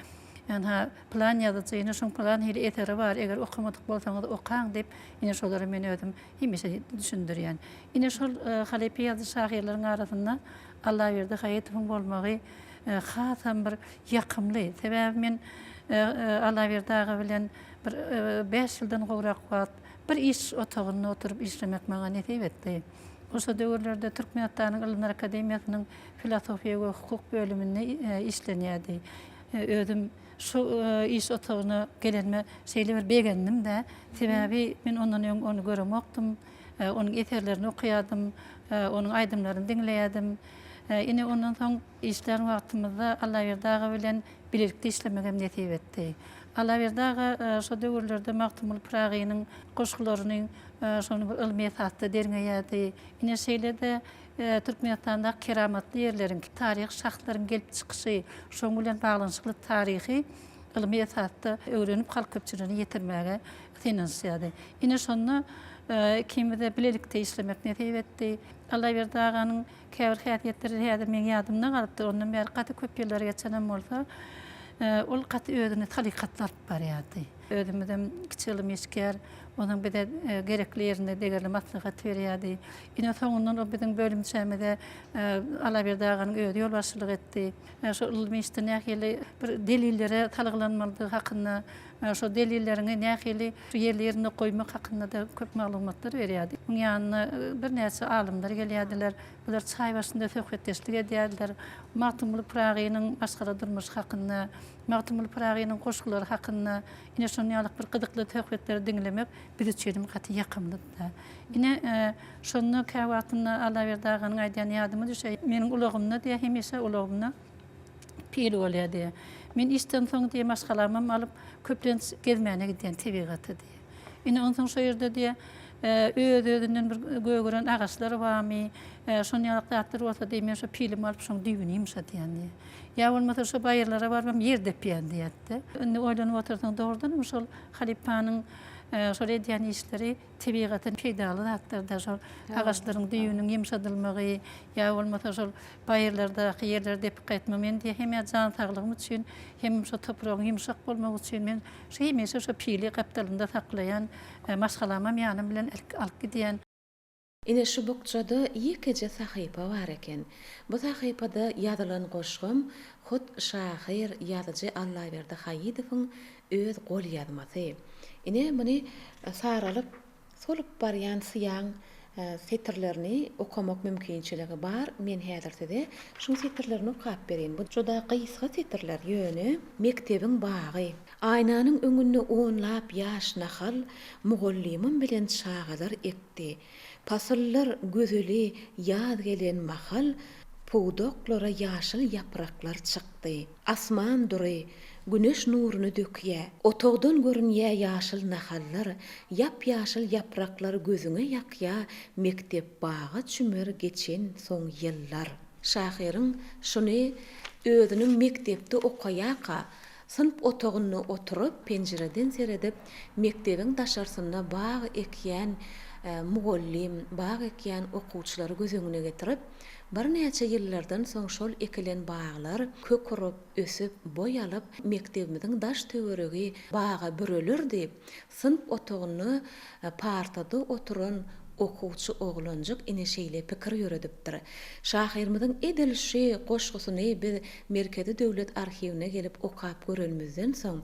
ynha pylan ýazyjy, ine şuň pylan hili eseri bar, eger okamadyk bolsaňyz okaň diýip, Ine şolary men özüm hemişe düşündirýän. Ine şol halypa ýazyjy-şahyrlaryň arasynda Allaberdi Haýytowyň bolmagy hasam bir ýakymly. Sebäbi men Allaberdi aga bilen bir bäş ýyldan gowrak wagt bir iş otagynda oturyp işlemek maňa nesip etdi. Şo döwürlerde Türkmenistanyň Ylymlar akademiýasynyň filosofiýa we hukuk bölüminde işlenýärdi. Özüm Şu iş otagyna gelenime şeýle bir begendim-de, sebäbi men ondan öň ony göremokdym, onuň eserlerini okaýardym, onuň aýdymlaryny diňleýärdim. Ine, ondan soň işlän wagtymyzda Allaberdi aga bilen bilelikde işlemegem nesip etdi. Allaberdi aga şo döwürlerde Magtymguly Pyragynyň goşgularyny şony bir ylmy esasda derňeýärdi. Ine, şeýle-de Türkmenistandaky keramatly ýerleriň, taryhy şahslaryň gelip çykyşy, şonuň bilen baglanyşykly taryhy ylmy esasda öwrenip halk köpçüligine ýetirmäge synanyşýardy. Ine şonda. Ikimize bilelikde işlemek nesip etdi. Allaberdi aganyň käbir häsiýetleri häzir meň ýadymda galypdyr. Ondan bäri gaty köp ýyllar geçenem bolsa, ol gaty özüni salykatly alyp barýardy. Özümizem kiçi ylym işgär, onuň bize gerekli ýerinde degerli maslahat berýärdi. Ine, soňundan ol biziň bölümçämize Allaberdi aganyň özi ýolbaşçylyk etdi. Şol ylmy işde nähili bir delillere salgylanmalydygy hakynda, şol delilleriňi nähili ýerli-ýerinde goýmak hakynda-da köp maglumatlar berýärdi. Onuň ýanyna birnäçe alymlar gelýärdiler. Bular çaý başynda söhbetdeşlik edýärdiler. Magtymguly Pyragynyň maşgala durmuşy hakynda, Magtymguly Pyragynyň goşgulary hakynda ine şonuň ýaly bir gyzykly söhbetleri diňlemek biz üçinem gaty ýakymlydy. Ine, şonda käwagtynda Allaberdi aganyň aýdýany ýadyma düşýär. Meniň ulagymda diýýär, hemişe ulagymda pil bolýar diýýär. Men işden soň diýýär, maşgalamam alyp, köplenç gezmäne gidýän tebigata diýýär. Ine, onsoň şo ýerde diýýär, öz-özünden bir gögeren agaçlar barmy, şonuň ýaly zatlar bolsa diýýär, men şo pilimi alyp, şoň düýbüni ýumşadýan diýýär. Ýa bolmasa şo baýyrlara barybam ýer depýän diýýär-de. Indi oýlanyp otursaň, dogrudanam şol halypanyň şol edýän işleri tebigata peýdaly zatlar-da, şol agaçlaryň düýbüniň ýumşadylmagy, ýa bolmasa şol baýyrlardaky ýerleri depip gaýtmak. Men diýýär, hem-ä jan saglygym üçin, hemem şo topragyň ýumşak bolmagy üçin men şu hemişe şo pili gapdalymda saklaýan, maşgalamam ýanym bilen alyp gidýän. Ine şu bukjada ýekeje sahypa bar eken. Bu sahypada ýazylan goşgam hut şahyr, ýazyjy Allaberdi Haýydowyň öz golýazmasy. Ine muny saralyp, solup barýan syýaň setirlerini okamak mümkinçiligi bar. Men häzir size şuň setirlerini okap bereýin. Bu juda gysga setirler, ýöne mekdebiň bagy. Aýnanyň öňünde onlap ýaş nahal mugallymym bilen çagalar ekdi. Pasyllar gözeli ýaz gelen mahal pudaklara ýaşyl ýapraklar çykdy. Asman dury, güneş nuruny dökýä. Otagdan görünýä ýaşyl nahallar, ýap-ýaşyl ýapraklar gözüňe ýakýa mekdep baga çümer geçen soň ýyllar. Şahyryň şuny özüniň mekdepde okaýaka Synp otagynda oturyp, penjireden seredip, mekdebiň daşarsynda bag ekýän mugallym, bag ekýän okuwçylary göz öňüne getirip, birnäçe ýyllardan soň şol ekilen baglar kök urup, ösüp, boý alyp, mekdebimiziň daş-töweregi baga büreler diýip, Synp otagynda partada oturan okuwçy oglanjyk ine şeýle pikir ýöredipdir. Şahyrymyzyň edil şu goşgusyny biz Merkezi döwlet arhiwine gelip okap görenimizden soň,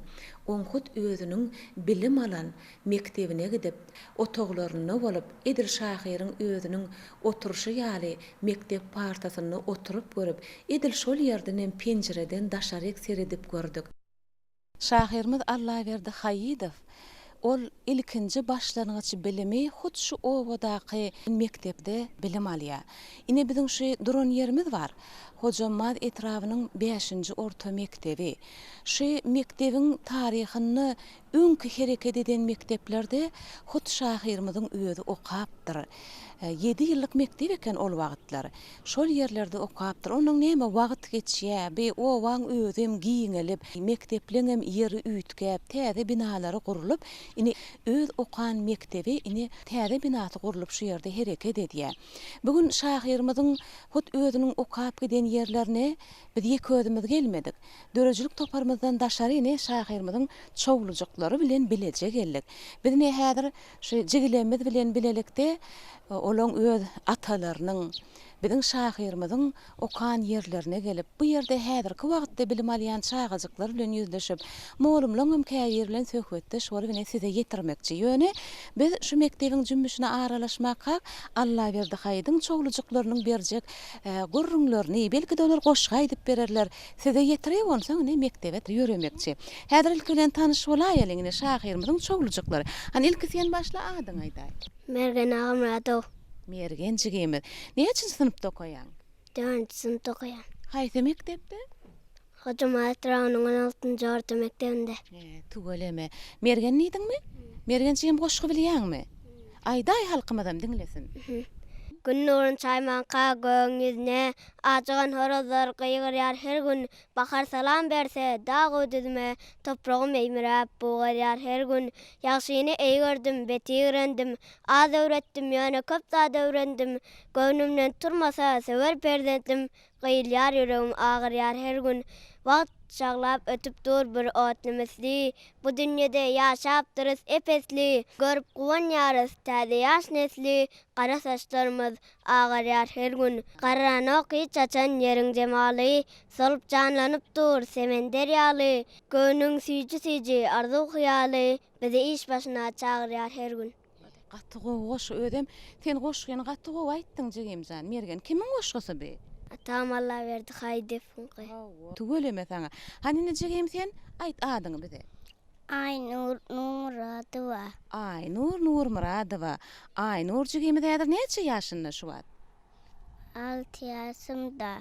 oň hut özüniň bilim alan mekdebine gidip, otaglarynda bolup, edil şahyryň özüniň oturyşy ýaly mekdep partasynda oturyp görüp, edil şol ýerdenem penjireden daşaryk seredip gördük. Şahyrymyz Allaberdi Haýydow ol ilkinji başlangyç bilimi hut şu obadaky mekdepde bilim alýar. Ine biziň şu duran ýerimiz bar. Hojambaz etrabynyň bäşinji orta mekdebi. Şu mekdebiň taryhynda öňki hereket eden mekdeplerde hut şahyrymyzyň özi okapdyr. Ýedi ýyllyk mekdep eken ol wagtlar. Şol ýerlerde okapdyr. Onnoň näme wagt geçýä, bi obaň özem giňelip, mekdepleňem ýeri üýtgäp, täze binalary gurlup, ine, öz okan mekdebi ine, täze binasy gurlup şu ýerde hereket edýä. Bu gün şahyrymyzyň hut özüniň okap giden ýerlerine biz ýeke özümiz gelmedik. Döredijilik toparymyzdan daşary ine, şahyrymyzyň çowlujyklary bilen bileje geldik. Biz ine häzir Şu jigilemmiz bilen bilelikde olaň öz atalarynyň, biziň şahyrymyzyň okan ýerlerine gelip, bu ýerde häzirki wagtda bilim alýan çagajyklar bilen ýüzleşip, mugallymlaňam käbiri bilen söhbetdeş bolup ine size ýetirmekçi. Ýöne biz şu mekdebiň jümmüşine aralaşmakak Allaberdi Haýydyň çowlujyklarynyň berjek gürrüňlerini, belki-de olar goşgy aýdyp bererler, Size ýetireý onsoň ine mekdebe ýöremekçi. Häzir ilki bilen tanyş bolaýalyň ine şahyrymyzyň çowlujyklary. Hany ilki sen başla adyňy aýdaý. Mergen Agamyradow. Mergen jigimiz. Näçinji synpda okaýaň? Dördünji synpda okaýan. Haýsy mekdepde? Hojamaz etrabynyň on altynjy orta mekdebinde. Tüweleme. Mergen diýdiňmi? Mergen jigim goşgy bilýäňmi? Aýdaý halkymyzam diňlesin. Gün nurun çaýmanka gögüň ýüzüne, Ajygan horazlar gygyrýar her gün. Bahar salam berse dag-u-düzüme, Topragym meýmiräp bugarýar her gün. Ýagşyny eý gördüm, beti ýigrendim, Az öwretdim, ýöne köp zat öwrendim. Göwnümden turmasa söwer perzentlim, Gyýylýar ýüregim, agyrýar her gün. Wagt şaglap ötüp dur bir otly misli, Bu dünýede ýaşapdyrys ep-esli. Görüp guwanýarys täze ýaş nesli, Gara saçlarymyz agarýar her gün. Garranok hiç haçan ýeriň jemaly, Solup janlanyp dur semender ýaly. Göwnüň süýji-süýji arzuw-hyýaly, Bizi iş başyna çagyrýar her gün. Gaty gowy goşgy özem sen goşgyny gaty gowy aýtdyň jigimjan Mergen kimiň goşgusy bi? Atam Allaberdi Haýydowyňky. Hawa tüweleme saňa. Hany indi jigim sen aýt adyňy bize. Aýnur Nurmyradowa. Aýnur Nurmyradowa. Aýnur jigimiz häzir näçe ýaşynda şu wagt? Alty ýaşymda.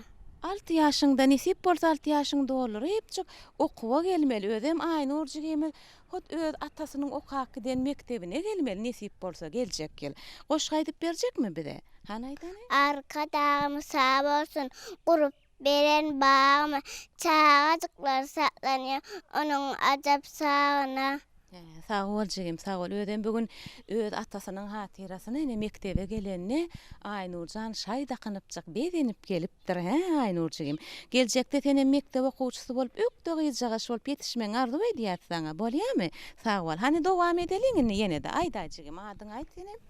Alty ýaşyňda nesip bolsa alty ýaşyňy doldurypjyk okuwa gelmeli özem Aýnur jigimiz hut öz atasynyň okap giden mekdebine gelmeli nesip bolsa geljek ýyl. Goşgy aýdyp berjekmi bize? Hany aýdany? Arkadagym sag bolsun gurup beren bagymy çagajyklar saklanýar onuň ajap sagyna. Hä, sag bol jigim, sag bol. Özem bu gün öz atasynyň hatyrasyna ine mekdebe gelende Aýnurjan şaý dakynypjyk, bezenip gelipdir, hä, Aýnur jigim. Geljekde senem mekdep okuwçysy bolup, ökde gyzjagaş bolup ýetişmegiňi arzuw edýäs saňa, bolýamy? Sag bol. Hany dowam edeliň indi ýene-de. Aýdaý jigim, adyňy aýt senem.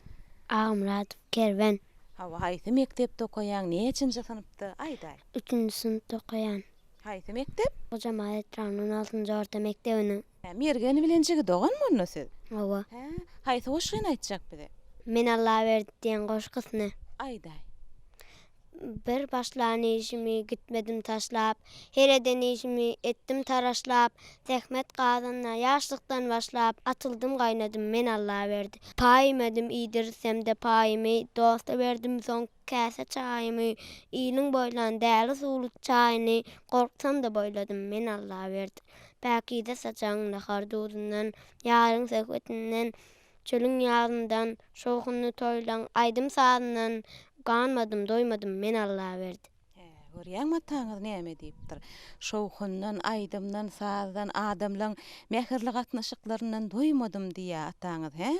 Agmyradow Kerwen. Hawa, haýsy mekdepde okaýaň, neçinji synpda? Aýdaý. Üçünji synpda okaýan. Haýsy mekdep? Hojambaz etrabynyň on altynjy orta mekdebiniň. Hä, Mergen bilen jigi doganmy onda siz? Hawa. Hä, haýsy goşgyny aýtjak bize? Men Allaberdi diýen goşgusyny. Aýdaý. Bir başlan işimi gitmedim taşlap, Her eden işimi etdim taraşlap, Zähmet gazanyna ýaşlykdan başlap, Atyldym gaýnadym men Allaberdi. Paý iýmedim iýdirsem-de paýymy, Dosta berdim soň Käse çaýymy, iliň boýlan däli suwly çaýyny gorksam-da boýladym men Allaberdi. Päkize saçagyň nahar duzundan, ýaryň söhbetinden, çölüň ýazyndan, şowhunly toýlaň aýdym-sazyndan ganmadym, doýmadym men Allaberdi. Hä, görýäňmi ataňyz näme diýipdir? Şowhundan, aýdymdan, sazdan, adamlaň mähirli gatnaşyklaryndan doýmadym diýýär ataňyz, hä?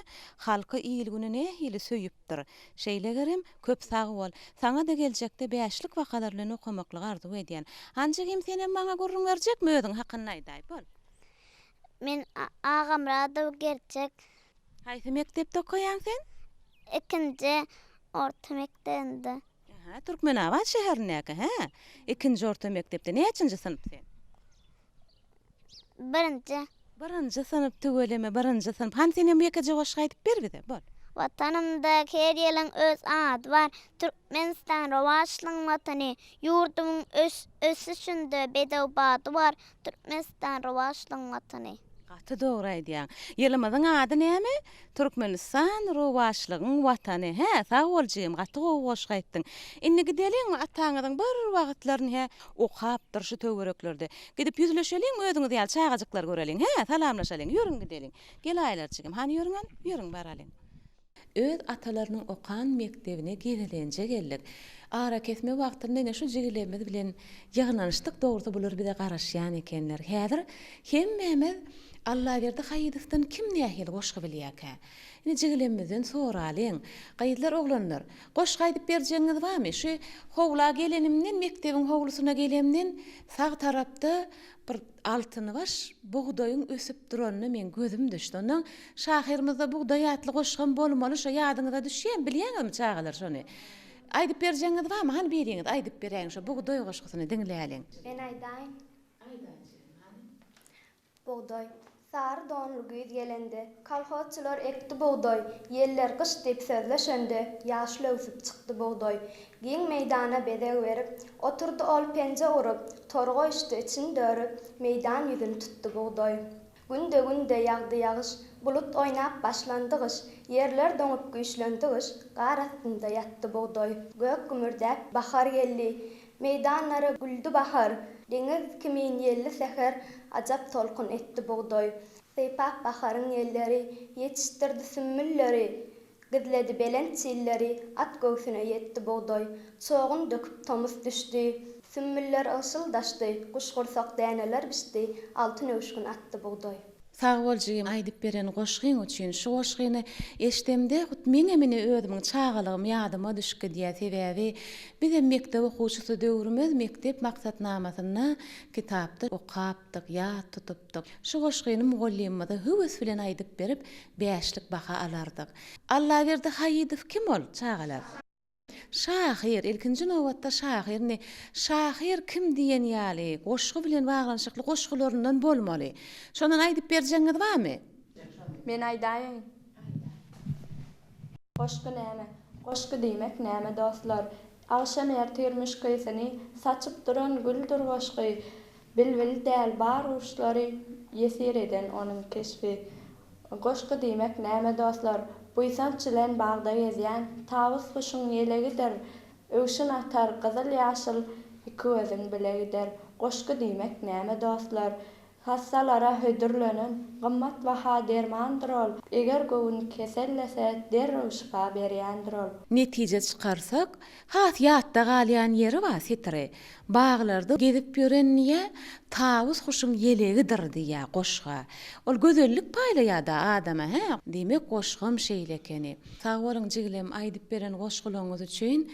Halky il-güni nähili söýüpdir. Şeýlegerem, köp sag bol. Saňa-da geljekde bäşlik wakalar bilen okamaklygy arzuw edýän. Hanjygym senem maňa gürrüň berjekmi özüň hakynda aýdaý, bol. Men Agamyradow Gerçek. Haýsy mekdepde okaýaň sen? Ikinji orta mekdebinde. Hä, Türkmenabat şäherindäki, hä? Ikinji orta mekdepde näçinji synp sen? Birinji. Birinji synp, tüweleme, birinji synp. Hany senem ýekeje goşgy aýdyp ber bize, bol. Watanymda her ýylyň öz ady bar, Türkmenistan rowaçlygyň Watany. Ýurdumyň ösüşinde bedew bady bar, Türkmenistan rowaçlygyň Watany. Gaty dogry aýdýaň. Ýylymyzyň ady näme? Türkmenistan rowaçlygyň watany. Hä, sag bol jigim, gaty gowy goşgy aýtdyň. Indi gideliňmi ataňyzyň bir wagtlaryny hä okapdyr şu töwereklerde. Gidip ýüzleşeliňmi özüňiz ýaly çagajyklar göreliň. Hä, salamlaşalyň. Ýörüň gideliň. Gel Aýlar jigim, hany ýörüň hany, ýörüň baralyň. Öz atalarynyň okan mekdebine gezelenje geldik. Arakesme wagtynda ine şu jigilerimiz bilen ýygnanyşdyk, dogrusy bular bize garaşýan ekenler. Häzir hemmämiz Allaberdi Haýydowdan kim nähili goşgy bilýärkä? Ine jigilemizden soralyň. Gyzlar, oglanlar, goşgy aýdyp berjegiňiz barmy? Şu howla gelenimden, mekdebiň howlusyna gelemden sag tarapda bir Altynbaş bugdaýyň ösüp duranyna meň gözüm düşdi. Onnoň şahyrymyzda Bugdaý atly goşgam bolmaly, şo ýadyňyza düşýämi, bilýäňizmi çagalar şony? Aýdyp berjegiňiz barmy? Hany biriňiz aýdyp beräýiň şo Bugdaý goşgusyny diňläliň. Men aýdaýyn. Aýdaý jigim, hany. Bugdaý. Sary donly güýz gelende, Kolhozçylar ekdi bugdaý, Ýeller gyş diýip sözleşende, Ýaşyl öwsüp çykdy bugdaý. Giň meýdana bezeg berip, Oturdy ol penje urup, Tor goýuşdy için dörüp, Meýdan ýüzüni tutdy bugdaý. Günde-günde ýagdy ýagyş, Bulut oýnap başlandy gyş, Ýerler doňup güýçlendi gyş, Gar astynda ýatdy bugdaý. Gök gümmürdäp bahar geldi, Meýdanlara güldi bahar, Deňiz kimin ýelli säher, Ajap tolkun etdi bugdaý. Sypap baharyň ýelleri, Ýetişdirdi sümmülleri. Gizledi belent çilleri, At göwsüne ýetdi bugdaý. Çogun döküp tomus düşdi. Sümmüller ygşyldaşdy, Guşgursak däneler bişdi, Altyn öwüşgin atdy bugdaý. Sag bol jigim aýdyp beren goşgyň üçin şu goşgyny eşdemde hut meňem ine özümiň çagalygym ýadyma düşüp gidýä sebäbi bizem mekdep okuwçysy döwrümiz mekdep maksatnamasynda kitapda okapdyk ýat tutupdyk şu goşgyny mugallymymyza höwes bilen aýdyp berip bäşlik baha alardyk Allaberdi Haýydow kim ol çagalar? Şahyr, ilkinji nobatda şahyr. Indi şahyr kim diýen ýaly goşgy bilen baglanyşykly goşgularyndan bolmaly. Şondan aýdyp berjegiňiz barmy? Men aýdaýyn. Goşgy näme? Goşgy diýmek näme dostlar? Agşam ertir müşkisini saçyp duran güldür goşgy. Bilbil däl bar guşlary ýesir eden onuň keşbi. Goşgy diýmek näme dostlar? Buýsanç bilen bagda gezýän tawus guşuň ýelegidir. Öwşün atar gyzyl-ýaşyl iki gözüň bile gider. Goşgy diýmek näme dostlar? Hassalara hödürlenen gymmat baha dermandyr ol. Eger göwün kesellese derrew şypa berýändir ol. Netije çykarsak, has ýatda galýan ýeri bar setiri, Baglarda gezip ýören diýýä, tawus guşuň ýelegidir diýýä goşga. Ol gözellik paýlaýada adama hä? Diýmek goşgam şeýle ekeni. Sag boluň jigilem aýdyp beren goşgulaňyz üçin.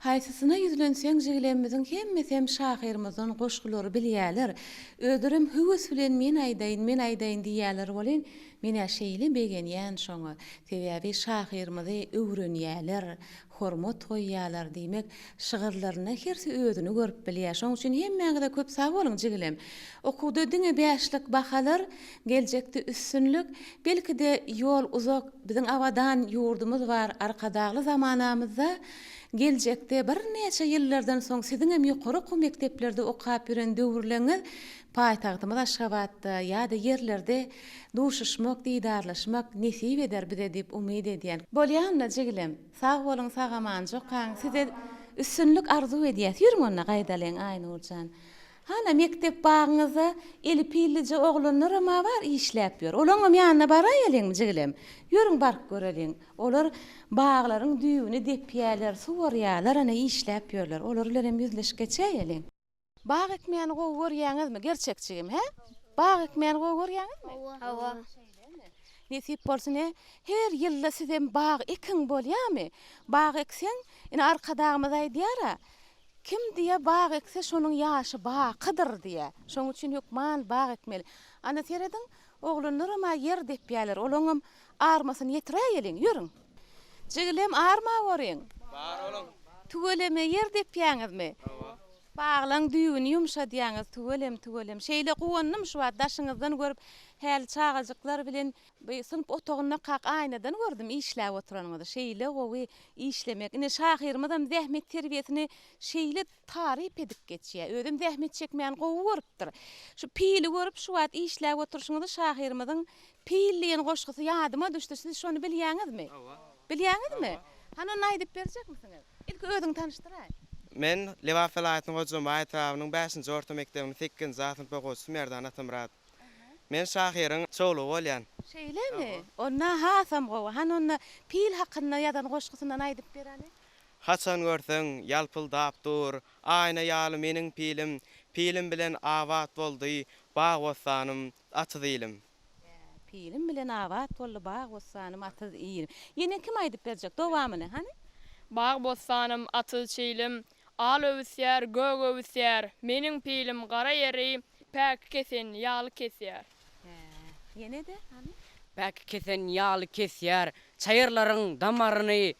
Haýsysyna ýüzlenseň jigilemmiziň hemmesem şahyrymyzdan goşgulary bilýäler. Özlerem höwes bilen men aýdaýyn men aýdaýyn diýýäler welin menä şeýle begenýän şoňa. Sebäbi şahyrymyzy öwrenýäler. Hormat goýýarlar, diýmek, şygyrlarynda hersi özüni görüp bilýär. Şonuň üçin hemmäňize köp sag boluň, jigilem. Okuwda diňe bäşlik bahalar, geljekde üstünlik, belki-de, ýol uzak, biziň abadan ýurdumyz bar, Arkadagly zamanamyzda geljekde birnäçe ýyllardan soň siziňem ýokary okuw mekdeplerde okap ýören döwürleňiz paýtagtymyz Aşgabatda ýa-da ýerlerde duşuşmak, didarlaşmak nesip eder bize diýip umyt edýän. Bolýanda jigilem. Sag boluň sagaman jokaň size üstünlik arzuw edýäs ýörüň onda gaýdalyň Aýnurjan. Hana mekdep bagyňyzda eli pillije oglanlarama bar işläp ýör olaňam ýanyna baraýalyňmy jigilem ýörüň baryp göreliň olar baglaryň düýbüni depýäler suwarýalar ana işläp ýörler olar bilenem ýüzleşip geçäýeliň. Bag ekmäni gowy görýäňizmi gerçek jigim hä? Bag ekmäni gowy görýäňizmi? Hawa. Şeýlemi? Nesip bolsun he, her ýylda sizem bag ekiň bolýamy? Bag ekseň, ine Arkadagymyz aýdýara, Kim diýä bag ekse şonuň ýaşy bakydyr diýä. Şoň üçin hökman bag ekmeli. Ana serediň, oglanlaram-a ýer depýäler, olaňam armasyny ýetiräýeliň, ýörüň. Jigilem arma boryň. Bar boluň. Tüweleme ýer depýäňizmi? Hawa. Baglaň düýbüni ýumşadýaňyz tüwelem tüwelem. Şeýle guwandym şu wagt daşyňyzdan görüp häli çagajyklar bilen bi synp otagyndakak aýnadan gördüm işläp oturanyňyzy. Şeýle gowy işlemek. Ine şahyrymyzam zähmet terbiýesini şeýle taryp edip geçýär. Özem zähmet çekmäni gowy görüpdir. Şu pili görüp şu wagt işläp oturyşyňyzy şahyrymyzyň Pil diýen goşgusy ýadyma düşdi. Siz şony bilýäňizmi? Hawa. Bilýäňizmi? Hany ony aýdyp berjekmisiňiz? Ilki özüňi tanyşdyraý. Men Lebap welaýatynyň Hojambaz etrabynyň bäşinji orta mekdebiniň sekizinji A synp okuwçysy Merdan Atamyrat. Men şahyryň çowlugy bolýan. Şeýlemi? Onda hasam gowy. Hany onda pil hakynda ýazan goşgusyndan aýdyp ber hany. Haçan görseň, ýalpyldap dur, Aýna ýaly meniň pilim, Pilim bilen abat boldy, Bag-bossanym, atyz ilim. Pilim bilen abat boldy bag-bossanym, atyz ilim. Ýene kim aýdyp berjek dowamyny, hany? Bag-bossanym, atyz çilim, Al öwüsýär, gök öwüsýär, Meniň pilim gara ýeri Päki kesen ýaly kesýär. Hä, ýene-de, hany? Päki kesen ýaly kesýär, Çaýyrlaryň damaryny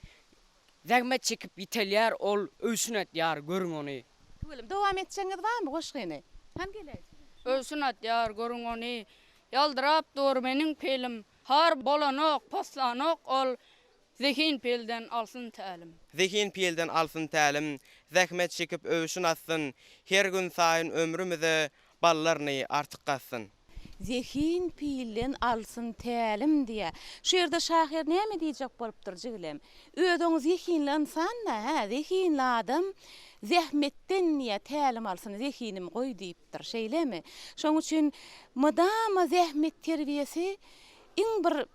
Zähmet çekip ýitelýär ol, öwşün atýar, görüň ony. Tüweleme, dowam etjegiňiz barmy goşgyny? Hany geläýjigim. Öwşün atýar, görüň ony. Ýaldyrap dur meniň pilim. Har bolanok, poslanok ol, Zehin pilden alsyn tälim. Zehin pilden alsyn tälim, Zähmet çekip öwşün atsyn, Her gün saýyn ömrümize Ballaryny artyk gatsyn. Zehin pilden alsyn tälim diýýär. Şu ýerde şahyr näme diýjek bolupdyr jigilem? Özi oň zehinli ynsan-da, hä, zehinli adam zähmetden diýýär, tälim alsyn, zehinim goý diýipdir. Şeýlemi? Şonuň üçin mydama zähmet terbiýesi iň bir.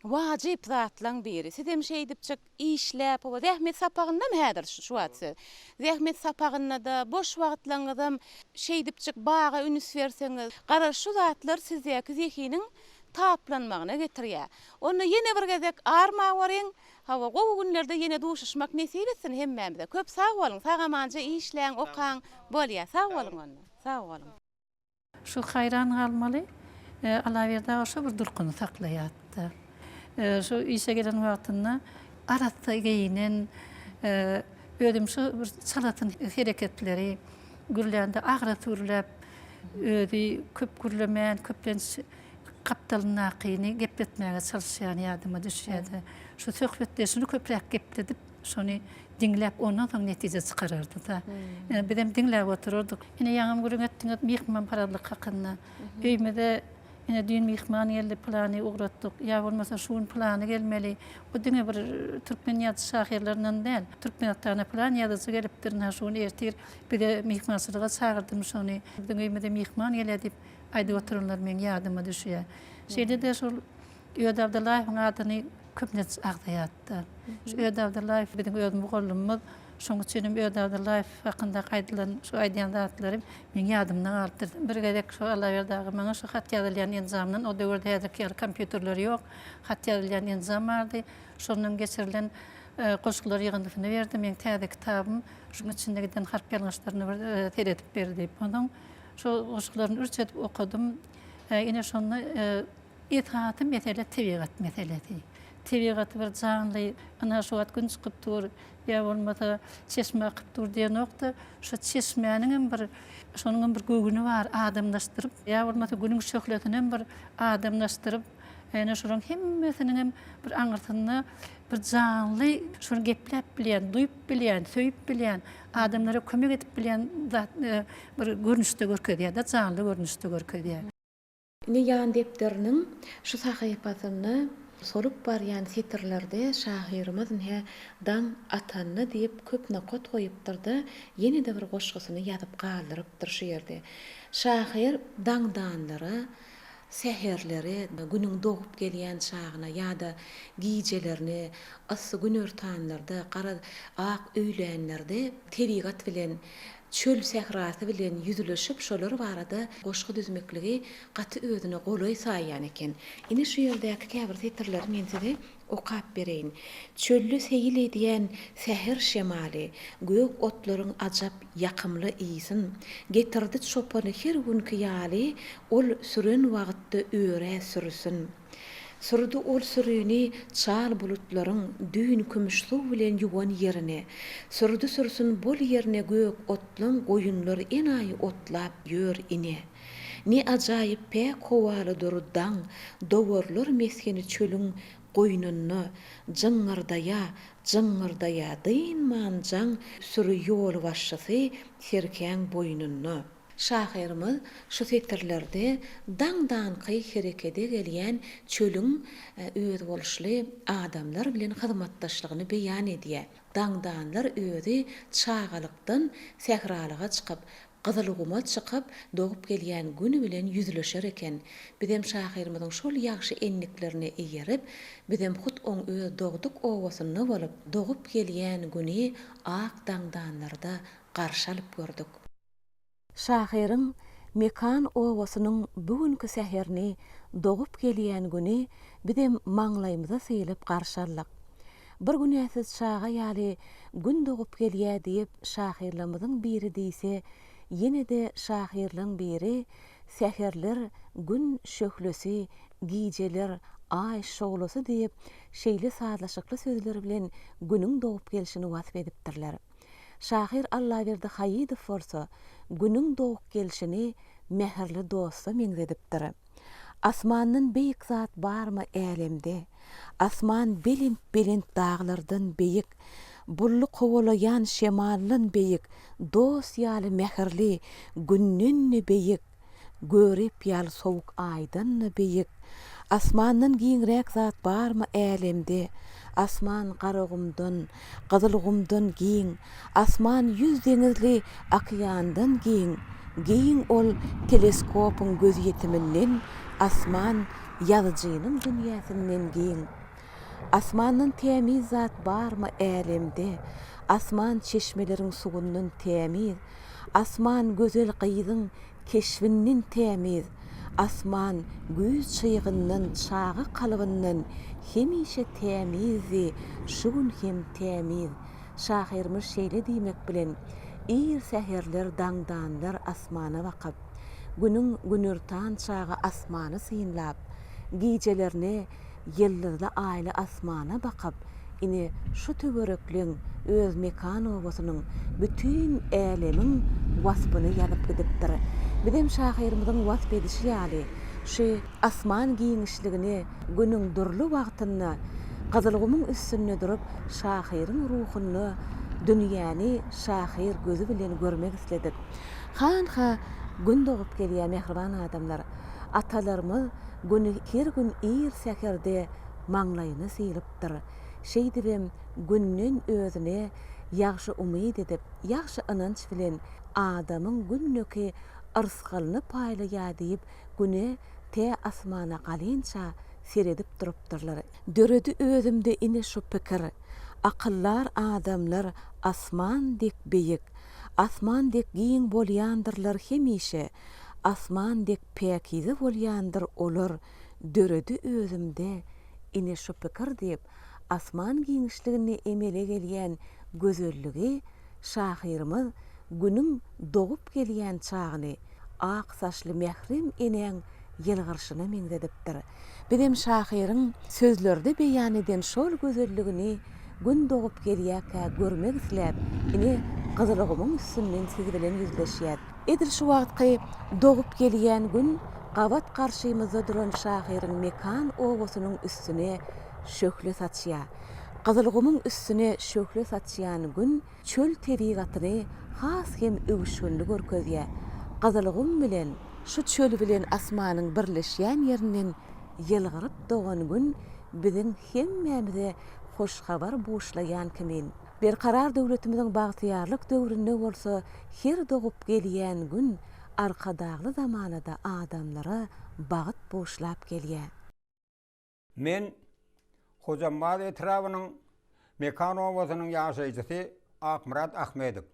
wajyp zatlaň biri. Sizem şeýdipjik işläp, hawa, zähmet sapagyndamy häzir şu wagt siz? Zähmet sapagynda-da, boş wagtlaryňyzam şeýdipjik baga ünüs berseňiz, garaz şu zatlar sizdäki zehiniň taplanmagyna getirýär. Onda ýene bir gezek arma boryň, hawa, gowy günlerde ýene duşuşmak nesip etsin hemmämize. Köp sag boluň, sag-amanja işläň, okaň, bolýa, sag boluň onda, sag boluň. Şu haýran galmaly, Alaberdi aga şo bir durkuny saklaýardy. Şu işe gelen wagtynda arassa geýinen, özem şo bir çalasyn hereketleri, gürlände agras gürläp, özi köp gürlemän, köplenç gapdalyndakyny gepletmäge çalyşýany ýadyma düşýärdi. Şu söhbetdeşini köpräk gepledip, Şony diňläp, ondan soň netije çykarardy-da. Bizem diňläp oturardyk. Ine, ýaňam gürrüň etdiňiz myhmanparazlyk hakynda. Öýümize ine düýn myhman geldi, pylany ugratdyk. Ýa bolmasa şu gün pylany gelmeli. Bu diňe bir türkmen ýazyjy-şahyrlaryndan däl. Türkmenistana pylan ýazyjy gelipdir, ynha şu gün ertir bize myhmançylyga çagyrdym şony. Biziň öýümize myhman gelýär diýip aýdyp oturanlar meň ýadyma düşýär. Şeýle-de şol Öde Abdyllaýewiň adyny köplenç agzaýardy. Şu Öde Abdyllaýew biziň öz mugallymymyz. Şonuň üçin hem Öde Abdyllaýew hakyndaky aýdylan şu aýdýan zatlary meň ýadymda galypdyr. Bir gezek şu Allaberdi aga maňa şu hat ýazylýan enjamdan, o döwürde häzirki ýaly kompýuterler ýok, hat ýazylýan enjam bardy. Şondan geçirilen goşgular ýygyndysyny berdi. Meň täze kitabym, şuň içinde giden harp ýalňyşlaryny bir seredip ber diýip. Onsoň şo goşgularyny ürç edip okadym. Ine şonda Esasy mesele tebigat meselesi. Tebigaty bir janly, ynha şu wagt gün çykyp dur, ýa bolmasa çeşme akyp dur diýenok-da, şo çeşmäniňem bir, şonuňam bir göwni bar, adamlaşdyryp, ýa bolmasa günüň şöhlesinem bir adamlaşdyryp, ýöne şolaryň hemmesiniňem bir aňyrsynda bir janly, şony gepläp bilýän, duýup bilýän, söýüp bilýän, adamlara kömek edip bilýän zat bir görnüşde görkezýär-de, janly görnüşde görkezýär. Ine ýan depderiniň şu sahypasynda solup barýan setirlerde şahyrymyz nhe daň atanda diýip köp nokat goýupdyr-da, ýene-de bir goşgusyny ýazyp galdyrypdyr şu ýerde. Şahyr daňdanlara, säherlere, günüň dogup gelýän çagyna ýa-da gijelerine, yssy günortanlarda, garaz, ak öýlänlerde tebigat bilen çöl sährasy bilen ýüzleşip şolar barada goşgy düzmekligi gaty özüne golaý saýýan eken. Ine şu ýerdäki käbir setirleri men size okap bereýin. Çölde seýil edýän säher şemaly, Gök otlaryň ajap ýakymly ysyn Getirdi çopany her günki ýaly Ol süren wagtda örä sürüsin. Sürdi ol sürini çal bulutlaryň Düýn kümüşsow bilen ýuwan ýerine. Sürdi sürsün bol ýerine gök otlaň Goýunlar enaýy otlap ýör ine. Ne ajaýyp päk howaly dur daň, Dowarlar mesgeni çölüň goýnunda. Jyňňyrdaýa, jyňňyrdaýa dynman jaň Süri ýolbaşçysy serkäň boýnunda. Şahyrymyz şu setirlerde daňdanky herekede gelýän çölüň özboluşly adamlar bilen hyzmatdaşlygyny beýan edýär. Daňdanlar özi çagalykdan sähralyga çykyp, Gyzylguma çykyp, dogup gelýän Gün bilen ýüzleşer eken. Bizem şahyrymyzyň şol ýagşy endiklerine eýerip, bizem hut oň öz dogduk obasynda bolup, dogup gelýän Güni ak daňdanlarda garşy alyp gördük. Şahyryň Mekan obasynyň bu günki säherini, dogup gelýän Güni bizem maňlaýymyza sylyp garşy aldyk. Bir günäsiz çaga ýaly Gün dogup gelýä diýip şahyrlarymyzyň biri diýse, ýene-de şahyrlaň biri Säherler Gün şöhlesi, gijeler Aý şowlasy diýip, şeýle sazlaşykly sözler bilen Günüň dogup gelşini wasp edipdirler. Şahyr Allaberdi Haýydow bolsa Günüň dogup gelşini mähirli dosta meňzedipdir. Asmandan beýik zat barmy älemde? Asman belent-belent daglardan beýik, Bully kowalaýan şemaldan beýik, Dost ýaly mähirli Günden-de beýik. Görip ýaly sowuk aýdan-da beýik. Asmandan giňräk zat barmy älemde? Asman Garagumdan, Gyzylgumdan giň. Asman ýüz deňizli okeandan giň. Giň ol teleskopyň gözýetiminden, Asman. ýazyjynyň dünýäsinden giň. Asmandan tämiz zat barmy älemde, Asman çeşmeleriň suwundan tämiz, Asman gözel gyzyň keşbinden tämiz, Asman güýz çygyndan, çaga kalbyndan hemişe tämizdi, şu gün hem tämiz. Şahyrymyz şeýle diýmek bilen, ir säherler daňdanlar asmana bakyp, Günüň günortan çagy asmany synlap, gijelerine ýyldyzly-aýly asmana bakyp, ine, şu töwerekleň, öz mekan obasynyň, bütin älemiň waspyny ýazyp gidipdir. Bizem şahyrymyzyň wasp edişi ýaly, şu asman giňişligini günüň dürli wagtynda Gyzylgumuň üstünde durup, şahyryň ruhunda dünýäni şahyr gözi bilen görmek isledik. Hanha, Gün dogup gelýär, mähriban adamlar. Atalarymyz Güni her gün ir säherde maňlaýyna sylypdyr. Şeýdibem Günden özüne ýagşy umyt edip, ýagşy ynanç bilen adamyň gündeki yrsgalyny paýlaýar diýip, Güne tä asmana galynça seredip durupdyrlar. Döredi özümde ine şu pikir, Akyldar adamlar asman dek beýik, Asman dek giň bolýandyrlar hemişe, Asman dek päkize bolýandyr olar, Döredi özümde ine şu pikir diýip, asman giňişliginde emele gelýän gözelligi şahyrymyz Günüň dogup gelýän çagyny ak saçly mährem enäň ýylgyrşyna meňzedipdir. Bizem şahyryň sözlerde beýan eden şol gözelligini Gün dogup gelýärkä görmek isläp, ine, Gyzylgumuň üstünden siz bilen ýüzleşýäs. Edil şu wagtky dogup gelýän Gün gabat garşymyzda duran şahyryň mekan obasynyň üstüne şöhle saçýar. Gyzylgumuň üstüne şöhle saçýan Gün çöl tebigatyny has hem öwüşginli görkezýär. Gyzylgum bilen şu çöl bilen asmanyň birleşýän ýerinden ýylgyryp dogan Gün biziň hemmämize hoş habar buşlaýan kimin. Berkarar döwletimiziň bagtyýarlyk döwründe bolsa her dogup gelýän Gün Arkadagly zamanada adamlara bagt buşlap gelýär. Men Hojambaz etrabynyň Mekan obasynyň ýaşaýjysy Akmyrat Ahmedow.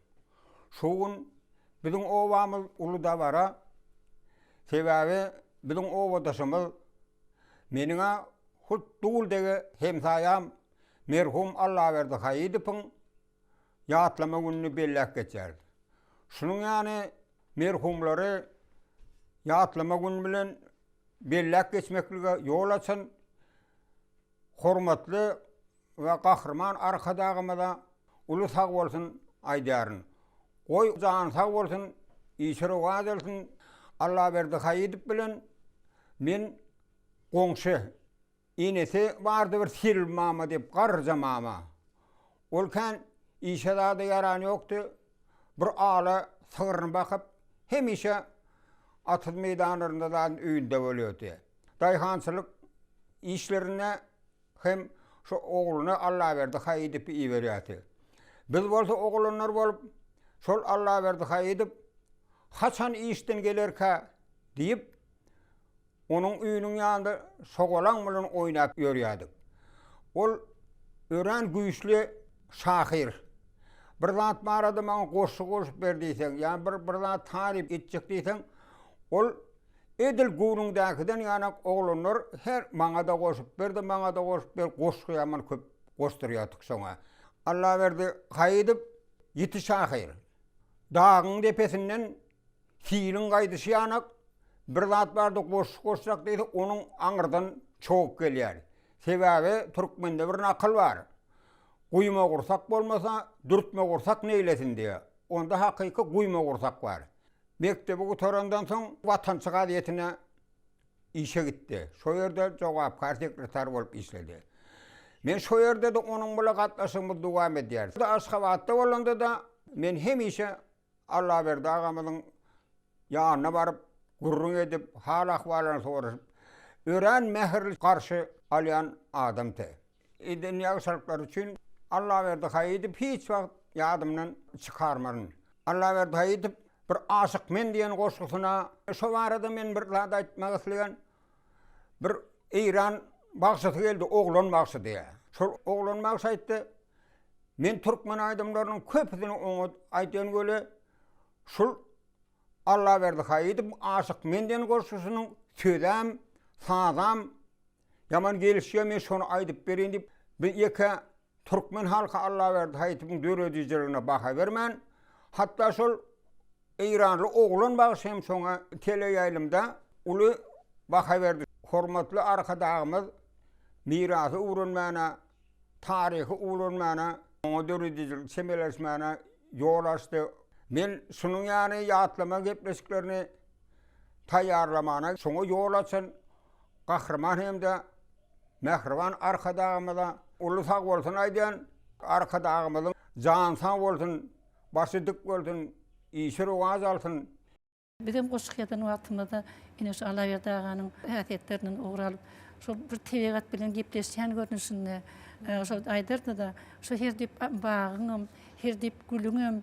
Şu gün biziň obamyz uly dabara, sebäbi biziň obadaşymyz, meniň-ä hut Duldege hemsaýam merhum Allaberdi Haýydowyň ýatlama gününi belläp geçýäris. Şunuň ýaly merhumlary ýatlama güni bilen belläp geçmeklige ýol açan hormatly we Gahryman Arkadagymyza uly sag bolsun aýdýaryn. Goý, jany sag bolsun, işi rowaç alsyn. Allaberdi Haýydow bilen men goňşy. Enesi bardy bir Selbi mama diýip garryja mama. Ol kän işe zada ýarany ýokdy. Bir ala sygryny bakyp, hemişe atyz meýdanlarynda zadyň öýünde bolýardy. Daýhançylyk işlerinde hem şu ogluny Allaberdi Haýydowy iberýärdi. Biz bolsa oglanlar bolup, şol Allaberdi Haýydow haçan işden gelerkä diýip, Onuň öýüniň ýanynda şogalaň bilen oýnap ýörýärdik. Ol örän güýçli şahyr. Bir zat barada maňa goşgy goşup ber diýseň, ýa bir bir zat taryp etjek diýseň, ol edil göwnüňdäkiden ýanak oglanlar her maňa-da goşup ber-de, maňa-da goşup ber, goşgy ýaman köp goşdurýardyk şoňa. Allaberdi Haýydow ýiti şahyr. Dagyň depesinden siliň gaýdyşy ýanak Bir zat bardy goşgy goşjak diýse onuň aňyrdan çogup gelýär. Sebäbi türkmende bir nakyl bar. Guýma gursak bolmasa, dürtme gursak neýlesin diýýär. Onda hakyky guýma gursak bar. Mekdebi gutarandan soň Watançy gazetine işe gitdi. Şo ýerde jogapkär sekretar bolup işledi. Men şo ýerde-de onuň bile gatnaşygymyz dowam edýär. Aşgabatda bolanda-da men hemişe Allaberdi agamyzyň ýanyna baryp, gürrüň edip, hal-ahwallaryny soraşyp, örän mähirli garşy alýan adamdy. Eden ýagşylyklary üçin Allaberdi Haýydow hiç wagt ýadymdan çykarmaryn. Allaberdi Haýydow bir Aşyk men diýen goşgusyna, şo barada men bir zat aýtmak isleýän. Bir. Eýran bagşysy geldi, oglan bagşy diýýär. Şol oglan bagşy aýtdy, men türkmen aýdymlarynyň köpüsini oňat aýdýan weli, şul Allaberdi Haýydow Aşyk men diýen goşgusynyň sözem, sazam ýaman gelişýär, men şony aýdyp bereýin diýip, bir ýeke türkmen halky Allaberdi Haýydowyň döredijiligine baha bermän, hatda şol Eýranly oglan bagşy hem şoňa teleýaýlymda uly baha berdi. Hormatly Arkadagymyz mirasy öwrenmäne, taryhy öwrenmäne, oňa döredijilik çemeleşmäne ýol açdy. Men şunuň ýaly ýatlama gepleşiklerini taýýarlamana şoňa ýol açan Gahryman hem-de mähriban Arkadagymyza uly sagbolsun aýdýan. Arkadagymyzyň jany sag bolsun, Başy dik bolsun, işi rowaç alsyn. Bizem goşgy ýazan wagtymyzda ine şu Allaberdi aganyň häsiýetlerinden ugur alyp, şol bir tebigat bilen gepleşýän görnüşinde şol aýdardy-da, şu her diýip bagyňam, her diýip gülüňem,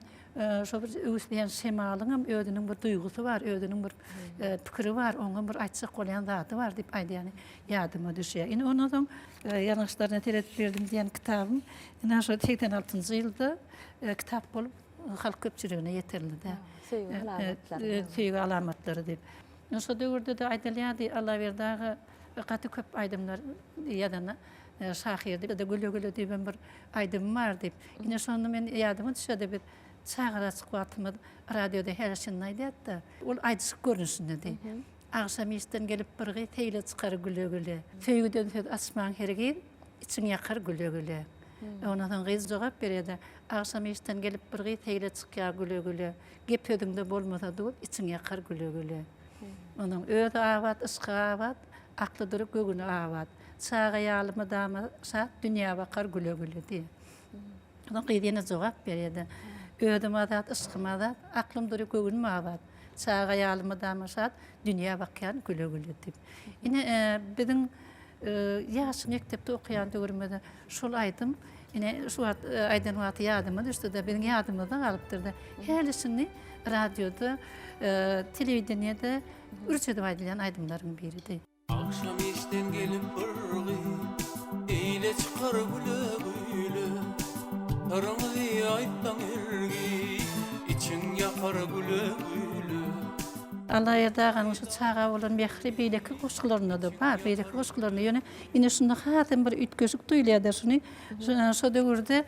şol bir öwüsleýän şemalyňam özüniň bir duýgusy bar, özüniň bir pikiri bar, oňam bir aýtjak bolýan zady bar diýip aýdýany ýadyma düşýär. Ine ondan soň Ýalňyşlaryna seredip berdim diýen kitabym ine şol 86-njy ýylda kitap bolup halk köpçüligine ýetirildi. Söýgi alamatlary. Söýgi alamatlary diýip. Şo döwürde-de aýdylýardy, Allaberdi aga gaty köp aýdymlar ýazan şahyrdy. Güle-güle diýibem bir aýdymy bar diýip. Ine şonda men ýadyma düşýärdi biz çagalaçyk wagtymyz radioda häli-şindi aýdýardy-da. Ol aýdyşyk görnüşindedi. Agşam işden gelip bir gyz seýle çykar güle-güle. Söýgüden söz açmaň hergiz, içiň ýakar güle-güle. Ondan soň gyz jogap berýär-de, Agşam işden gelip bir gyz seýle çykýar güle-güle. Gep sözüňde bolmasa duz, içiň ýakar güle-güle. Onuň özi abat, yşky abat, akly dury, göwni abat. Çaga ýaly mydama şat, dünýä bakar güle-güle diýýär. Ondan gyz ýene jogap berýär-de, Özüm azat, yşkym azat, aklym dury, göwnüm abat. Çaga ýaly mydama şat, dünýä bakýan güle-güle diýip. Ine, biziň ýaş mekdepde okaýan döwrümizde şol aýdym, ine, şu wagt aýdan wagty ýadyma düşdi-de, biziň ýadymyzda galypdyr-da. Häli-şindi radioda, telewideniýede ürç edip aýdylýan aýdymlaryň biridi. Agşam işden gelip bir gyz Eýle çykar güle-güle Syryňyzy aýtsaň hergiz Içiň ýakar güle-güle. Allaberdi aganyň şu çaga bolan mähri beýleki goşgularynda-da bar, beýleki goşgularynda, ýöne ine şunda hasam bir üýtgeşik duýulýar-da, şuny şo döwürde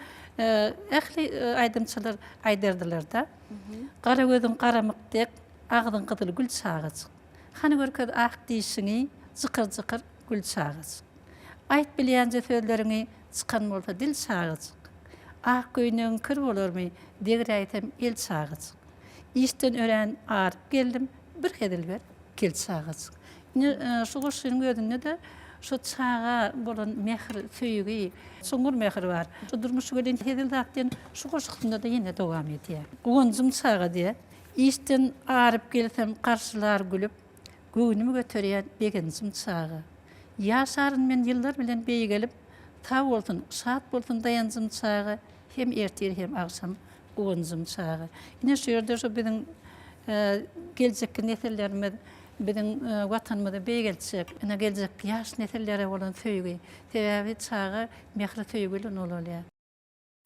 ähli aýdymçylar aýdardylar-da. Gara gözüň garamyk dek, agzyň gyzyl gül çagajyk. Hany görkez ak dişiňi, jykyr-jykyr gül çagajyk. Aýt bilýänje sözleriňi, çykan bolsa dil çagajyk. Ak köýnegiň kir bolarmy, degräýsem el çagajyk. Işden örän aryp geldim, bir hezil ber, gel çagajyk. Ine, şu goşgynyň özünde-de şu çaga bolan mähir, söýgi, çuňňur mähir bar. Şu durmuş welin hezil zat diýen şu goşgusynda-da ýene dowam edýär. Guwanjym çaga diýýär. Işden aryp gelsem garşylar gülüp, Göwnümi göterýän begenjim çaga. Ýaşaryn men ýyllar bilen beýgelip, Sag bolsun, şat bolsun daýanjym çaga, Hem ertir hem agşam guwanjym çaga. Ine şu ýerde şu biziň geljekki nesillerimiz biziň Watanymyzy beýgeltjek, ine geljekki ýaş nesillere bolan söýgi. Sebäbi çaga mähir-söýgi bilen ulalýar.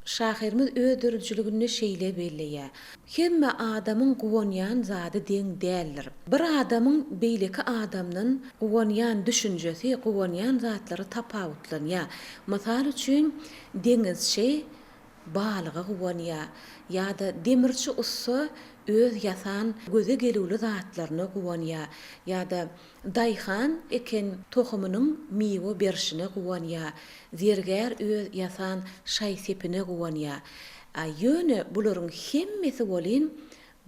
Şahyrymyz öz döredijiliginde şeýle belleýär, Hemme adamyň guwanýan zady deň däldir. Bir adamyň beýleki adamdan guwanýan düşünjesi, guwanýan zatlary tapawutlanýar. Mysal üçin, deňizçi balyga guwanýar ýa-da demirçi ussa öz ýasan göze gelüwli zatlaryna guwanýar ýa-da Daýhan eken tohumynyň miwe berşine guwanýa, zergär öz ýasan şaý-sepine guwanýa. A ýöne bularyň hemmesi welin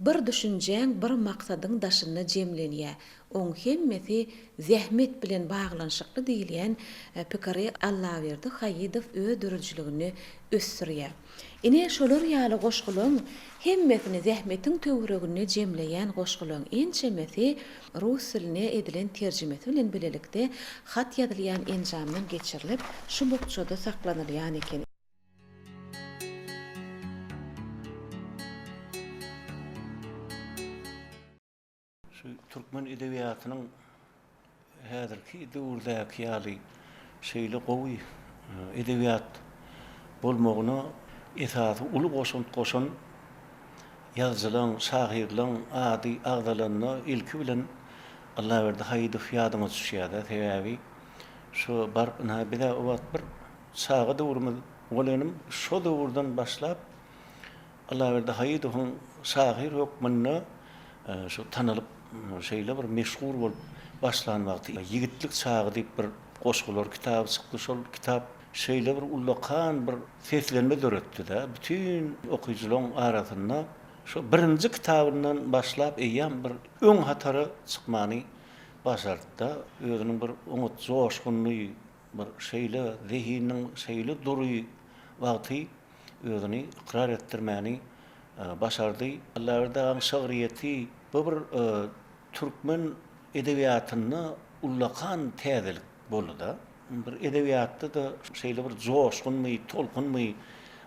bir düşünjäň, bir maksadyň daşynda jemlenýä. Oň hemmesi zähmet bilen baglanyşykly diýilýän pikiri Allaberdi Haýydow öz döredijiliginde ösdürýär. Ine, şolar ýaly goşgulaň hemmesini zähmetiň töwereginde jemleýän goşgulaň ençemesi rus diline edilen terjimesi bilen bilelikde hat ýazylýan enjamdan geçirilip, şu bukjada saklanylýan eken. Şu türkmen edebiýatynyň. Häzirki döwürdäki ýaly şeýle gowy edebiýat bolmagyna esasy uly goşant goşan ýazyjylaň, şahyrlaň ady agzalanda ilki bilen Allaberdi Haýydow ýadyňa düşýär-de. Sebäbi şo baryp ynha biz-ä o wagt bir çaga döwrümiz bolenim şo döwürden başlap Allaberdi Haýydowyň şahyr hökmünde şu tanalyp, şeýle bir meşhur bolup başlan wagty Ýigitlik çagy diýip bir goşgular kitaby çykdy. Şol kitap şeýle bir ullakan bir seslenme döretdi-de, bütin okyjylaryň arasynda şo birinji kitabyndan başlap eýýäm bir öň hatara çykmany başartdy-da. Özüniň bir oňat joşgunly, bir şeýle zehininiň şeýle dury wagty özüni ykrar etdirmäni başardy. Allaberdi agaň şygryýeti bu bir türkmen edebiýatynda ullakan täzelik boldy-da. Bir edebiýatda-da şeýle bir joşgunmy, tolkunmy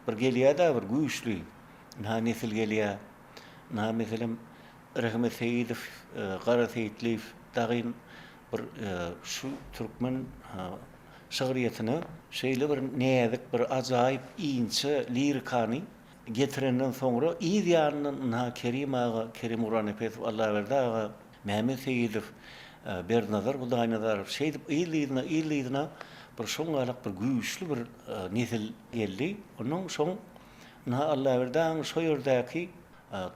bir gelýär-dä bir güýçli. Ynha nesil gelýär. Ynha meselem Rehmet Seýidow, Gara Seýitliýew dagyn bir şu türkmen şygryýetine şeýle bir näzik, bir ajaýyp inçe lirikany getirenden soňra yz ýanyndan ynha Kerim aga, Kerim Gurbannepesow, Allaberdi aga, Mämmet Seýidow, Berdinazar Hudaýnazarow şeýdip yzly-yzyna, yzly-yzyna bir şoňňalak bir güýçli bir nesil geldi. Onnoň şoň ynha Allaberdi agaň şo ýerdäki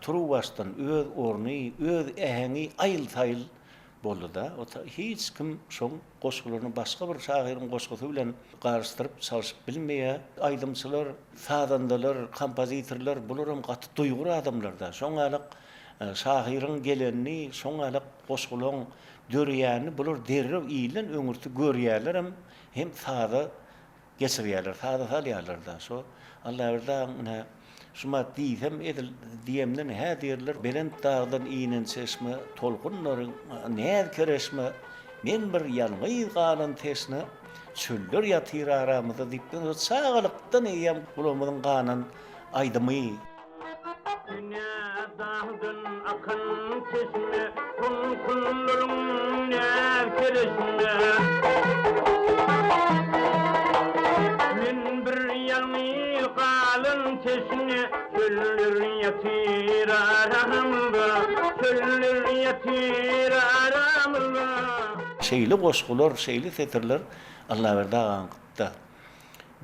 turuwbaşdan öz orny, öz äheňi aýyl-saýyl boldy-da. Hiç kim şoň goşgularyny başga bir şahyryň goşgusy bilen garyşdyryp çalşyp bilmeýär. Aýdymçylar, sazandalar, kompozitorlar bularam gaty duýgur adamlar-da. Şoňňalak şahyryň gelenini, şoňňalak goşgulaň döreýänini bular derrew ilden öňürti görýärlerem hem saza Geçirýärler, saza salýarlar-da. Şo Allaberdi agaň ine, şumat diýsem edil diýemden hä diýerler, belent dagdan inen çeşme, tolkunlaryň näz-kereşme, men bir ýalňyz galan teşne, çöller ýatyr aramyzda diýip, men çagalykdan eýýäm gulagymyzyň ganan aýdymy. Dünýä dagdan akan çeşme, Tolkunlaryň näz-kereşme. Men bir ýalňyz galan teşne, Çöller ýatyr aramyzda, Çöller ýatyr aramyzda. Şeýle goşgular, şeýle setirler Allaberdi agaňkyda.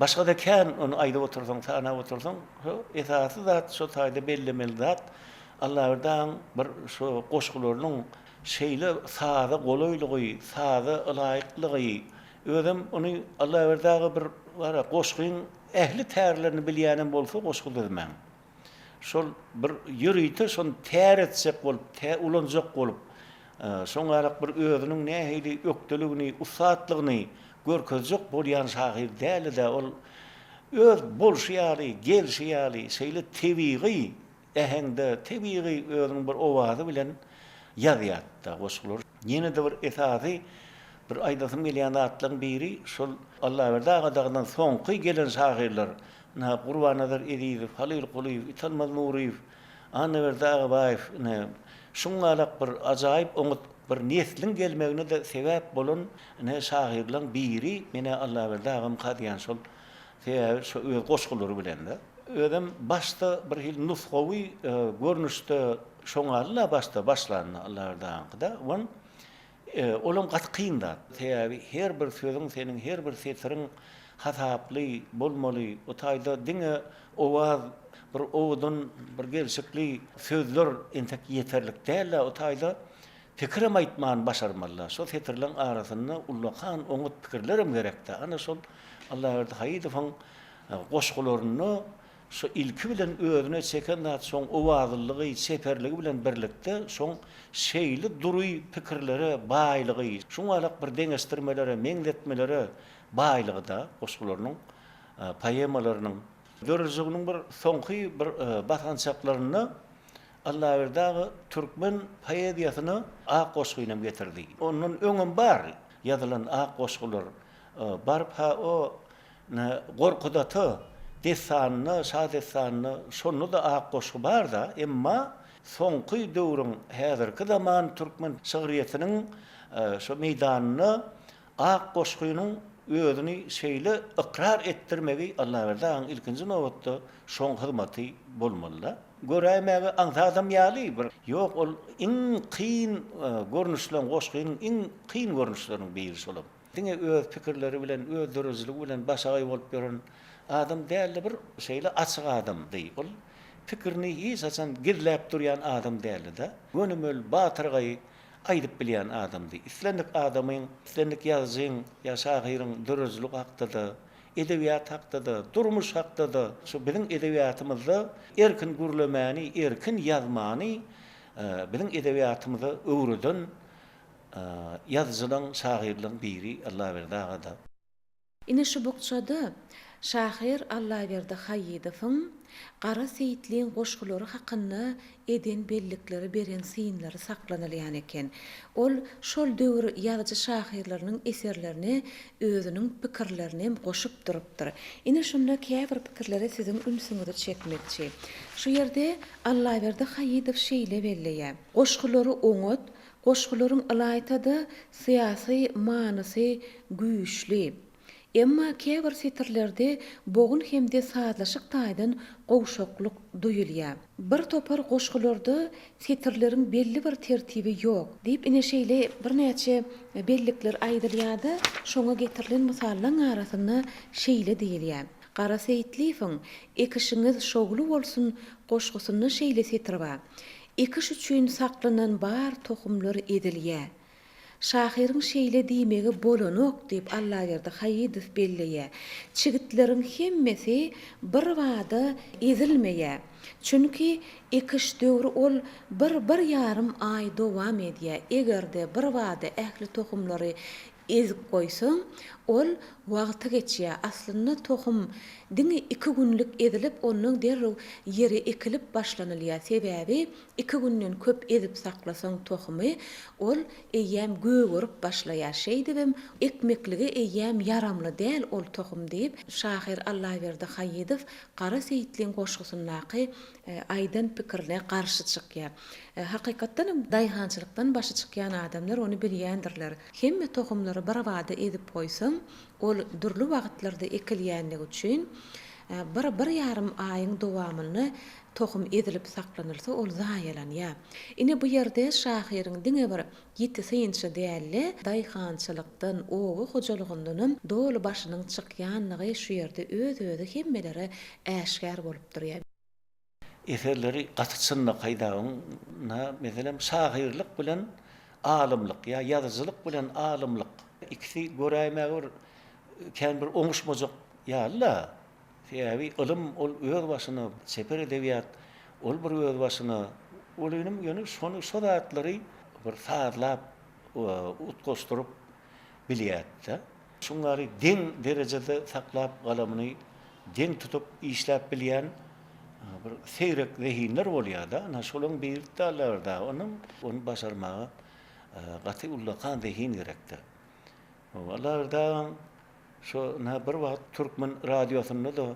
Başga-da kän ony aýdyp otursaň, sanap otursaň, şo esasy zat, şo taýda bellemeli zat, Allaberdi agaň bir şo goşgularynyň şeýle saza golaýlygy, saza ylaýyklygy, özem ony Allaberdi aga bir bar-a, goşgyň ähli tärlerini bilýänem bolsa goşgy düzmäň. Şol bir ýörite şony tär etjek bolup, tä ulanjak bolup, şoňarak bir özüniň nähili ökdeligini, ussatlygyny görkezjek bolýan şahyr däldi-dä. Ol öz bolşy ýaly, gelşi ýaly, şeýle tebigy äheňde, tebigy özüniň bir owazy bilen ýazýardy-da goşgulary. Ýene-de bir esasy bir aýdasym gelýän zatlaryň biri şol Allaberdi aga dagydan soňky gelen şahyrlar, Ynha, Gurbannazar Ezizow, Halyl Kulyýew, Italmaz Nuryýew, Annaberdi Agabaýew, ine, şuňňalak bir ajaýyp oňat bir nesliň gelmegine-de sebäp bolan, ine, şahyrlaň biri men-ä Allaberdi agamka diýýän şol, sebäbi şo öz goşgulary bilen-de. Özem başda bir hili nusgawy görnüşde şoňaly-la başda başlanda Allaberdi agaňky-da, on Olam gaty kyn zat. Sebäbi her bir sözüň seniň her bir setiriň hasaply bolmaly. O taýda diňe owaz bir owadan bir gelşikli sözler entek ýeterlik däl-de o taýda pikirem aýtmany başarmaly-da. Şo setirleň arasynda ullakan oňat pikirlerem gerek-dä. Ana şol Allaberdi Haýydowyň goşgularynda Şu ilki bilen özüne çeken zat şoň owazlylygy, çeperligi bilen birlikde şoň şeýle dury pikirlere baýlygy, şuňalak bir deňeşdirmelere, meňzetmelere baýlygy-da goşgularynyň, poemalarynyň. Döredijiliginiň bir soňky bir basgançaklarynda Allaberdi aga türkmen poeziýasyna ak goşgynam getirdi. Ondan öňem bar ýazylan ak goşgular. Baryp-ha o Ine, Gorkut ata dessanynda, şa dessanynda şonda-da ak goşgy bar-da, emma Soňky döwrüň häzirki zaman türkmen şygryýetiniň şu meýdanynda ak goşgynyň özüni şeýle ykrar etdirmegi Allaberdi agaň ilkinji nobatda şoň hyzmaty bolmaly-da. Göräýmäge aňsadam ýaly bir, ýok ol iň kyn görnüşleň goşgynyň iň kyn görnüşleriniň biri şolam. Diňe öz pikirleri bilen, öz döredijiligi bilen başagaý bolup ýören adam däldi, bir şeýle açyk adamdy. Ol pikirini hiç haçan gizläp durýan adam däldi-de. Gönümel, batyrgaý aýdyp bilýän adamdy. Islendik adamyň, islendik ýazyjyň ýa şahyryň döredijiligi hakda-da, edebiýat hakda-da, durmuş hakda-da, şu biziň edebiýatymyzda erkin gürlemäni, erkin ýazmany biziň edebiýatymyza öwreden Ýazyjylaň, şahyrlaň biri Allaberdi agada. Ine şu bukjada şahyr Allaberdi Haýydowyň Gara Seýitliň goşgulary hakynda eden bellikleri, beren synlary saklanylýan eken. Ol şol döwür ýazyjy-şahyrlarynyň eserlerine özüniň pikirlerinem goşup durupdyr. Ine şunda käbir pikirlere siziň ünsüňizi çekmekçi. Şu ýerde Allaberdi Haýydow şeýle belleýär, Goşgulary oňat, Goşgularyň ylaýta-da syýasy manysy güýçli. Emma käbir setirlerde bogun hem-de sazlaşyk taýdan gowşaklyk duýulýar. Bir topar goşgularda setirleriň belli bir tertibi ýok. Diýip, ine şeýle birnäçe bellikler aýdylýar-da, şoňa getirilen mysallaň arasynda şeýle diýilýär. Gara Seýitliýewiň Ekişiňiz şowly bolsun goşgusynda şeýle setir bar. Ekiş üçin saklanan bar tohumlar ezilýä. Şahyryň şeýle diýmegi bolanok diýip Allaberdi Haýydow belleýä. Çigitleriň hemmesi birbada ezilmeýä. Çünki ekiş döwri ol bir-bir ýarym aý dowam edýä. Eger-de birbada ähli tohumlary Ezip goýsaň, ol wagty geçýär. Aslynda tohum diňe iki günlük ezilip, ondan derrew ýere ekilip başlanylýar. Sebäbi iki günden köp ezip saklasaň tohumy, ol eýýäm gögerip başlaýar. Şeýdibem ekmeklige eýýäm ýaramly däl ol tohum diýip, şahyr Allaberdi Haýydow Gara Seýitliň goşgusyndaky aýdan pikirine garşy çykýar. Hakykatdanam daýhançylykdan başy çykýan adamlar ony bilýändirler. Hemme tohumlary birbada ezip goýsaň, ol dürli wagtlarda ekilýänligi üçin, bir, bir ýarym aýyň dowamynda tohum ezilip saklanylsa, ol zaýalanýar. Ine, bu ýerde şahyryň diňe bir ýiti synçy däl-de, daýhançylykdan, oba hojalygyndanam doly başynyň çykýanlygy şu ýerde öz-özi hemmelere äşgär bolup durýar. Eserleri gaty çynlakaý dagyň na meselem şahyrlyk bilen alymlyk ýa ýazyjylyk bilen alymlyk ikisi göräýmäge bir kän bir oňuşmajak ýaly-la. Sebäbi ylym ol öz başyna, çeper edebiýat ol bir öz başyna. Ol inim ýöne şony şo zatlary bir sazlap utgaşdyryp bilýärdi-de. Şuň ýaly deň derejede saklap galamyny deň tutup işläp bilýän bir seýrek zehinler bolýar-da. Ana şolaryň biri-de Allaberdi aga. Onam ony başarmaga gaty ullakan zehin gerekdir. Allaberdi agaň şo ynha bir wagt türkmen radiosynda-da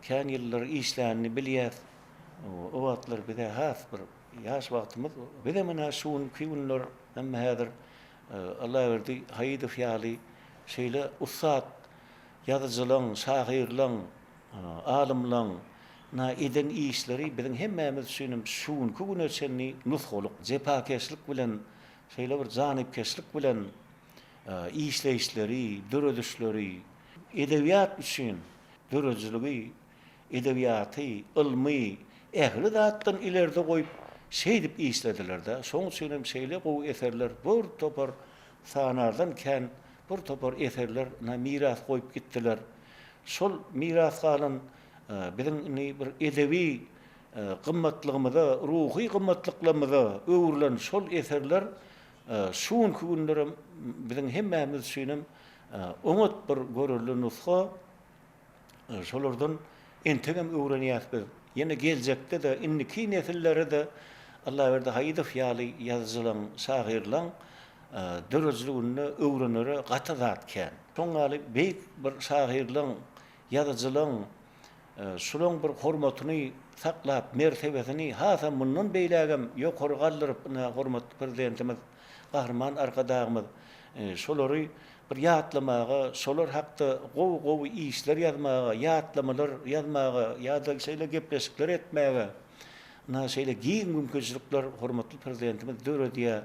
kän ýyllar işlänini bilýäs. O wagtlar bize has bir ýaş wagtymyz. Bizem ynha şu günki günler hem häzir Allaberdi Haýydow ýaly şeýle ussat ýazyjylaň, şahyrlaň, alymlaň na eden işleri biziň hemmämiz üçinem şu günki güne çenli nusgalyk. Jepakeşlik bilen, şeýle bir janypkeşlik bilen işleýişleri, döredişleri edebiýat üçin döredijiligi edebiýaty, ylmy ähli zatdan ilerde goýup, şeýdip işlediler-dä. Şoň üçin hem şeýle gowy eserler bir topar sanardan kän bir topar eserler ynha miras goýup gitdiler. Şol miras galan biziň indi bir edebi gymmatlygymyza, ruhy gymmatlyklarymyza öwrülen şol eserler şu günki günlerem biziň hemmämiz üçinem oňat bir görelde nusga. Şolardan entegem öwrenýäs biz. Ýene geljekde-de, indiki nesillere-de Allaberdi Haýydow ýaly ýazyjylaň, şahyrlaň döredijiliginde öwrenere gaty zat kän. Şoň ýaly beýik bir şahyrlaň, ýazyjylaň, şulaň bir hormatyny, saklap, mertebesini hasam mundan beýlägem ýokary galdyryp, ynha, hormatly Prezidentimiz Gahryman Arkadagymyz şolary bir ýatlamaga, şolar hakda gowy-gowy işler ýazmaga, ýatlamalar ýazmaga ýa-da şeýle gepleşikler etmäge, ynha, şeýle giň mümkinçilikler hormatly Prezidentimiz döredýär.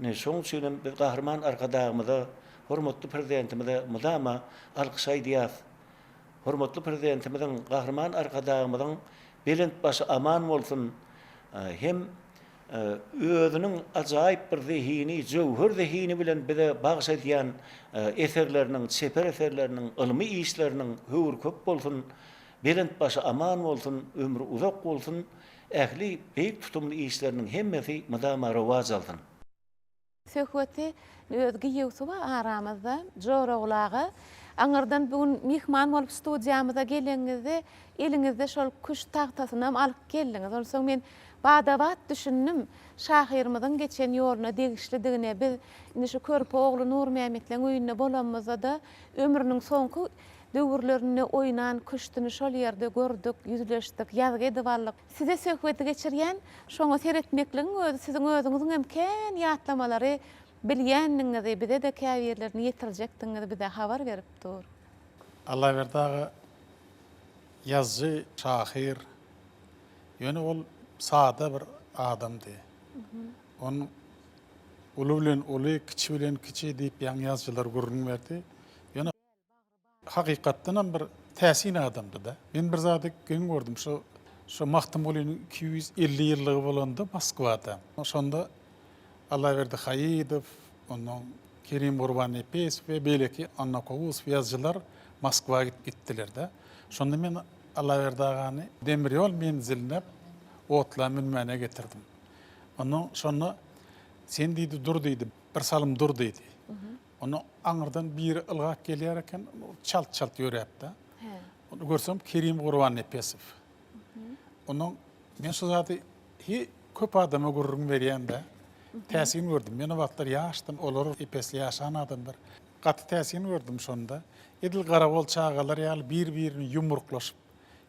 Ine, şonuň üçin hem biz Gahryman Arkadagymyza, hormatly Prezidentimize mydama alkyş aýdýarys. Hormatly Prezidentimiziň, Gahryman Arkadagymyzyň belent başy aman bolsun hem özüniň ajaýyp bir zehini, jöwher zehini bilen bize bagyş edýän eserleriniň, çeper eserleriniň, ylmy işleriniň höwri köp bolsun, belent başy aman bolsun, ömri uzak bolsun, ähli beýik tutumly işleriniň hemmesi mydama rowaç alsyn. Söhbeti öz giýewsi bar aramyzda, Joragul aga. Aňyrdan bu gün myhman bolup studiýamyza geleňizde eliňizde şol küşt tagtasynam alyp geldiňiz. Onsoň men bada-bat düşündim, şahyrymyzyň geçen ýoluna degişlidigine. Biz indi şu körpe ogly Nurmämmetleň öýünde bolanymyzda-da ömrüniň soňky döwürlerinde oýnan küştüni şol ýerde gördük, ýüzleşdik, ýazgy edip aldyk. Size söhbeti geçirýän, şoňa seretmekligiň özi siziň özüňiziň hem kän ýatlamalary bilýändigiňizi, bize-de käbirlerini ýetirjekdigiňizi bize habar berip dur. Allaberdi aga ýazyjy, şahyr. Ýöne ol sada bir adamdy. Onuň uly bilen uly, kiçi bilen kiçi diýip ýaňy ýazyjylar gürrüň berdi. Ýöne Hakykatdanam bir täsin adamdy-da. Men bir zady geň gördüm, şu şu Magtymgulynyň 250 ýyllygy bolanda Moskwada, şonda Allaberdi Haýydow, ondan Kerim Gurbannepesow we beýleki Anna Kowusow ýazyjylar Moskwa gitdiler-de. Şonda men Allaberdi agany demir ýol menziline otla münmäne getirdim. Ondan şonda sen diýdi, dur diýdi, bir salym dur diýdi. Onda aňyrdan biri ylgap gelýär eken, çalt-çalt ýöräp-de. Onda görsem Kerim Gurbannepesow. Ondan men şu zady hi köp adama gürrüň berýän-de. Täsin gördüm. Men o wagtlar ýaşdym, olar ep-esli ýaşan adamlar. Gaty täsin gördüm şonda. Edil garagol çagalar ýaly bir-birini ýumruklaşyp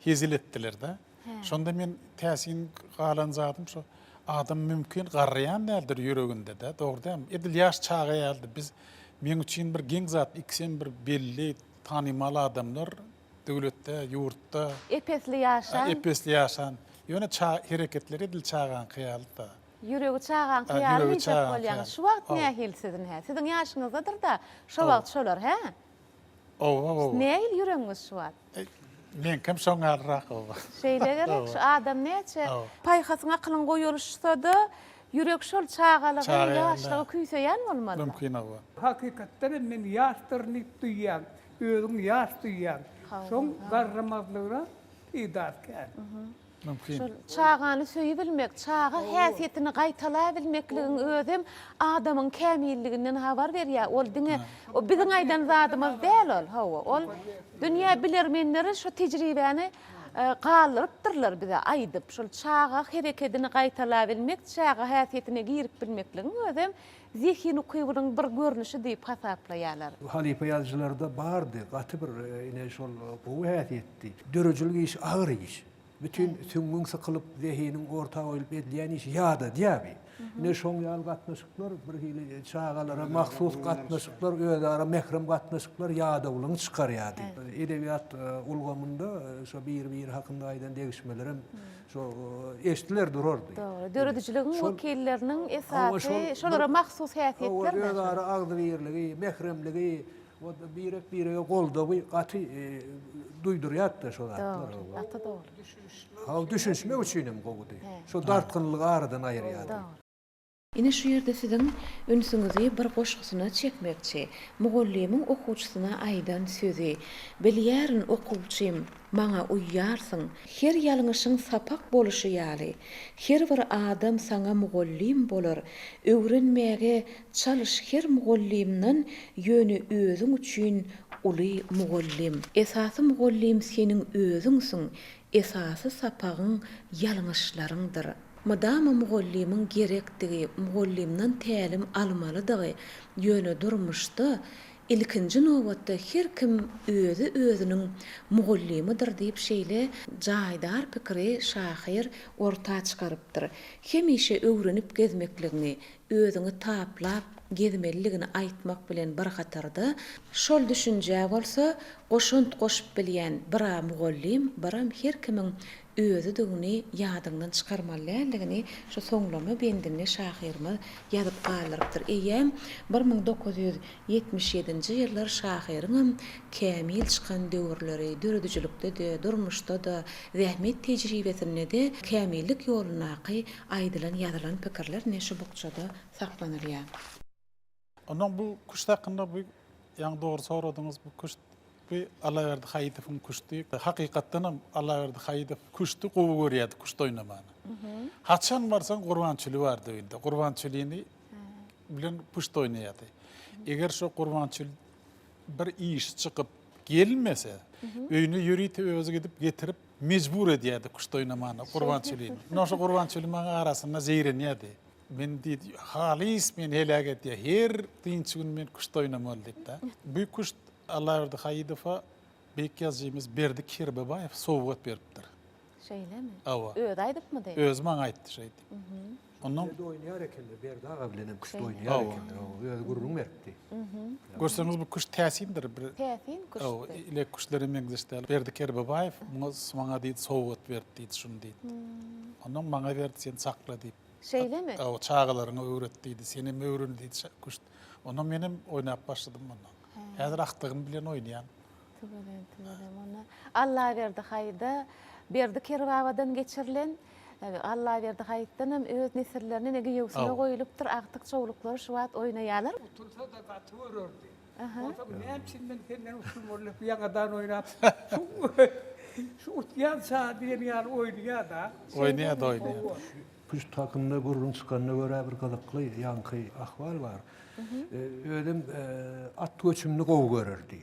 hezil etdiler-de. Şonda men täsin galan zadym şo adam mümkin garraýan däldir ýüreginde-de, dogry dälmi? Edil ýaş çaga ýalydy. Biz meň üçin bir geň zat, ikisem bir belli, tanymal adamlar döwletde, ýurtda. Ep-esli ýaşan. Ep-esli ýaşan. Ýöne ça hereketleri edil çagaňky ýaly-da. Ýüregi çagaňky ýaly diýjek bolýaňyz. Şu wagt nähili siziň hä? Siziň ýaşyňyzdadyr-da şo wagt şolar, hä? Owa, owa. Nähili ýüregiňiz şu wagt? Meňkem şoň ýalyrak owa. Şeýle gerek, şu adam näçe paýhasyň akylyň goýalyşsa-da, ýürek şol çagalygy, ýaşlygy küýseýän bolmaly. Mümkin owa. Hakykatdan hem men ýaşdyryn diýip duýýan, özüňi ýaş duýýaň. Şoň garramazlygyna peýdasy kän. Mümkin. Şol çagany söýübilmek, çaga häsiýetini gaýtalabilmekligiň özem adamyň kämilliginden habar berýär. Ol diňe o biziň aýdan zadymyz däl ol, hawa. Ol dünýä bilermenleri şu tejribäni galdyrypdyrlar bize aýdyp. Şol çaga herekedini gaýtalabilmek, çaga häsiýetine girip bilmekligiň özem zehin ukybynyň bir görnüşi diýip hasaplaýarlar. Halypa ýazyjylarda bardy, gaty bir ine şol gowy häsiýetdi. Döredijilik işi agyr iş. Bütin süňňüň sykylyp, zehiniň orta goýlup edilýän iş ýadadýar bi. Ine şoň ýaly gatnaşyklar bir hili çagalara mahsus gatnaşyklar, özara mährem gatnaşyklar ýadawlygyňy çykarýardy. Edebiýat ulgamynda şo bir-biri hakynda aýdan degişmelerem şo eşdiler durardy. Dogry. Döredijiligiň wekilleriniň esasy şolara mahsus häsiýetler. Özara agzybirligi, mähremligi, Birek-birege goldawy gaty duýdurýardy şo zatlar. Dogry, gaty dogry. Hawa, düşünişmek üçin hem gowudy. Şo dartgynlygy aradan aýyrýardy. Ine şu ýerde siziň ünsüňizi bir goşgusyna çekmekçi. Mugallymyň okuwçysyna aýdan sözi. Bilýärin okuwçym, maňa uýýarsyň. Her ýalňyşyň sapak boluşy ýaly, her bir adam saňa mugallym bolar. Öwrenmäge Çalyş her mugallymdan ýöne özüň üçin uly mugallym. Esasy mugallym seniň özüňsiň, esasy sapagyň ýalňyşlaryňdyr. Mydama mugallymyň gerekdigi, mugallymdan tälim almalydygy, ýöne durmuşda. Ilkinji nobatda her kim özi özüniň mugallymydyr diýip şeýle jaýdar pikiri şahyr orta çykarypdyr. Hemişe öwrenip gezmekligiňi, özüňi taplap gezmeliligini aýtmak bilen bir hatarda, şol düşünjä bolsa goşant goşup bilýän bir-a mugallym, biram her kimiň özüdigini ýadyňdan çykarmaly däldigini şu soňlama bendinde şahyrymyz ýazyp galdyrypdyr. Eýýäm 1977-nji ýyllar şahyryňam kämil çykan döwürleri, döredijilikde-de, durmuşda-da, zähmet tejribesinde-de kämillik ýolundaky aýdylan-ýazylan pikirler ine şu bukjada saklanylýar. Onnoň bu küşt hakynda bu ýaňy dogry soradyňyz bu küşt bu Allaberdi Haýydowyň küşti. Hakykatdan hem Allaberdi Haýydow küşti gowy görýärdi küşt oýnamany. Haçan barsaň Gurban Çüli bardy öýünde. Gurban Çülini bilen küşt oýnaýardy. Eger şo Gurban Çül bir işi çykyp gelmese, öýüne ýörite özi gidip getirip mejbur edýärdi küşt oýnamana Gurban Çülini. Onnoň şo Gurban Çüli maňa arasynda zeýrenýärdi. Men diýdi, halys meni heläk edýär. Her dynç gün men küşt oýnamaly diýip-de. Bu küşt Allaberdi Haýydowa beýik ýazyjymyz Berdi Kerbabaýew sowgat beripdir. Şeýlemi? Hawa. Özi aýdypmydy? Özi maňa aýtdy şeý diýip. Ondan Özi oýnaýar ekenler, Berdi aga bilen hem küşt oýnaýar ekenler. Hawa, özi gürrüň beripdi. Görseňiz bu küşt täsindir bir. Täsin küştdi. Hawa, ile küştlere meňzeş däl. Berdi Kerbabaýew muňa maňa diýdi sowgat berdi diýdi şuny diýdi. Ondan maňa berdi sen sakla diýip. Şeýlemi? Hawa, çagalaryňa öwret diýdi, senem öwren diýdi küşt. Ondan menem oýnap başladym mundan. Häzir agtygym bilen oýnaýan. Tüweleme, tüweleme. Onda Allaberdi Haýda Berdi Kerbabadan geçirilen, Allaberdi Haýytdan hem öz nesillerine ine giýewsine goýulypdyr, agtyk çowluklary şu wagt oýnaýarlar. Utulsa-da gaty görerdi. Onsoň näme üçin men senden utulmaly diýip ýaňadan oýnap, şu utýança diýen ýaly oýnaýar-da. Oýnaýar-da, oýnaýar. Küşt hakynda gürrüň çykanyna görä bir gyzykly ýaňky ahwal bar. Özem at göçümini gowy görerdi.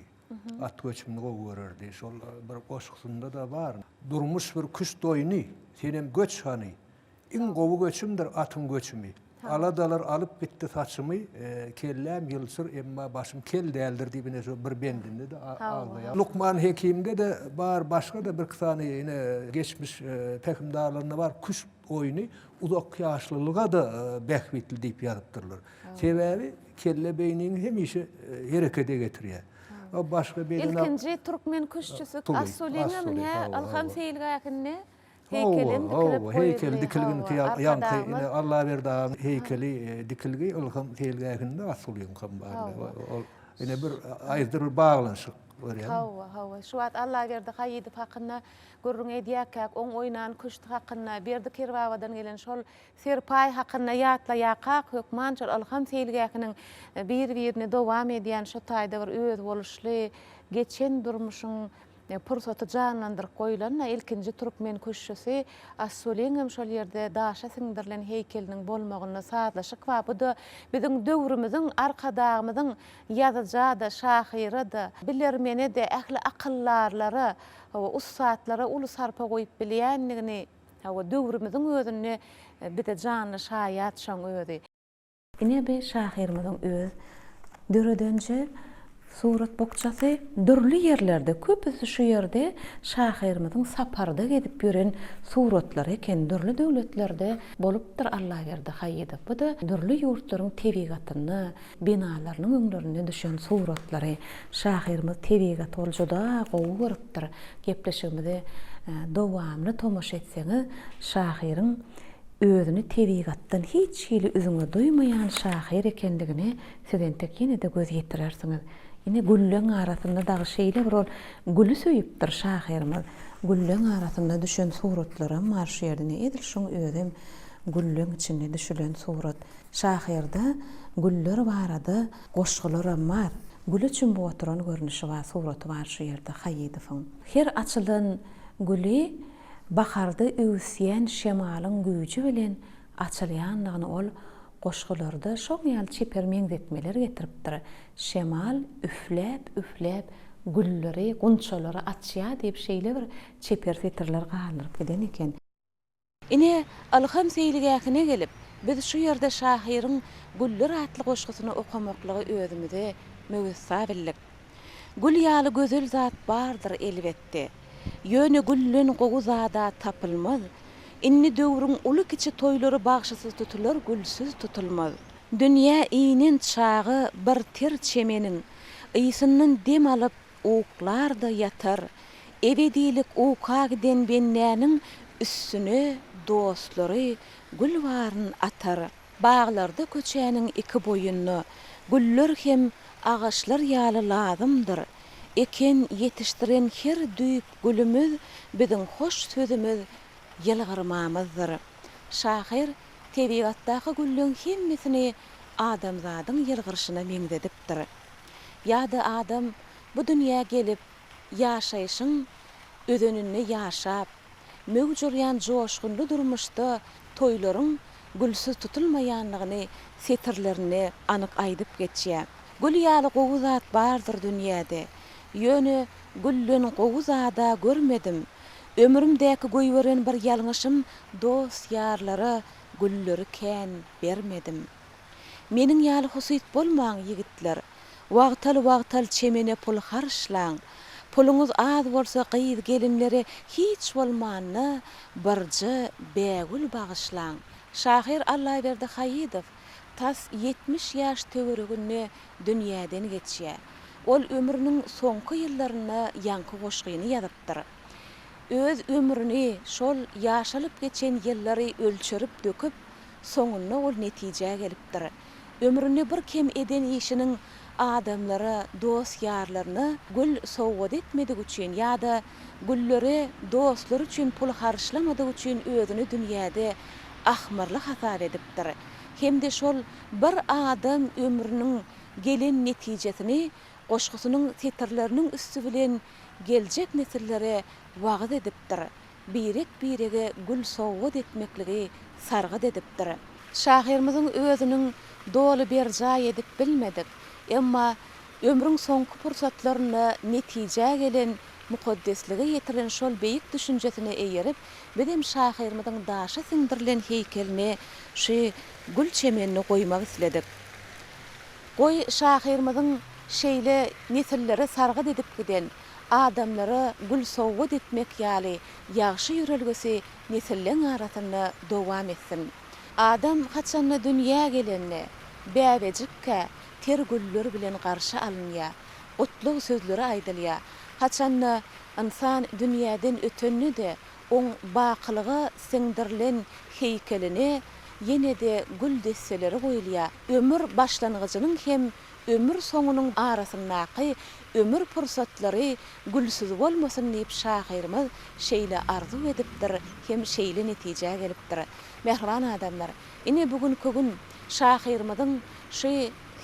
At göçümini gowy görerdi. Şol bir goşgusynda-da bar. Durmuş bir küşt oýny, senem göç hany. Iň gowy göçümdir atyň göçümi. Aladalar alyp gitdi saçymy, kelläm ýylçyr, emma başym kel däldir diýip ine şu bir bendinde-de agzaýar. Lukman Hekimde-de bar, başga-da birki sany ine geçmiş pähimdarlarynda bar, küşt oýny uzak ýaşlylyga-da bähbitli diýip ýazypdyrlar. Sebäbi kelle beýniňi hemişe herekete getirýär. Başga beden Ilkinji türkmen küştçüsi Assulyňam ine Ylham seýilgähinde Heýkelem dikilip Hawa, heýkel dikilgin ýaňky ine Allaberdi agaň heýkeli dikilgi Ylham seýilgähinde Assulyňkam bar. Ol ine bir aýdyr bir baglanyşyk görýäňmi? Hawa, hawa. Şu wagt Allaberdi Haýydow hakynda gürrüň edýärkäk, oň oýnan küşti hakynda, Berdi Kerbabadan gelen şol serpaý hakynda ýatlaýarkak, hökman şol Ylham seýilgähiniň bir-birini dowam edýän şo taýda bir özboluşly geçen durmuşyň Pursaty janlandyryp goýlan ilkinji türkmen küştçüsi Assulyň hem şol ýerde daşa siňdirilen heýkeliniň bolmagynda sazlaşyk bar. Bu-da biziň döwrümiziň, Arkadagymyzyň ýazyja-da, şahyra-da, bilermene-de, ähli akyldarlara, hawa, ussatlara uly sarpa goýup bilýändigini, hawa, döwrümiziň özünde bize janly şaýat şoň özi. Ine bi şahyrymyzyň öz döredenje surat bukjasy. Dürli ýerlerde, köpüsi şu ýerde şahyrymyzyň saparda gezip ýören suratlary eken. Dürli döwletlerde bolupdyr Allaberdi Haýydow. Bu-da dürli ýurtlaryň tebigatynda, binalarynyň öňlerinde düşen suratlary. Şahyrymyz tebigaty ol juda gowy görüpdir. Gepleşigimize dowamly tomaşa etseňiz, şahyryň Özüni tebigatdan hiç hili üzňe duýmaýan şahyr ekenligine siz entek ýene-de göz ýetirersiňiz. Ine, gülleň arasynda dagy şeýle bir ol güli söýüpdir şahyrymyz. Gülleň arasynda düşen suratlaram bar şu ýerde. Ine, edil şuň özem gülleň içinde düşülen surat. Şahyrda güller barada goşgularam bar. Güle çümüp oturan görnüşi bar, suraty bar şu ýerde Haýydowyň. Her açylan güli Baharda öwüsýän şemalyň güýji bilen açylýandygyny ol goşgularda şoň ýaly çeper meňzetmeler getiripdir. Şemal üfläp-üfläp gülleri, gunçalary açýar diýip şeýle bir çeper setirler galdyryp giden eken. Ine, Ylham seýilgähine gelip, Biz şu ýerde şahyryň Güller atly goşgusyny okamaklygy özümize müwessa bildik. Gül ýaly gözel zat bardyr elbetde. Ýöne gülden gowy zad-a tapylmaz. Indi döwrüň uly-kiçi toýlary bagşysyz tutular, gülsüz tutulmaz. Dünýä inen çaga bir ter çemeniň ysyndan dem alyp, uklar-da ýatar. Ebedilik uka giden bendäniň üstüne dostlary gül baryn atar. Baglarda köçäniň iki boýunda güller hem agaçlar ýaly lazymdyr. Eken, ýetişdiren her düýp gülümiz biziň hoş sözümiz, ýylgyrmamyzdyr. Şahyr tebigatdaky gülleň hemmesini adamzadyň ýylgyryşyna meňzedipdir. Ýa-da adam bu dünýä gelip, ýaşaýşyň özeninde ýaşap, möwç urýan joşgunly durmuşda toýlaryň gülsüz tutulmaýanlygyny setirlerinde anyk aýdyp geçýär. Gül ýaly gowy zat bardyr dünýäde, Ýöne gülden gowy zad-a görmedim. Ömrümdäki goýberen bir ýalňyşym Dost-ýarlara gülleri kän bermedim. Meniň ýaly husyt bolmaň, ýigitler! Wagtal-wagtal çemene pul harçlaň. Puluňyz az bolsa gyz-gelinlere hiç bolmanda birje bägül bagyşlaň. Şahyr Allaberdi Haýydow tas 70 ýaş töwereginde dünýäden geçýär. Ol ömrüniň soňky ýyllarynda ýaňky goşgyny ýazypdyr. Öz ömrüni, şol ýaşalyp geçen ýyllary ölçerip-döküp, soňunda ol netijä gelipdir. Ömründe bir kem eden işiniň adamlara, dost-ýarlaryna gül sowgat etmedigi üçin ýa-da güllere dostlary üçin pul harçlamadygy üçin özüni dünýäde ahmyrly hasap edipdir. Hem-de şol bir adam ömrüniň gelen netijesini goşgusynyň setirleriniň üsti bilen geljek nesillere wagyz edipdir. birek-birege gül sowgat etmekligi sargyt edipdir. Şahyrymyzyň özüniň doly berjaý edip bilmedik, emma ömrüň soňky pursatlarynda netijä gelen, mukaddeslige ýetiren şol beýik düşünjesine eýerip, bizem şahyrymyzyň daşa siňdirilen heýkeline şu gül çemenini goýmak isledik. Goý, şahyrymyzyň şeýle nesillere sargyt edip giden, adamlara gül sowgat etmek ýaly ýagşy ýörelgesi nesilleň arasynda dowam etsin. Adam haçanda dünýä gelende, bäbejikkä ter güller bilen garşy alynýar, gutlag sözleri aýdylýar. Haçanda ynsan dünýäden ötende-de, oň bakylyga siňdirilen heýkeline ýene-de gül desseleri goýulýar. Ömür başlangyjynyň hem ömür soňunyň arasyndaky ömür pursatlary gülsüz bolmasyn diýip şahyrymyz şeýle arzuw edipdir hem şeýle netijä gelipdir. Mähriban adamlar, ine bu günki gün şahyrymyzyň şu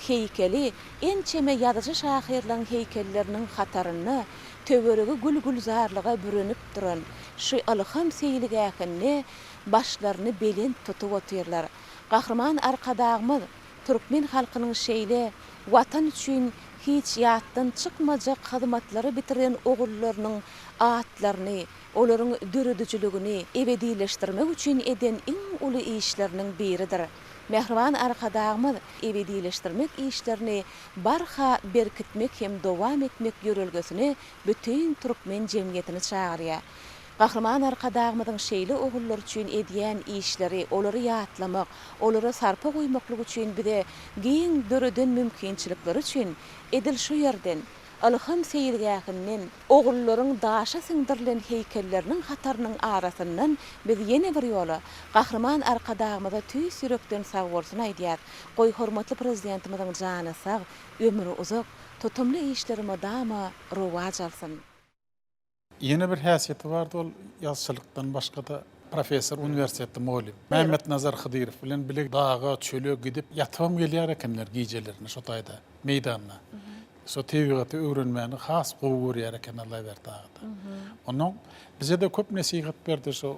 heýkeli ençeme ýazyjy-şahyrlaryň heýkelleriniň hatarynda töweregi gül-gülzarlyga bürenip duran şu ylham seýilgähinde başlaryny belent tutup otyrlar. Gahryman Arkadagymyz Türkmen halkynyň şeýle Watan üçin hiç ýatdan çykmajak hyzmatlary bitiren ogullarynyň atlaryny, olaryň döredijiligini ebedileşdirmek üçin eden iň uly işleriniň biridir. Mähriban Arkadagymyz ebedileşdirmek işlerini barha berkitmek hem dowam etmek ýörelgesine bütin türkmen jemgyýetini çagyrýar. Gahryman Arkadagymyzyň şeýle ogullar üçin edýän işleri, olary ýatlamak, olara sarpa goýmaklyk üçin bize giň döreden mümkinçilikleri üçin edil şu ýerden, Ylham seýilgähinden, ogullaryň daşa siňdirilen heýkelleriniň hatarynyň arasyndan biz ýene bir ýola Gahryman Arkadagymyza tüýs ýürekden sagbolsun aýdýas. Goý, hormatly Prezidentimiziň jany sag, ömri uzak, tutumly işleri mydama rowaç alsyn! Ýene bir häsiýeti bardy, ol ýazçylykdan başga-da professor, uniwersitetde mugallym. Mämmetnazar Hydyrow bilen bile daga, çöle gidip, ýatybam gelýär ekenler gijelerine şo taýda, meýdanda. Şo tebigaty öwrenmäni has gowy görýär eken Allaberdi aga-da. Onnoň bize-de köp nesihat berdi şo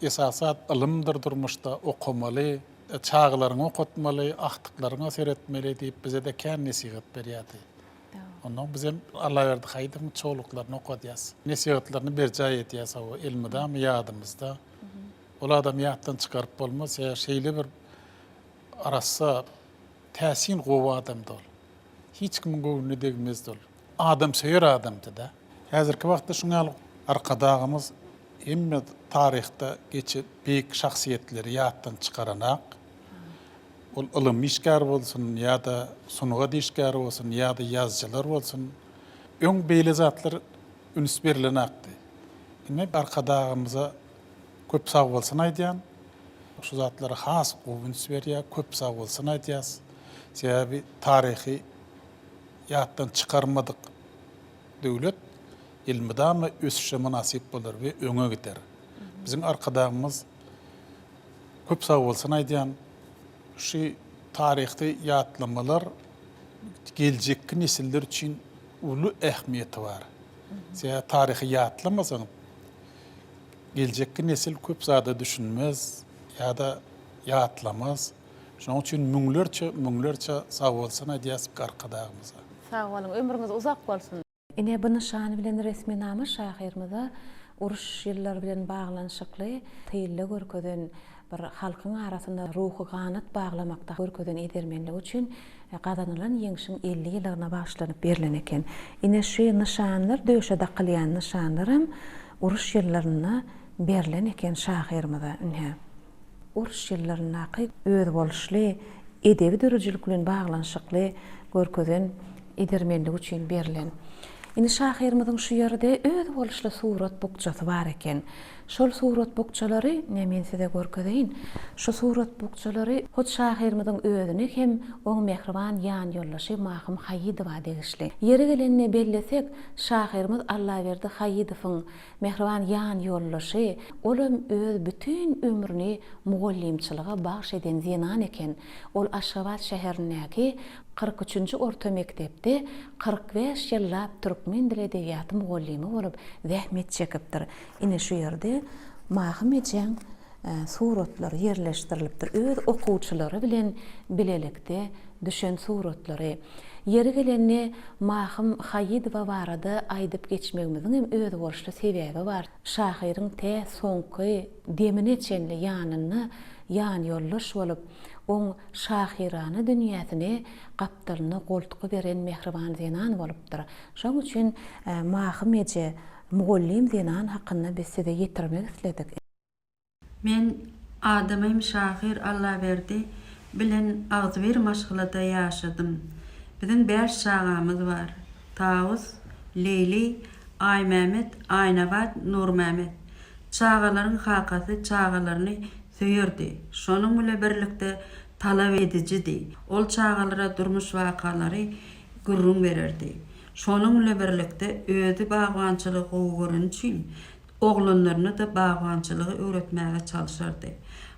esasy zat ylymdyr durmuşda, okamaly, çagalaryňy okatmaly, agtyklaryňa seretmeli diýip bize-de kän nesihat berýärdi. Ondan bizem Allaberdi Haýydowyň çowluklaryny okadýas. Nesihatlaryny berjaý edýäs hawa, elmydama ýadymyzda. Ol adamy ýatdan çykaryp bolmaz. Sebäbi şeýle bir arassa, täsin gowy adamdy ol. Hiç kimiň göwnüne degmezdi ol. Adamsöýer adamdy-da. Häzirki wagtda şuň ýaly Arkadagymyz hemme taryhda geçen beýik şahsyýetleri ýatdan çykaranak. Ol ylym işgäri bolsun ýa-da sungat işgäri bolsun ýa-da ýazyjylar bolsun. Öň beýle zatlar üns berilenakdy. Indi Arkadagymyza köp sagbolsun aýdýan. Şu zatlara has gowy üns berýär. Köp sagbolsun aýdýas. Sebäbi taryhy ýatdan çykarmadyk döwlet elmydama ösüşe mynasyp bolar we öňe gider. Biziň Arkadagymyz köp sagbolsun aýdýan. Şu taryhy ýatlamalar geljekki nesiller üçin uly ähmiýeti bar. Sebäbi taryhy ýatlamasaň, geljekki nesil köp zada düşünmez ýa-da ýatlamaz. Şonuň üçin müňlerçe, müňlerçe sagbolsun aýdýas Arkadagymyza. Sag boluň, ömrüňiz uzak bolsun! Ine, bu nyşan bilen resminama şahyrymyza uruş ýyllary bilen baglanyşykly tylda görkezen bir halkyň arasynda ruhy ganat baglamakda görkezen edermenligi üçin gazanylan ýeňşiň 50 ýyllygyna bagyşlanyp berlen eken. Ine, şu nyşanlar, döşe dakylýan nyşanlaram uruş ýyllarynda berlen eken şahyrymyza. Ine. Uruş ýyllaryndaky özboluşly edebi döredijilik bilen baglanyşykly görkezen edermenligi üçin berlen. Indi şahyrymyzyň şu ýerde özboluşly surat bukjasy bar eken. Şol surat bukjalary, ine men size görkezeýin. Şu surat bukjalary hut şahyrymyzyň özüne hem oň mähriban ýanýoldaşy Mahym Haýydowa degişli. Ýeri gelende bellesek, şahyrymyz Allaberdi Haýydowyň Mähriban ýanýoldaşy, olam öz bütin ömrüni mugallymçylyga bagş eden zenan eken. Ol Aşgabat şäherindäki 43-nji orta mekdepde 45 ýyllap türkmen dili edebiýaty mugallymy bolup zähmet çekipdir. Ine şu ýerde Mahym ejäň suratlary ýerleşdirilipdir. Öz okuwçylary bilen bilelikde düşen suratlary. Ýeri gelende Mahym Haýydowa barada aýdyp geçmegimiziň hem özboluşly sebäbi bar. Şahyryň tä soňky demine çenli ýanynda ýanýoldaş bolup, oň şahyrana dünýäsine gapdalynda goltgy beren mähriban zenan bolupdyr. Şoň üçin Mahym eje, mugallym zenan hakynda biz size ýetirmek isledik. Men adamym şahyr Allaberdi bilen agzybir maşgalada ýaşadym. Biziň bäş çagamyz bar, Tawus, Leýli, Aýmämet, Aýnabat, Nurmämet. Çagalaryň kakasy çagalaryny söýerdi, şonuň bile birlikde talap edijidi. Ol çagalara durmuş wakalary gürrüň bererdi. Şonuň bile birlikde özi bagbançylygy gowy göreni üçin Oglanlaryna-da bagbançylygy öwretmäge çalşardy.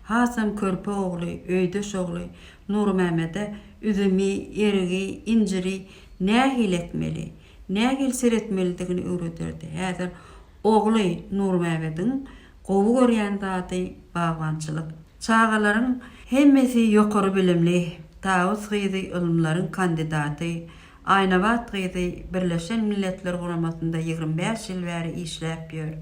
Hasam körpe ogly, öýdeş ogly Nurmämede üzümi, erigi, injiri nähili ekmeli, nähili seretmelidigini öwrederdi. Häzir ogly Nurmämediň gowy görýän zady bagbançylyk. Çagalaryň hemmesi ýokary bilimli, Tawus gyzy ylymlaryň kandidaty, Aýnabat gyzy Birleşen Milletler Guramasynda 25 ýyl bäri işläp ýör.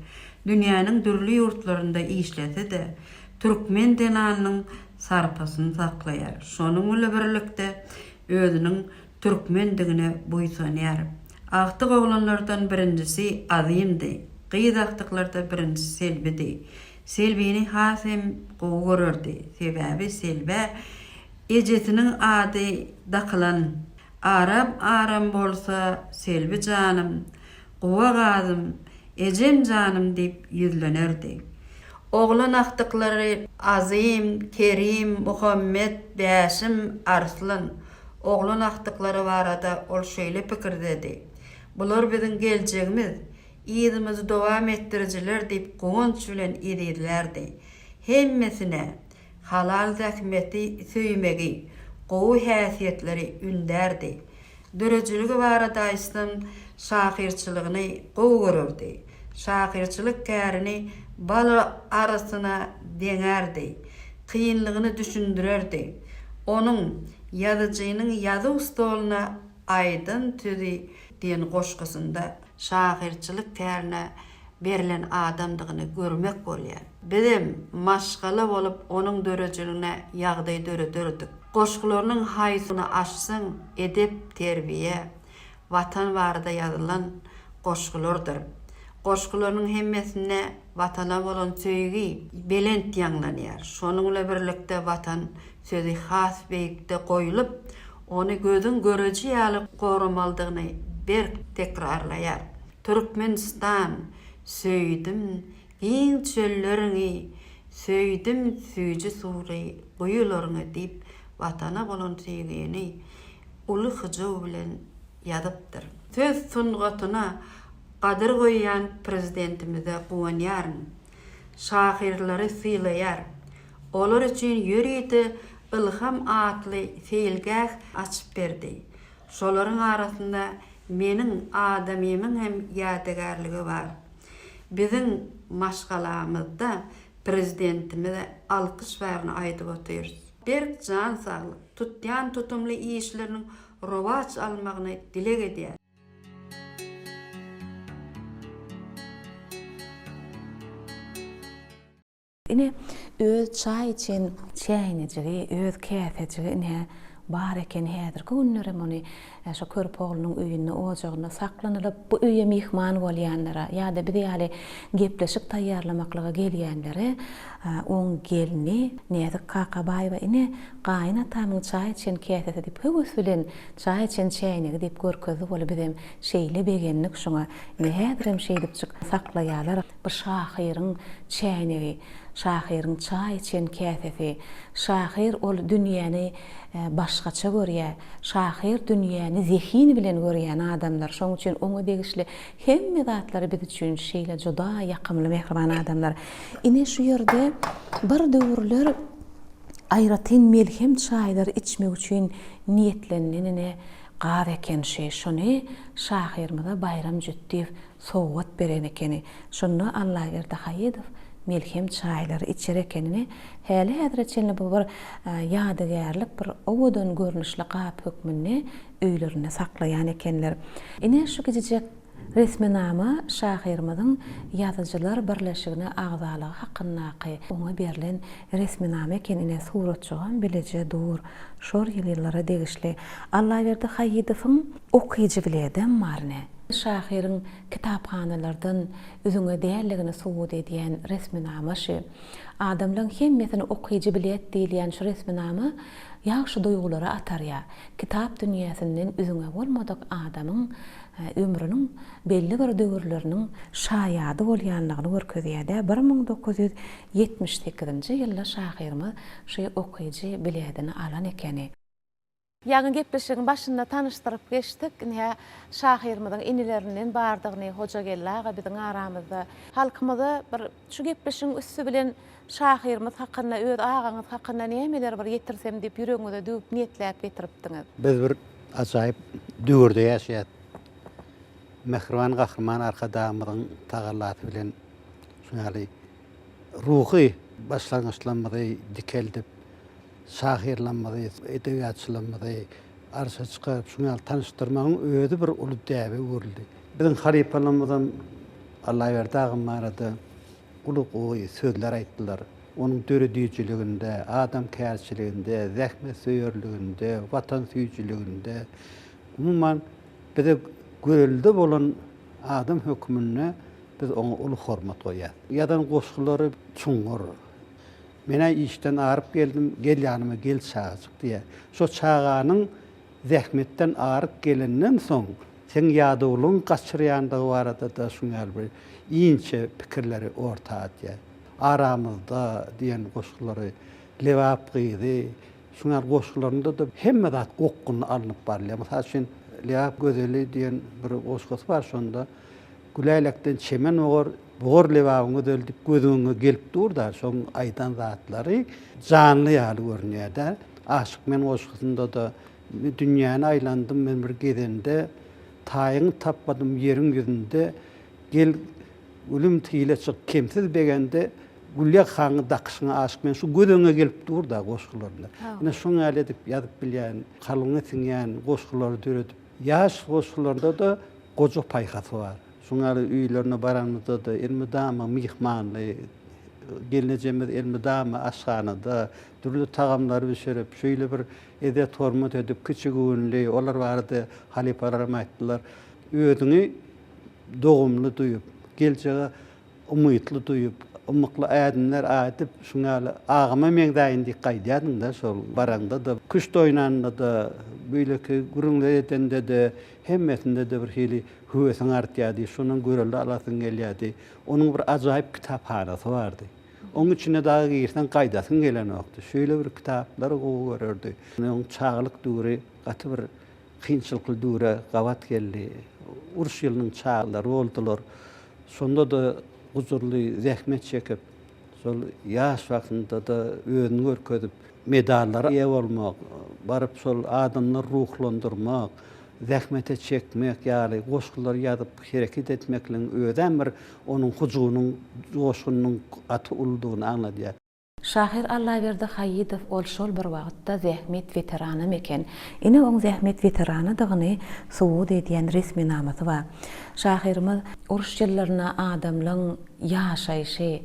Dünýäniň dürli ýurtlarynda işlese-de, türkmen zenanynyň sarpasyny saklaýar. Şonuň bile birlikde, özüniň türkmendigine buýsanýar. Agtyk oglanlardan birinjisi Azymdy, gyz agtyklarda birinjisi Selbidi. Selbini has hem gowy görerdi. Sebäbi Selbä ejesiniň ady dakylan. Aram-aram bolsa Selbi janym, guwa gazym, ejem janym diýip ýüzlenerdi. Oglan agtyklary Azym, Kerim, Muhammet, Bäşim, Arslan. Oglan agtyklary barada ol şeýle pikirdedi, Bular biziň geljegimiz, yzymyzy dowam etdirijiler diýip guwanç bilen ezizlärdi. Hemmesine Halal zähmeti söýmegi, gowy häsiýetleri ündärdi. Döredijiligi barada aýtsam, şahyrçylygyny gowy görerdi. Şahyrçylyk kärini bal arysyna deňärdi. Kynlygyny düşündirerdi. Onuň Ýazyjynyň ýazuw stoluna aýdan sözi diýen goşgusynda şahyrçylyk kärine berlen adamdygyny görmek bolýar. Bizem maşgala bolup onuň döredijiligine ýagdaý dörederdik. Goşgularynyň haýsyny açsaň edep, terbiýe, Watan barada ýazylan goşgulardyr. Goşgularynyň hemmesinde Watana bolan söýgi belent ýaňlanýar. Şonuň bilen birlikde Watan sözi has beýikde goýlup, ony gözüň göreji ýaly goramalydygyny berk tekrarlaýar. Türkmenistan, söýdüm giň çölleriňi, söýdüm süýji suwly guýularyňy diýip, Watana bolan söýgini uly hyjuw bilen ýazypdyr. Söz sungatyna gadyr goýýan Prezidentimize guwanýaryn. Şahyrlary sylaýar. Olar üçin ýörite Ylham atly seýilgäh açyp berdi. Şolaryň arasynda meniň adamymyň hem ýadygärligi bar. Biziň maşgalamyzda Prezidentimize alkyş baryny aýdyp otyrys. Berk jan saglyk, tutýan tutumly işleriniň rowaç almagyny dileg edýäris. Ine, öz çaý içen çäýnejigi, öz käsejigi ine, bar eken. Häzirki günlerem ony şo körpe oglunyň öýünde, ojagynda saklanylyp, bu öýe myhman bolýanlara ýa-da biz ýaly gepleşik taýýarlamaklyga gelýänlere oň gelni Näzik Kakabaýewa ine, gaýyn atamyň çaý içen käsesi diýip höwes bilen çaý içen çäýnegi diýip görkezdi weli bizem şeýle begendik şoňa. Ine, häzirem şeýdipjik saklaýarlar. Bu şahyryň çäýnegi, şahyryň çaý içen käsesi. Şahyr ol dünýäni başgaça görýär. Şahyr dünýäni zehin bilen görýän adamlar. Şonuň üçin oňa degişli hemme zatlary biz üçin şeýle juda ýakymly mähriban adamlar. Ine şu ýerde bir döwürler aýratyn melhem çaýlary içmek üçin niýetlenilen ine gap eken şi. Şony şahyrymyza Baýram Jütdiýew sowgat beren ekeni. Şonda Allaberdi Haýydow melhem çaýlary içer ekenini, häli-häzire çenli bu bir ýadygärlik, bir owadan görnüşli gap hökmünde öýlerinde saklaýan ekenler. Ine, şu kijijek resminama şahyrymyzyň Ýazyjylar birleşigine agzalygy hakyndaky oňa berlen resminama eken, ine, suratjygam bileje dur, şor ýyl-ýyllara degişli. Allaberdi Haýydowyň okyjy biledem bar, ine. Şahyryň kitaphanalardan üzňe däldigini subut edýän resminama şu. Adamlaň hemmesini okyjy bilet diýilýän şu resminama ýagşy duýgulara atarýar. Kitap dünýäsinden üzňe bolmadyk adamyň ömrüniň belli bir döwürleriniň şaýady bolýanlygyny görkezýär-dä. 1978-nji ýylda şahyrymyz şu okyjy biledini alan ekeni. Ýaňy gepleşigiň başynda tanyşdyryp geçdik. Ine, şahyrymyzyň inilerinden bardygyny Hojageldi aga biziň aramyzda. Halkymyza bir şu gepleşigiň üsti bilen şahyrymyz hakynda, öz agaňyz hakynda nämeleri bir ýetirsem diýip ýüregiňize düwüp niýetläp getiripdiňiz? Biz bir ajaýyp döwürde ýaşaýas. Mähriban Gahryman Arkadagymyzyň tagallasy bilen şuň ýaly ruhy başlangyçlarymyzy dikeldip, şahyrlarymyzy, edebiýatçylarymyzy arşa çykaryp, şuň ýaly tanyşdyrmagyň özi bir uly däbe öwrüldi. Biziň halypalarymyzam Allaberdi agam barada uly gowy sözler aýtdylar. Onuň döredijiliginde, adamkärçiliginde, zähmetsöýerliginde, watansöýüjiliginde, umuman, bize görelde bolan adam hökmünde biz oňa uly hormat goýýarys. Ýazan goşgulary çuňňur, Men-ä işden aryp geldim, gel ýanyma gel çagajyk diýýär. Şo çaganyň zähmetden aryp gelenden soň, seň ýadawlygyňy gaçyrýandygy barada-da şuň ýaly bir inçe pikirleri orta atýar. Aramyzda diýen goşgulary, Lebap gyzy, şuň ýaly goşgularynda-da hemme zat okgunly alnyp barylýar. Mysal üçin, Lebap gözeli diýen bir goşgusy bar, şonda Gülälekden çemen bogar, Bogar Lebabyň gözeli diýip göz öňüňe gelip dur-da, şoň aýdan zatlary janly ýaly görünýär-dä. Aşyk men goşgusynda-da Dünýäni aýlandym men bir gezende, Taýyňy tapmadym ýeriň ýüzünde, Gel, gülüm tile çyk, kemsiz begende, Gülýakaňy dakyşyňa aşyk men. Şu göz öňüňe gelip dur-da goşgularynda. Ine şoň ýaly edip ýazyp bilýän, kalbyňa siňýän goşgulary döredip, ýaş goşgularynda-da goja paýhasy bar. Şoň ýaly öýlerine baranymyzda-da elmydama myhmanly. Gelnejemiz elmydama aşhanada dürli tagamlary bişirip, şeýle bir ezzet-hormat edip, kiçigöwünli, olar barada halypalaram aýtdylar. Özüňi dogumly duýup, geljege umytly duýup, ymykly ädimler ädip, şuň ýaly agama meňzäýin diýip gaýdýardyň-da şol baraňda-da. Küşt oýnanda-da, beýleki gürrüňler edende-de, hemmesinde-de bir hili höwesiň artýardy, şondan görelde alasyň gelýärdi. Onuň bir ajaýyp kitaphanasy bardy. Oň içine dagy girseň gaýdasyň gelenokdy. Şeýle bir kitaplary gowy görerdi. Onuň çagalyk döwri gaty bir kynçylykly döwre gabat geldi. Uruş ýylynyň çagalary boldular. Şonda-da gujurly zähmet çekip, şol ýaş wagtynda-da özüni görkezip, medallara eýe bolmak, baryp şol adamlary ruhlandyrmak, zähmete çekmek ýaly goşgulary ýazyp hereket etmekligiň özem bir onuň hyjuwynyň, joşgunynyň gaty uludygyny aňladýar. Şahyr Allaberdi Haýydow ol şol bir wagtda zähmet weteranam eken. Ine oň zähmet weteranydygyny subut edýän resminamasy bar. Şahyrymyz uruş ýyllarynda adamlaň ýaşaýşy,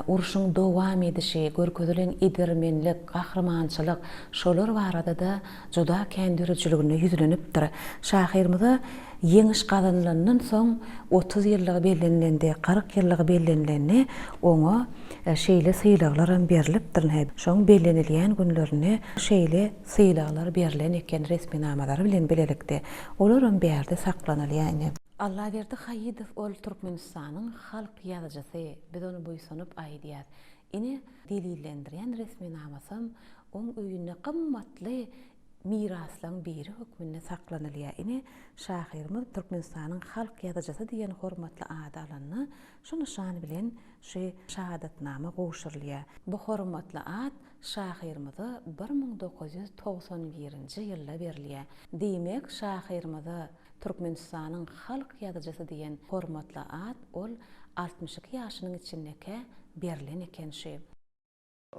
urşuň dowam edişi, görkezilen edermenlik, gahrymançylyk şolar barada-da juda kän döredijiliginde ýüzlenipdir. Şahyrymyza Ýeňiş gazanylandan soň 30 ýyllygy bellenilende, 40 ýyllygy bellenilende oňa şeýle sylaglaram berlipdir. Şoň bellenilýän günlerinde şeýle sylaglar berlen eken resminamalary bilen bilelikde. Olaram bärde saklanylýar ine. Allaberdi Haýydow ol Türkmenistanyň halk ýazyjysy, biz ony buýsanyp aýdýas. Ine, delillendirýän resminamasam oň öýünde gymmatly miraslaň biri hökmünde saklanylýar. Ine, şahyrymyz Türkmenistanyň halk ýazyjysy diýen hormatly ady alanda, şu nyşan bilen şu şahadatnama gowşurylýar. Bu hormatly at şahyrymyza 1991-nji ýylda berilýär. Diýmek, şahyrymyza Türkmenistanyň halk ýazyjysy diýen hormatly at ol 62 ýaşynyň içindekä berlen eken şu.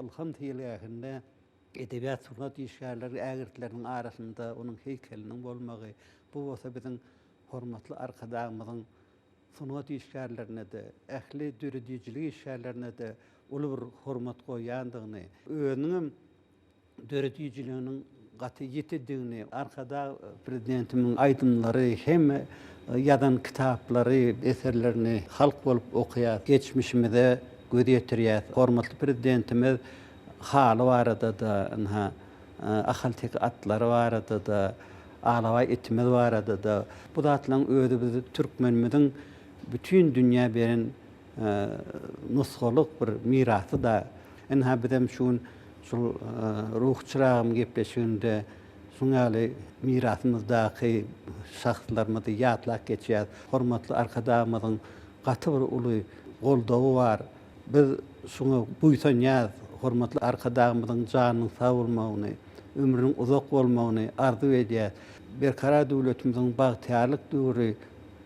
Ylham seýilgähinde edebiýat-sungat işgärleri ägirtleriniň arasynda onuň heýkeliniň bolmagy, bu bolsa biziň hormatly Arkadagymyzyň sungat işgärlerine-de, ähli döredijilik işgärlerine-de uly bir hormat goýýandygyny, özüniňem döredijiliginiň gaty ýitidigini, Arkadag Prezidentimiziň aýdymlary hem ýazan kitaplary, eserlerini halk bolup okaýas, geçmişimize göz ýetirýäs. Hormatly Prezidentimiz haly barada-da, ynha, ahalteke atlary barada-da, alabaý itimiz barada-da, bu zatlaryň özi biz türkmenimiziň bütin dünýä beren nusgalyk bir mirasy-da. Ynha, bizem şu gün Şul Ruhy çyragym gepleşiginde şuň ýaly mirasymyzdaky şahslarymyzy ýatlap geçýäs. Hormatly Arkadagymyzyň gaty bir uly goldawy bar. Biz şuňa buýsanýas. Hormatly Arkadagymyzyň janynyň sag bolmagyny, ömrüniň uzak bolmagyny arzuw edýäs. Berkarar döwletimiziň bagtyýarlyk döwri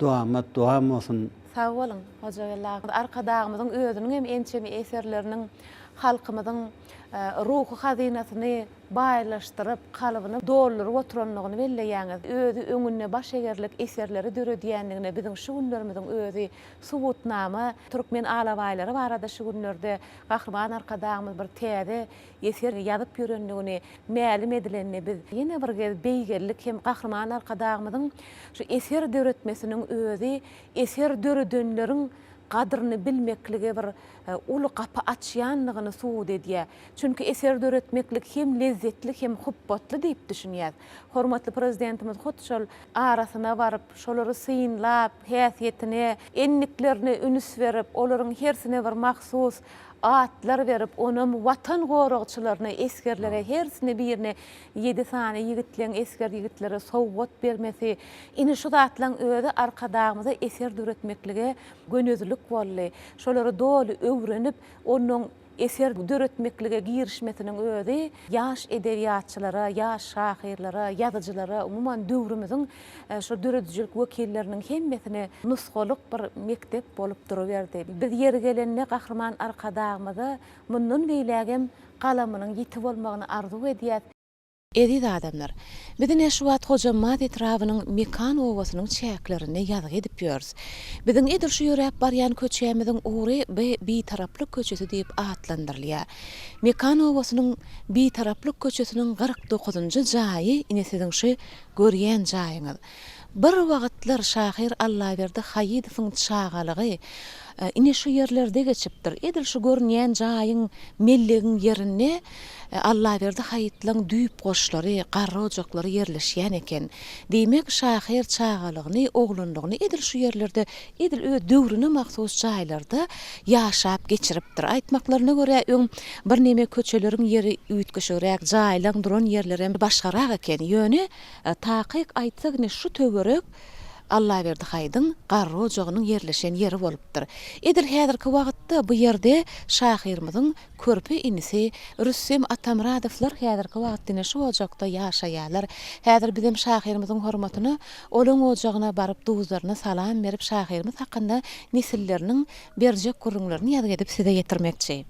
dowamat dowam bolsun! Sag boluň, Hojageldi aga. Arkadagymyzyň özüniň hem ençeme eserleriniň halkymyzyň ruhy hazynasyny baýlaşdyryp, kalbyny dolduryp oturandygyny belleýäňiz. Özi öňünde baş egerlik eserleri döredýändigine biziň şu günlerimiziň özi subutnama. Türkmen alabaýlary barada şu günlerde Gahryman Arkadagymyz bir täze eser ýazyp ýörendigini mälim edilende biz ýene bir gez beýgeldik hem Gahryman Arkadagymyzyň şu eser döretmesiniň özi eser döredenleriň gadryny bilmeklige bir uly gapy açýandygyny subut edýär. Çünki eser döretmeklik hem lezzetli hem hupbatly diýip düşünýäs. Hormatly Prezidentimiz hut şol arasyna baryp, şolary synlap, häsiýetine, endiklerine ünüs berip, olaryň hersine bir mahsus atlar berip, onam Watan goragçylaryna, esgerlere hersine birine ýedi sany ýigitleň esger ýigitlere sowgat bermesi, ine şu zatlaň özi Arkadagymyza eser döretmeklige gönezlik boldy. Şolary doly öwrenip, onuň eser döretmeklige girişmesiniň özi ýaş edebiýatçylara, ýaş şahyrlara, ýazyjylara, umuman döwrümiziň şu döredijilik wekilleriniň hemmesine nusgalyk bir mekdep bolup duruberdi. Biz ýeri gelende Gahryman Arkadagymyza mundan beýlägem galamynyň ýiti bolmagyny arzuw edýäs. Eziz adamlar! Biz ine şu wagt Hojambaz etrabynyň Mekan obasynyň çäklerinde ýazgy edip ýörüs. Biziň edil şu ýöräp barýan köçämiziň ugry by Bitaraplyk köçesi diýip atlandyrylýar. Mekan obasynyň Bitaraplyk köçesiniň 49-njy jaýy ine siziň şu görýän jaýyňyz. Bir wagtlar şahyr Allaberdi Haýydowyň çagalygy ine şu ýerlerde geçipdir. Edil şu görünýän jaýyň, mellegiň ýerinde Allaberdi Haýytlaň düýp goşlary, garry ojaklary ýerleşýän eken. Diýmek, şahyr çagalygyny, oglanlygyny edil şu ýerlerde, edil öz döwrüne mahsus jaýlarda ýaşap geçiripdir. Aýtmaklaryna görä, öň birneme köçeleriň ýeri üýtgeşigräk, jaýlaň duran ýerlerem başgarak eken. Ýöne, Takyk aýtsak ine şu töwerek Allaberdi Haýdyň garry ojagynyň ýerleşen ýeri bolupdyr. Edil häzirki wagtda bu ýerde şahyrymyzyň körpe inisi Rüstem Atamyradowlar häzirki wagtda ine şu ojakda ýaşaýarlar. Häzir bizem şahyrymyzyň hormatyna olaň ojagyna baryp duzlaryna salam berip şahyrymyz hakynda nesilleriniň berjek gürrüňlerini ýazgy edip size ýetirmekçi.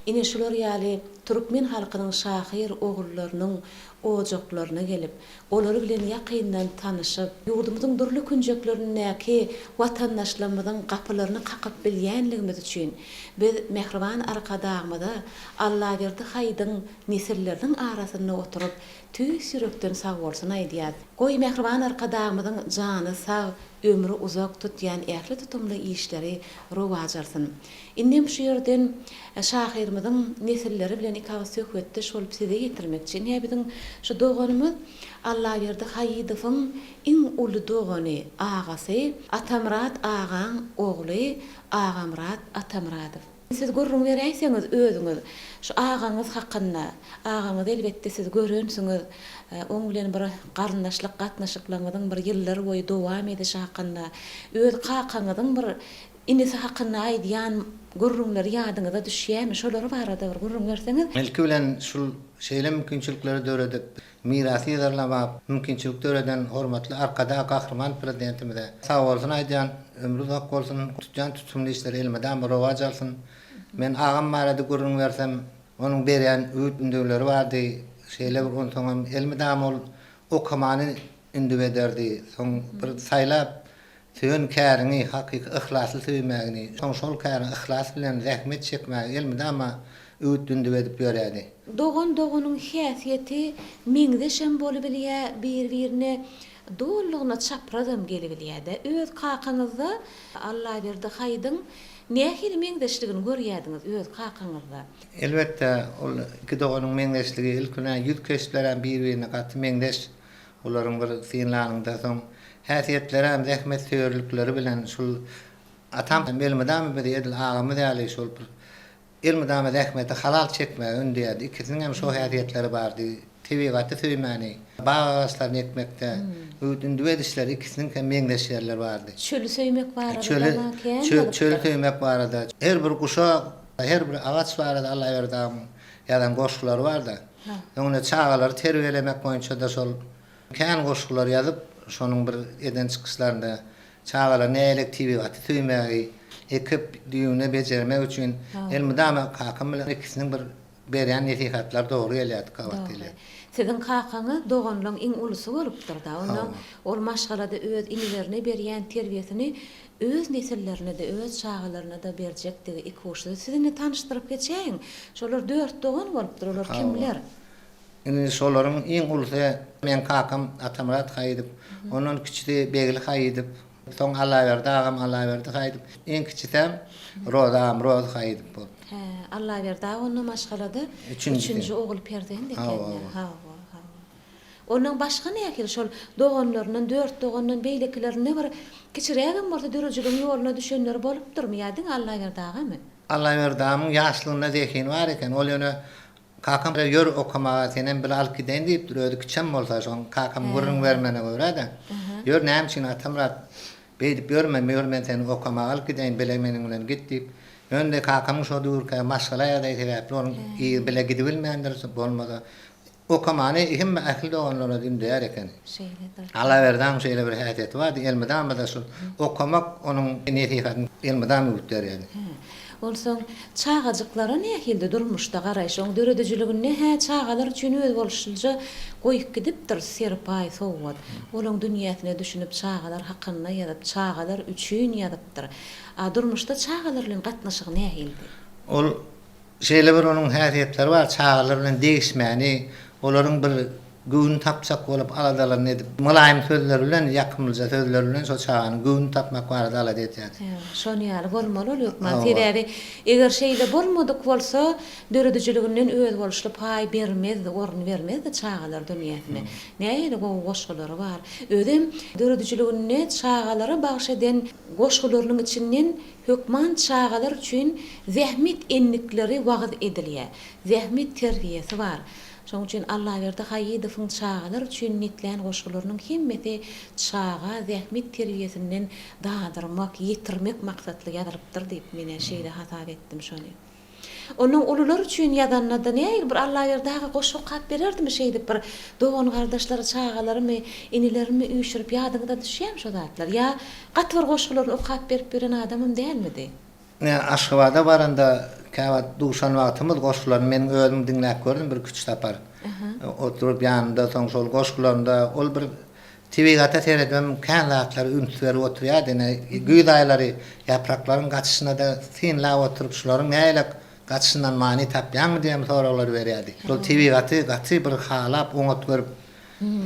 Ine şular ýaly türkmen halkynyň şahyr ogullarynyň ojaklaryna gelip, olary bilen ýakyndan tanyşyp, ýurdumyzyň dürli künjeklerindäki watandaşlarymyzyň gapylaryny kakyp bilýänligimiz üçin biz mähriban Arkadagymyza Allaberdi Haýydyň nesilleriniň arasynda oturyp, tüýs ýürekden sagbolsun aýdýas. Goý, mähriban Arkadagymyzyň jany sag, ömri uzak, tutýan ähli tutumly işleri rowaç alsyn. Indem şu ýerden şahyrymyzyň nesilleri bilen ikagyz söhbetdeş bolup size ýetirmekçi. Ine biziň şu doganymyz Allaberdi Haýydowyň iň uly dogany, agasy Atamyrat agaň ogly Agamyrat Atamyradow. Siz gürrüň beräýseňiz özüňiz şu agaňyz hakynda. Agaňyzy elbetde siz görensiňiz. Oň bilen bir garyndaşlyk gatnaşyklaryňyzyň bir ýyllar boýy dowam edişi hakynda, öz kakaňyzyň bir Inisi hakynda aýdýan gürrüňleri ýadyňyza düşýärmi? Şolar barada bir gürrüň berseňiz. Ilki bilen şul şeýle mümkinçilikleri döredip, mirasy yzarlamak mümkinçilik döreden hormatly Arkadag Gahryman Prezidentimize sagbolsun aýdýan, ömri uzak bolsun, tutýan tutumly işleri elmydama rowaç alsyn. Men agam barada gürrüň bersem, onuň berýän öwüt-ündewleri bardy, şeýle bir onsoňam elmydama ol okamany ündew ederdi, soň bir saýlap Söýen käriňi hakyky yhlasly söýmägini, soň şol käriňe yhlas bilen zähmet çekmägi elmydama öwüt-ündew edip ýörýärdi. Dogan-doganyň häsiýeti meňzeşem bolubilýär, bir-birine dolulygyna çaprazam gelibilýär-dä. Öz kakaňyzda Allaberdi Haýydyň nähili meňzeşligini görýärdiňiz öz kakaňyzda? Elbetde, ol iki doganyň meňzeşligi ilkine ýüz keşplerem bir-birine gaty meňzeş. Olaryň bir synlanyňda soň häsiýetlerem zähmetsöýerlikleri bilen şul atam hem elmydama bizi edil agamyz ýaly şol bir elmydama zähmeti halal çekmäge ündeýärdi. Ikisiniň hem şo häsiýetleri bardy. Tebigaty söýmäni, bag agaçlaryny ekmekde öwüt-ündew edişleri ikisiniň hem meňzeş ýerleri bardy. Çöli söýmek barada dama kän ýazypdyr. Çöli söýmek barada, her bir guşa, her bir agaç barada Allaberdi agamyň ýazan goşgulary barda. Öňünde çagalary terbiýelemek boýunça-da şol kän goşgular ýazyp, şonuň bir eden çykyşlarynda çagalar nähili tebigaty söýmegi, ekip, düýbüne bejermek üçin elmydama kakam bilen ikisiniň bir berýän nesihatlary dogry gelýärdi, gabat gelýärdi. Siziň kakaňyz doganlaň iň ulusy bolupdyr-da, onda ol maşgalada öz inilerine berýän terbiýesini öz nesillerine-de, öz çagalaryna-da berjekdigi ikuçsyz. Siz indi tanyşdyryp geçäýiň. Şolar dört dogan bolupdyr, olar kimler? Indi şolaryň iň ulusy meň kakam Atamyrat Haýydow, ondan kiçisi Begli Haýydow, soň Allaberdi agam Allaberdi Haýydow, iň kiçisem Rozy agam Rozy Haýydow bolupdyr. Hä, Allaberdi aga onda maşgalada üçünji ogul perzent eken-dä. Hawa, hawa. Ondan başga nähili şol doganlaryndan, dört dogandan beýlekilerinde bir kiçirägem bolsa döredijiligiň ýoluna düşenleri bolupdyrmy ýa diňe Allaberdi agamy? Allaberdi agamyň ýaşlygynda zehini bar eken. Ol ýöne kakam ýör okamaga senem bile alyp gideýin diýipdir. Özi kiçem bolsa şoň kakamyň gürrüň bermegine görä-de. Ýör näme üçin Atamyrat beýdip ýörme, ýör men seni okamaga alyp gideýin bile meniň bilen git diýip. Ýöne kakamyň şo döwürkä maşgala ýagdaýy sebäpli onuň bile gidibilmändir bolmasa Okamany hemme ähli doganlara ündeýär eken. Şeýledir. Alawerdanyň şeýle bir häsiýeti bardy, elmydama-da şol okamak onuň nesihatyny elmydama öwüt berýärdi. Hä. Onsoň çagajyklara nähildi durmuşda garaýşy? Oň döredijiliginde-hä çagalar üçin özboluşlyja goýup gidipdir serpaý, sowgat. Olaň dünýäsine düşünip çagalar hakynda ýazyp, çagalar üçin ýazypdyr. A durmuşda çagalar bilen gatnaşygy nähildi? Ol şeýle bir onuň häsiýetleri bar, çagalar bilen degişmäni, olaryň bir göwnüni tapjak bolup aladalaryny edip, mylaýym sözleri bilen, ýakymlyja sözleri bilen şol çaganyň göwnüni tapmak barada alada edýärdi. Hä, şon ýaly bolmaly ol hökman. Sebäbi eger şeýle bolmadyk bolsa, döredijiliginden özboluşly paý bermezdi, orun bermezdi çagalar dünýäsine. Nähili gowy goşgulary bar. Özem döredijiliginde çagalara bagyş eden goşgularynyň içinden hökman çagalar üçin zähmet endikleri wagyz edilýär. Zähmet terbiýesi bar. Şonuň üçin Allaberdi Haýydowyň çagalar üçin nitlän goşgularynyň hemmesi çaga zähmet terbiýesinden dadyrmak, ýetirmek maksatly ýazylypdyr diýip, men-ä şeýle hasap etdim şony. Onnoň ulular üçin ýazanda-da nähili bir Allaberdi aga goşgy okap bererdimi şeýdip bir dogan-gardaşlary, çagalarymy, inilerimi üýşürip ýadyňyza düşýämi şo zatlar? Ýa gaty bir goşgularyny okap berip ýören adamam dälmidi? Men Aşgabada baranda käwagt duşan wagtymyz goşgularyny meniň özüm diňläp gördüm bir iki-üç sapar. Oturyp ýanynda soň şol goşgularynda ol bir tebigata seredibem kän zatlara üns berip oturýardy. Ine, güýz aýlary ýapraklaryň gaçyşyna-da synlap oturyp şularyň nähili gaçyşyndan many tapýaňmy diýen soraglary berýärdi. Şol tebigaty gaty bir halap, oňat görüp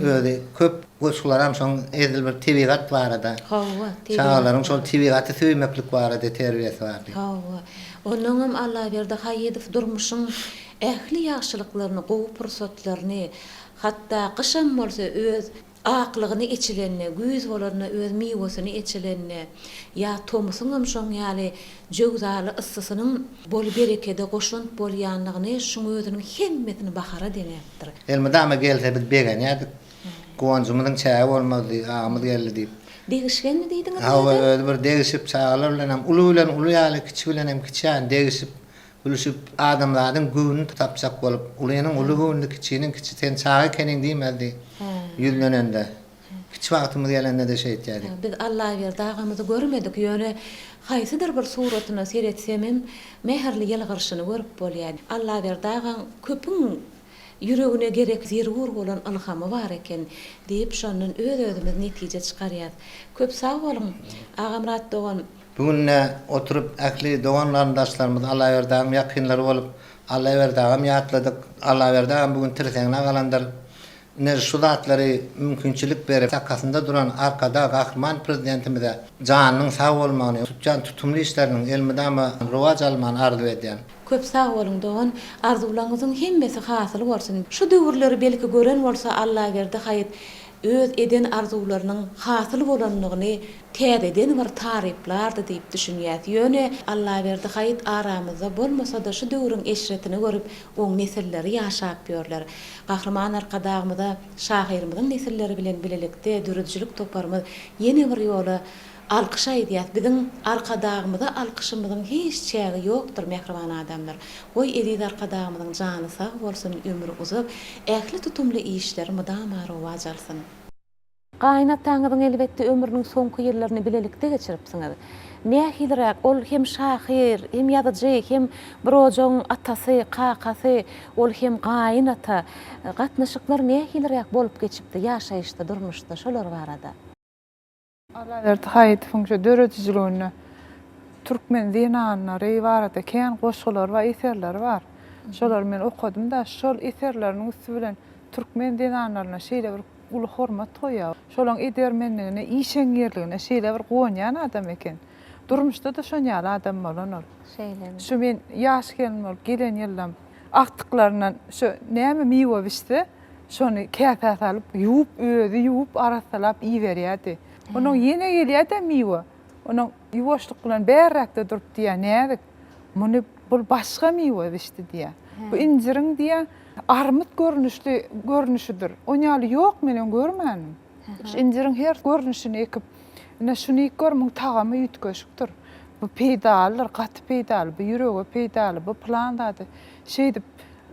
Özi köp goşgularam şoň edil bir tebigat barada. Hawa, tebigat. Çagalaryň şol tebigaty söýmeklik barada terbiýesi bardy. Hawa. Onnoňam Allaberdi Haýydow durmuşyň ähli ýagşylyklaryny, gowy pursatlaryny, hatda gyşam bolsa öz aklygyny eçilende, güýz bolanda öz miwesini eçilende, ýa tomusyňam şoň ýaly jöwzaly yssysynyň bol berekede goşant bolýanlygyny şuň özüniň hemmesini bahara deňäpdir. Elmydama gelse biz begenýärdik. Guwanjymyzyň çägi bolmazdy, agamyz geldi diýip. Degişgenmi diýdiňiz Hawa, özi bir degişip, çagalar bilen hem uly bilen uly ýaly, kiçi bilen hem kiçi ýaly degişip, gülüşip, adamzadyň göwnüni tapjak bolup, ulynyň uly göwünli, kiçiniň kiçi, sen çaga ekeniň diýmezdi ýüzlenende. Kiçi wagtymyz gelende-de şeýtýärdik. Biz Allaberdi agamyzy görmedik, ýöne haýsydyr bir suratyna seretsemem, mähirli ýylgyryşyny görüp bolýar. Allaberdi agaň köpüň ýüregine gerek zerur bolan ylhamy bar eken diýip, şondan öz-özümiz netije çykarýas. Köp sag boluň, Agamyrat dogan. Bu günde oturyp ähli dogan-garyndaşlarymyz Allaberdi agaň ýakynlary bolup, Allaberdi agam ýatladyk. Allaberdi agam bu gün tirsegine galandyr. Ine, şu zatlary mümkinçilik berip, sakasynda duran Arkadag Gahryman Prezidentimize janynyň sag bolmagyny, tutýan tutumly işleriniň elmydama rowaç almagyny arzuw edýän. Köp sag boluň dogan, arzuwlaňyzyň hemmesi hasyl bolsun. Şu döwürleri belki gören bolsa Allaberdi Haýyt öz eden arzuwlarynyň hasyl bolanlygyny täzeden bir taryplardy diýip düşünýäs. Ýöne Allaberdi Haýyt aramyzda bolmasada şu döwrüň eşretini görüp oň nesilleri ýaşap ýörler. Gahryman Arkadagymyza şahyrymyzyň nesilleri bilen bilelikde döredijilik toparymyz ýene bir ýola alkyş aýdýas. Biziň Arkadagymyza alkyşymyzyň hiç çägi ýokdur mähriban adamlar. Goý eziz Arkadagymyzyň jany sag bolsun, ömri uzak, ähli tutumly işleri mydama rowaç alsyn. Gaýynataňyzyň elbetde ömrüniň soňky ýyllaryny bilelikde geçiripsiňiz. Nähiliräk, ol hem şahyr, hem ýazyjy, hem bir ojagyň atasy, kakasy, ol hem gaýyn ata. Gatnaşyklar nähiliräk bolup geçipdi ýaşaýyşda, durmuşda, şolar barada? Allaberdi Haýydowyň şu döredijiliginde türkmen zenanlary barada kän goşgulary bar, eserleri bar. Şolary men okadym-da, şol eserleriniň üsti bilen türkmen zenanlaryna şeýle bir uly hormat goýýar. Şolaň edermenligine, işeňňirligine şeýle bir guwanýan adam eken. Durmuşda-da şon ýaly adam bolan ol. Şeýlemi? Şu men ýaş gelin bolup gelen ýyllam agtyklaryndan şu näme miwe bişse, şony käsä salyp, ýuwup, özi ýuwup, arassalap iberýärdi. Onuň ýene gelýär-de miwe. Onuň ýuwaşlyk bilen bärräkde durup diýýär, Näzik, muny bul başga miwe bişdi diýýär. Bu injiriň diýýär, Armyt görnüşli görnüşidir. On ýaly ýok men öň görmändim. Şu injiriň her görnüşini ekip, ine şuny ik gör, muň tagamy üýtgeşikdir. Bu peýdalydyr, gaty peýdaly, bu ýürege peýdaly, bu pylan zady. Şeýdip,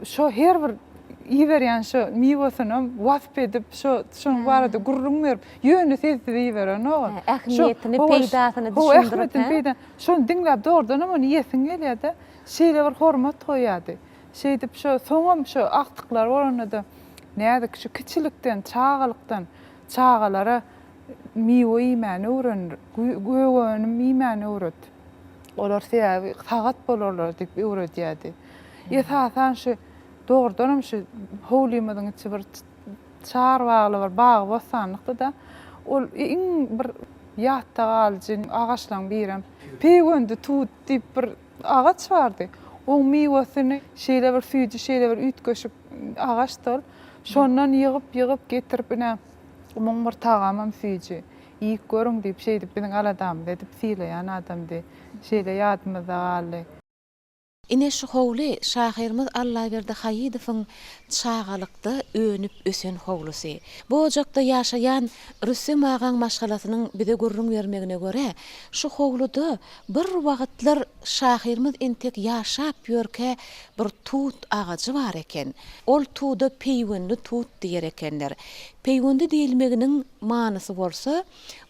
şo her bir. iberýän şo miwesinem wasp edip, şo şonuň barada gürrüň berip, ýöne sessiz iberenok ol. Ähmiýetini, peýdasyny düşündirip, hä? Şony diňläp dogrudanam ony iýesiň gelýär-de. Şeýle bir hormat goýýardy. Şeýdip şo soňam şo agtyklary bolanda-da Näzik şu kiçilikden, çagalykdan çagalara miwe iýmäni öwren, gök önüm iýmäni öwret. Olar sebäbi sagat bolarlar diýip öwredýärdi. Esasan şu dogrudanam şu howlymyzyň içi bir çar bagly bir bagy-bossanlykdy-da. Ol iň bir ýatda galyjy agaçlaryň birem peýwendi tut diýip bir agaç bardy. Oň miwesini şeýle bir süýji, şeýle bir üýtgeşik agaçdy ol. Şondan ýygyp-ýygyp getirip ine, muň bir tagamam süýji. Iýip görüň diýip, şeýdip biziň aladamyzy edip sylaýan adamdy. Şeýle ýadymyzda galdy. Ine şu howly şahyrymyz Allaberdi Haýydowyň çagalykda önüp-ösen howlusy. Bu ojakda ýaşaýan Rüstem agaň maşgalasynyň bize gürrüň bermegine görä, şu howluda bir wagtlar şahyrymyz entek ýaşap ýörkä bir tut agajy bar eken. Ol tuda peýwenli tut diýer ekenler. Peýwendi diýilmeginiň manysy bolsa,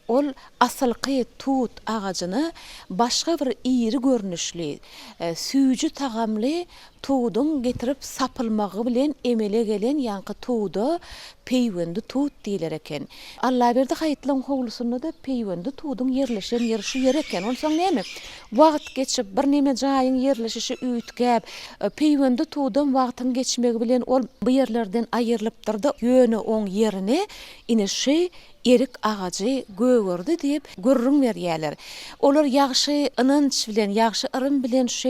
ol asylky tut agajyna başga bir iri görnüşli, süýji tagamly tuduň getirip sapylmagy bilen emele gelen ýaňky tuda peýwendi tut diýler eken. Allaberdi Haýytlyň howlusynda-da peýwendi tuduň ýerleşen ýeri şu ýer eken. Onsoň näme, wagt geçip, birneme jaýyň ýerleşişi üýtgäp, peýwendi tudam wagtyň geçmegi bilen ol bu ýerlerden aýrylypdyr-da, ýöne oň ýerine ine şu erik agajy gögerdi diýip, gürrüň berýärler. Olar ýagşy ynanç bilen, ýagşy yrym bilen şu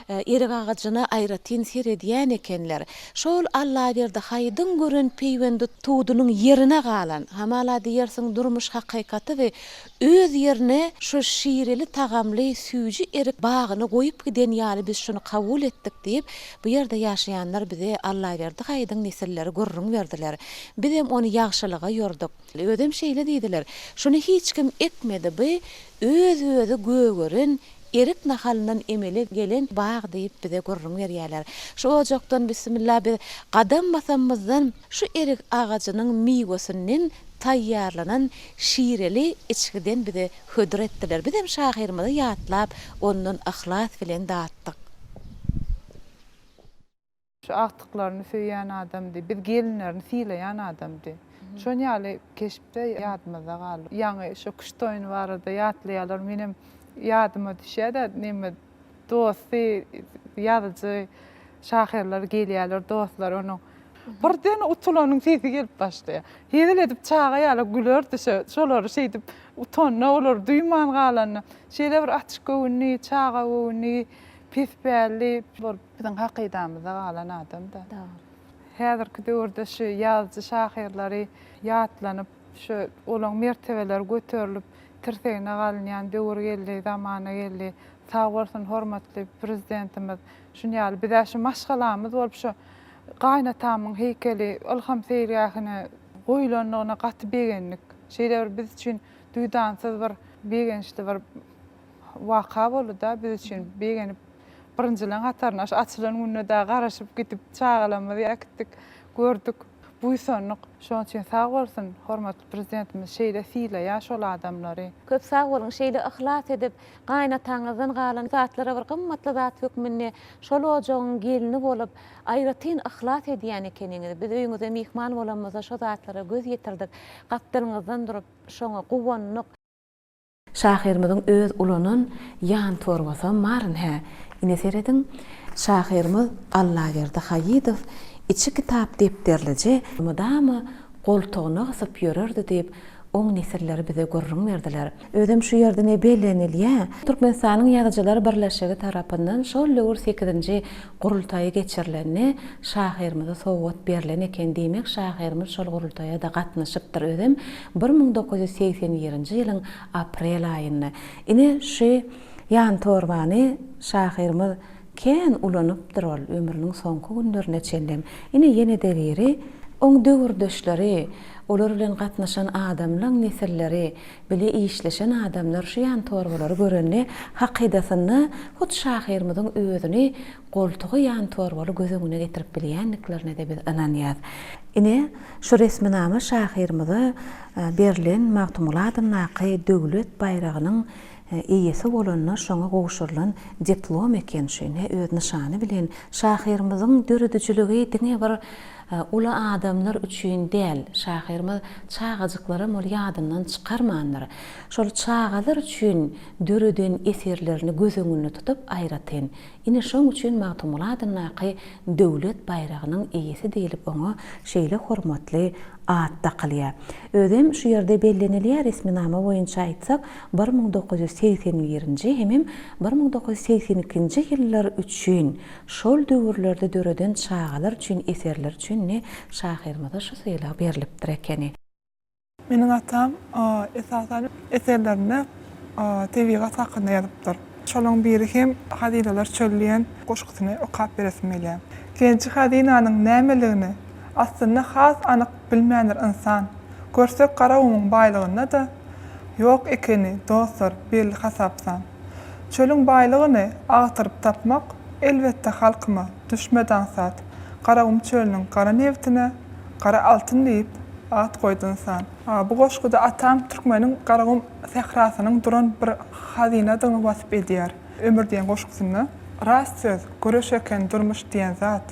erik agajyna aýratyn seredýän ekenler. Şol Allaberdi Haýydyň gören peýwendi tudunyň ýerine galan, hamala diýersiň durmuş hakykaty we öz ýerine şu şireli tagamly süýji erik bagyny goýup giden ýaly biz şuny kabul etdik diýip, bu ýerde ýaşaýanlar bize Allaberdi Haýydyň nesilleri gürrüň berdiler. Bizem ony ýagşylyga ýorduk. Özem şeýle diýdiler, Şuny hiç kim ekmedi, by öz-özi gögeren erik nahalyndan emele gelen bag diýip bize gürrüň berýärler. Şu ojakdan bissimilla biz gadam basamyzdan şu erik agajynyň miwesinden taýýarlanan şireli içgiden bize hödür etdiler. Bizem şahyrymyzy ýatlap, ondan yhlas bilen datdyk. Şu agtyklaryny söýýän adamdy, biz gelinlerini sylaýan adamdy. Şon ýaly keşpde ýadymyzda galdy. Ýaňy şo küşt oýny barada ýatlaýarlar, menem ýadyma düşýär-de, neme dosty, ýazyjy, şahyrlar gelýärler, dostlary onuň. Birden utulanyň sesi gelip başlaýar. Hezil edip çaga ýaly gülerdi şo, şolary şeýdip utanda, olary duýman galanda. Şeýle bir açyk göwünli, çaga göwünli, pespälli bolup. Biziň hakydamyzda galan adam-da. Häzirki döwürde şu ýazyjy-şahyrlary ýatlanyp, şu olaň mertebeleri göterilip, tirsegine galynýan döwür geldi, zamana geldi. Sag bolsun hormatly Prezidentimiz. Şuny ýaly biz-ä şu maşgalamyz bolup şu gaýynatamyň heýkeli Ylham seýilgähine goýulandygyna gaty begendik. Şeýle bir biz üçin duýdansyz bir begençli bir waka boldy-da biz üçin begenip Birinjileň hatarynda şu açylan gününe dagy garaşyp gidip çagalarymyzy äkitdik, gördük, buýsandyk. Şonuň üçin sag bolsun hormatly Prezidentimiz şeýle sylaýar şol adamlary. Köp sag boluň şeýle yhlas edip gaýynataňyzdan galan zatlara bir gymmatly zat hökmünde şol ojagyň gelni bolup aýratyn yhlas edýän ekeniňiz biz öýüňize myhman bolanymyzda şo zatlara göz ýetirdik gapdalyňyzdan durup şoňa guwandyk. Şahyrymyzyň öz ulanan ýan torbasam baryn hä. Ine serediň, şahyrymyz Allaberdi Haýydow içi kitap depderlije mydama goltugyna gysyp ýörerdi diýip, oň nesilleri bize gürrüň berdiler. Özem şu ýerde ne bellenilýä, Türkmenistanyň Ýazyjylar birleşigi tarapyndan şol döwür sekizinji gurultaýy geçirilende şahyrymyza sowgat berlen eken, diýmek şahyrymyz şol gurultaýa-da gatnaşypdyr, özem 1981-nji ýylyň aprel aýynda. Ine, şu ýantorbany şahyrymyz kän ulanypdyr ol ömrüniň soňky günlerine çenlem. Ine, ýene-de biri, oň döwürdeşleri. Olar bilen gatnaşan adamlaň nesilleri, bile işleşen adamlar şu ýantorbalary görende hakydasynda hut şahyrymyzyň özüni goltugy ýantorbaly göz öňüne getirip bilýändiklerine-de biz ynanýas. Ine, şu resminama şahyrymyza berlen Magtymguly adyndaky Döwlet baýragynyň eýesi bolanda şoňa gowşurylan diplom eken şu ine öz nyşany bilen şahyrymyzyň döredijiligi diňe bir uly adamlar üçin däl şahyrymyz çagajyklaram ol ýadyndan çykarmandyr şol çagalar üçin döreden eserlerini göz öňünde tutup aýratyn ine şoň üçin Magtymguly adyndaky Döwlet baýragynyň eýesi diýlip oňa şeýle hormatly at dakylýar. Özem şu ýerde bellenilýär, resminama boýunça aýtsak, 1981-nji hemem 1982-nji ýyllar üçin, şol döwürlerde döreden çagalar üçin eserleri üçin ine şahyrymyza şu sylag berlipdir ekeni. Meniň atam esasan eserlerinde tebigat hakynda ýazypdyr. Şolaň biri hem Hazynalar çöli diýen goşgusyny okap beresim gelýär. Genji-hazynanyň nämeligini aslynda has anyk bilmändir ynsan. Görsek Garagumuň baýlygynda-da ýok ekeni, dostlar, belli hasap-san. Çölüň baýlygyny agtaryp tapmak, elbetde, halkyma düşmedi aňsat. Garagum çölüniň gara nebtine gara altyn diýip at goýdy ynsan. Bu goşguda atam türkmeniň Garagum sährasynyň duran bir hazynadygyny wasp edýär. Ömür diýen goşgusynda, Rast söz, göreş eken durmuş diýen zat.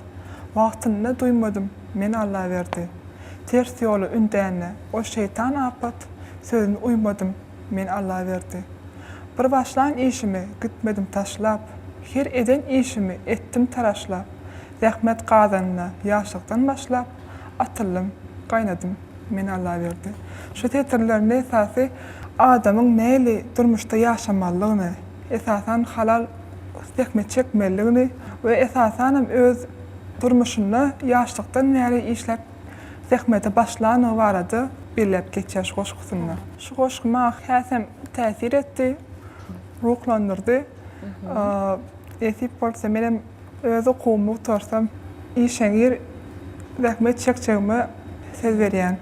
Wagtynda duýmadym men Allaberdi. Ters ýola ündände ol şeýtan apat, Sözüne uýmadym men Allaberdi. Bir başlan işimi gitmedim taşlap, Her eden işimi etdim taraşlap. Zähmet gazanyna ýaşlykdan başlap, Atyldym, gaýnadym men Allaberdi. Şu setirlerinde esasy adamyň nähili durmuşda ýaşamalydygyny, esasan halal zähmet çekmelidigini we esasanam öz durmuşynda ýaşlykdan bäri işläp zähmete başlandygy barada belläp geçýär şu goşgusynda. Şu goşgy maňa häsem täsir etdi, ruhlandyrdy. Nesip bolsa menem Öz okuwymy gutarsam, işeňňir zähmet çekjegime söz berýän.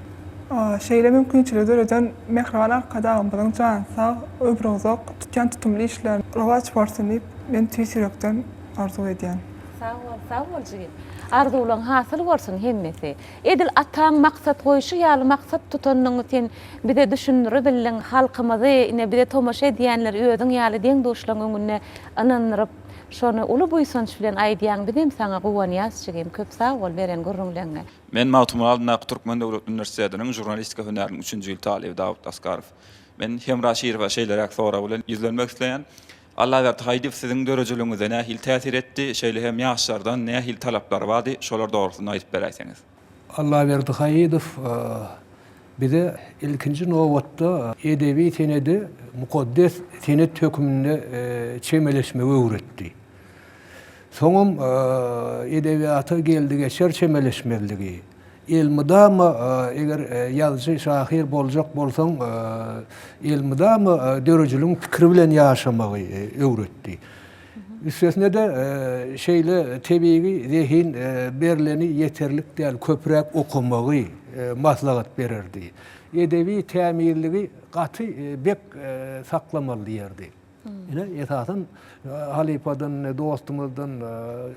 Şeýle mümkinçiligi döreden mähriban Arkadagymyzyň jany sag, ömri uzak, tutýan tutumly işleri rowaç bolsun diýip, men tüýs ýürekden arzuw edýän. Sag bol, sag bol jigim. Arzuwlaň hasyl bolsun hemmesi. Edil ataň maksat goýşy ýaly maksat tutanyňy sen bize düşündiribildiň, halkymyzy, ine bize tomaşa edýänleri özüň ýaly deň-duşlaň öňünde ynandyryp, Şony uly buýsanç bilen aýdýaň bizem saňa guwanýas jigim köp sag bol beren gürrüňleňňe. Men Magtymguly adyndaky Türkmen döwlet uniwersitetiniň žurnalistika hünäriniň üçünji ýyl talyby Dawut Askarow. Men Hemra Şirowa şeýleräk sorag bilen ýüzlenmek isleýän. Allaberdi Haýdyýew siziň döredijiligiňize nähili täsir etdi, şeýle hem ýaşlardan nähili talaplary bardy, şolar dogrusynda aýdyp beräýseňiz. Allaberdi Haýydow bize ilkinji nobatda edebi senede mukaddes senet hökmünde çemeleşmegi öwretdi. Soňam edebiýata geldi-geçer çemeleşmezligi, elmydama eger ýazyjy, şahyr boljak bolsaň, elmydama döredijiligiň pikiri bilen ýaşamagy öwretdi. Üstesine-de, şeýle tebigy zehin berleni ýeterlik däl, köpräk okamagy maslahat bererdi. Edebi tämizligi gaty bek saklamaly diýerdi. Ine, esasan halypadan, dostumyzdan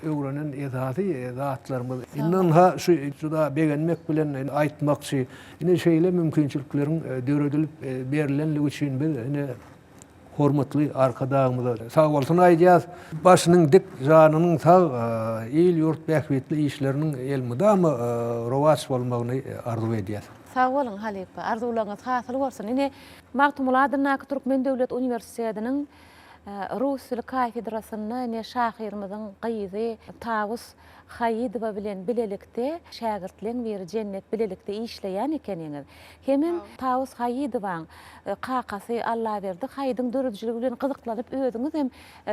öwrenen esasy zatlarymyz. Indi ynha şu juda begenmek bilen aýtmakçy, ine şeýle mümkinçilikleriň döredilip berlenligi üçin biz ine Hormatly Arkadagymyza sagbolsun aýdýas. Başynyň dik, janynyň sag, il-ýurt bähbitli işleriniň elmydama rowaç bolmagyny arzuw edýäs. Sag boluň halypa, arzuwlaryňyz hasyl bolsun. Ine, Magtymguly adyndaky Türkmen döwlet uniwersitetiniň rus dili kafedrasynda ine şahyrymyzyň gyzy Tawus Haýydowa bilen bilelikde şägirtleň biri Jennet bilelikde işleýän ekeniňiz. Hemem Tawus Haýydowaň kakasy Allaberdi Haýydyň döredijiligi bilen gyzyklanyp özüňizem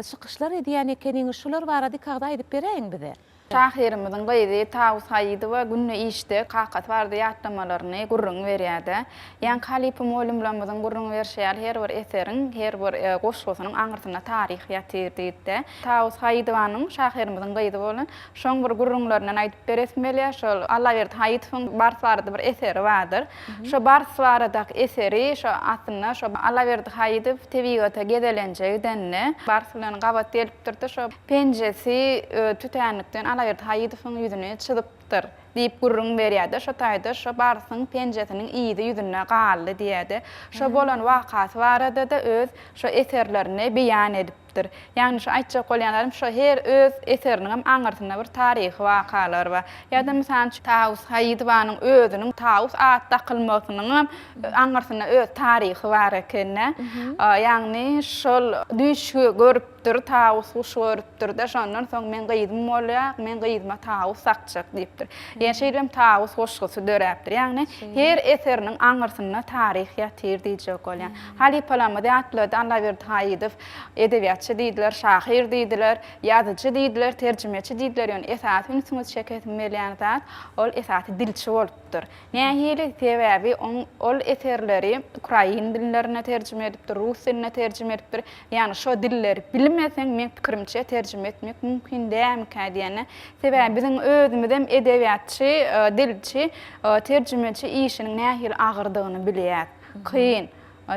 çykyşlar edýän ekeniňiz. Şular barada iki agyz aýdyp beräýiň bize. Şahyrymyzyň gyzy Tawus Haýydowa günde işde kakasy barada ýatlamalaryny gürrüň berýär-de. Ýaňky halypa mugallymlarymyzyň gürrüň berşi ýaly her bir eseriň, her bir goşgusynyň aňyrsynda taryh ýatyr diýdi-de. Tawus Haýydowanyň, şahyrymyzyň gyzy bolan, şoň bir gürrüňlerinden aýdyp beresim gelýär. Şol Allaberdi Haýydowyň Bars barada bir eseri bardyr. Şo Bars baradaky eseri şo aslynda şo Allaberdi Haýydow tebigata gezelenje gidende Bars bilen gabat gelipdir-de şo penjesi tütänlikden Allaberdi Haýydowyň ýüzüni çyzypdyr diýip gürrüň berýär-de, şo taýda şo barsyň penjesiniň yzy ýüzünde galdy diýýär-de, şo bolan wakasy barada-da öz şo eserlerinde beýan edipdir. Ýagny şu aýtjak bolýan zadym şo her öz eseriniňem aňyrsynda bir taryhy wakalar bar. Ýa-da mysal üçin Tawus Haýydowanyň özüniň Tawus at dakylmasynyňam aňyrsynda öz taryhy bar eken-de. Ýagny şol düýş görüp Dür tawus guşy görüpdir-de, şondan soň meň gyzym bolýar, men gyzyma tawus dakjak diýipdir. Ýene şeýdibem tawus goşgusy döräpdir. Ýagny her eseriniň aňyrsynda taryh ýatyr diýjek bolýan. Halypalarymyz ýatlady, Allaberdi Haýydow edebiýatçy diýdiler, şahyr diýdiler, ýazyjy diýdiler, terjimeçi diýdiler, ýöne esasy ünsüňizi çekesim gelýän zat, ol esasy dilçi bolupdyr. Nähili? Sebäbi oň ol eserleri ukrain dillerine terjime edipdir, rus diline terjime edipdir. Ýagny şo dilleri bilmeseň, meň pikirimçe terjime etmek mümkin dälmikä diýende. Sebäbi biziň özümizem edebiýatçy, dilçi, terjimeçi işiniň nähili agyrdygyny bilýäs. Kyn.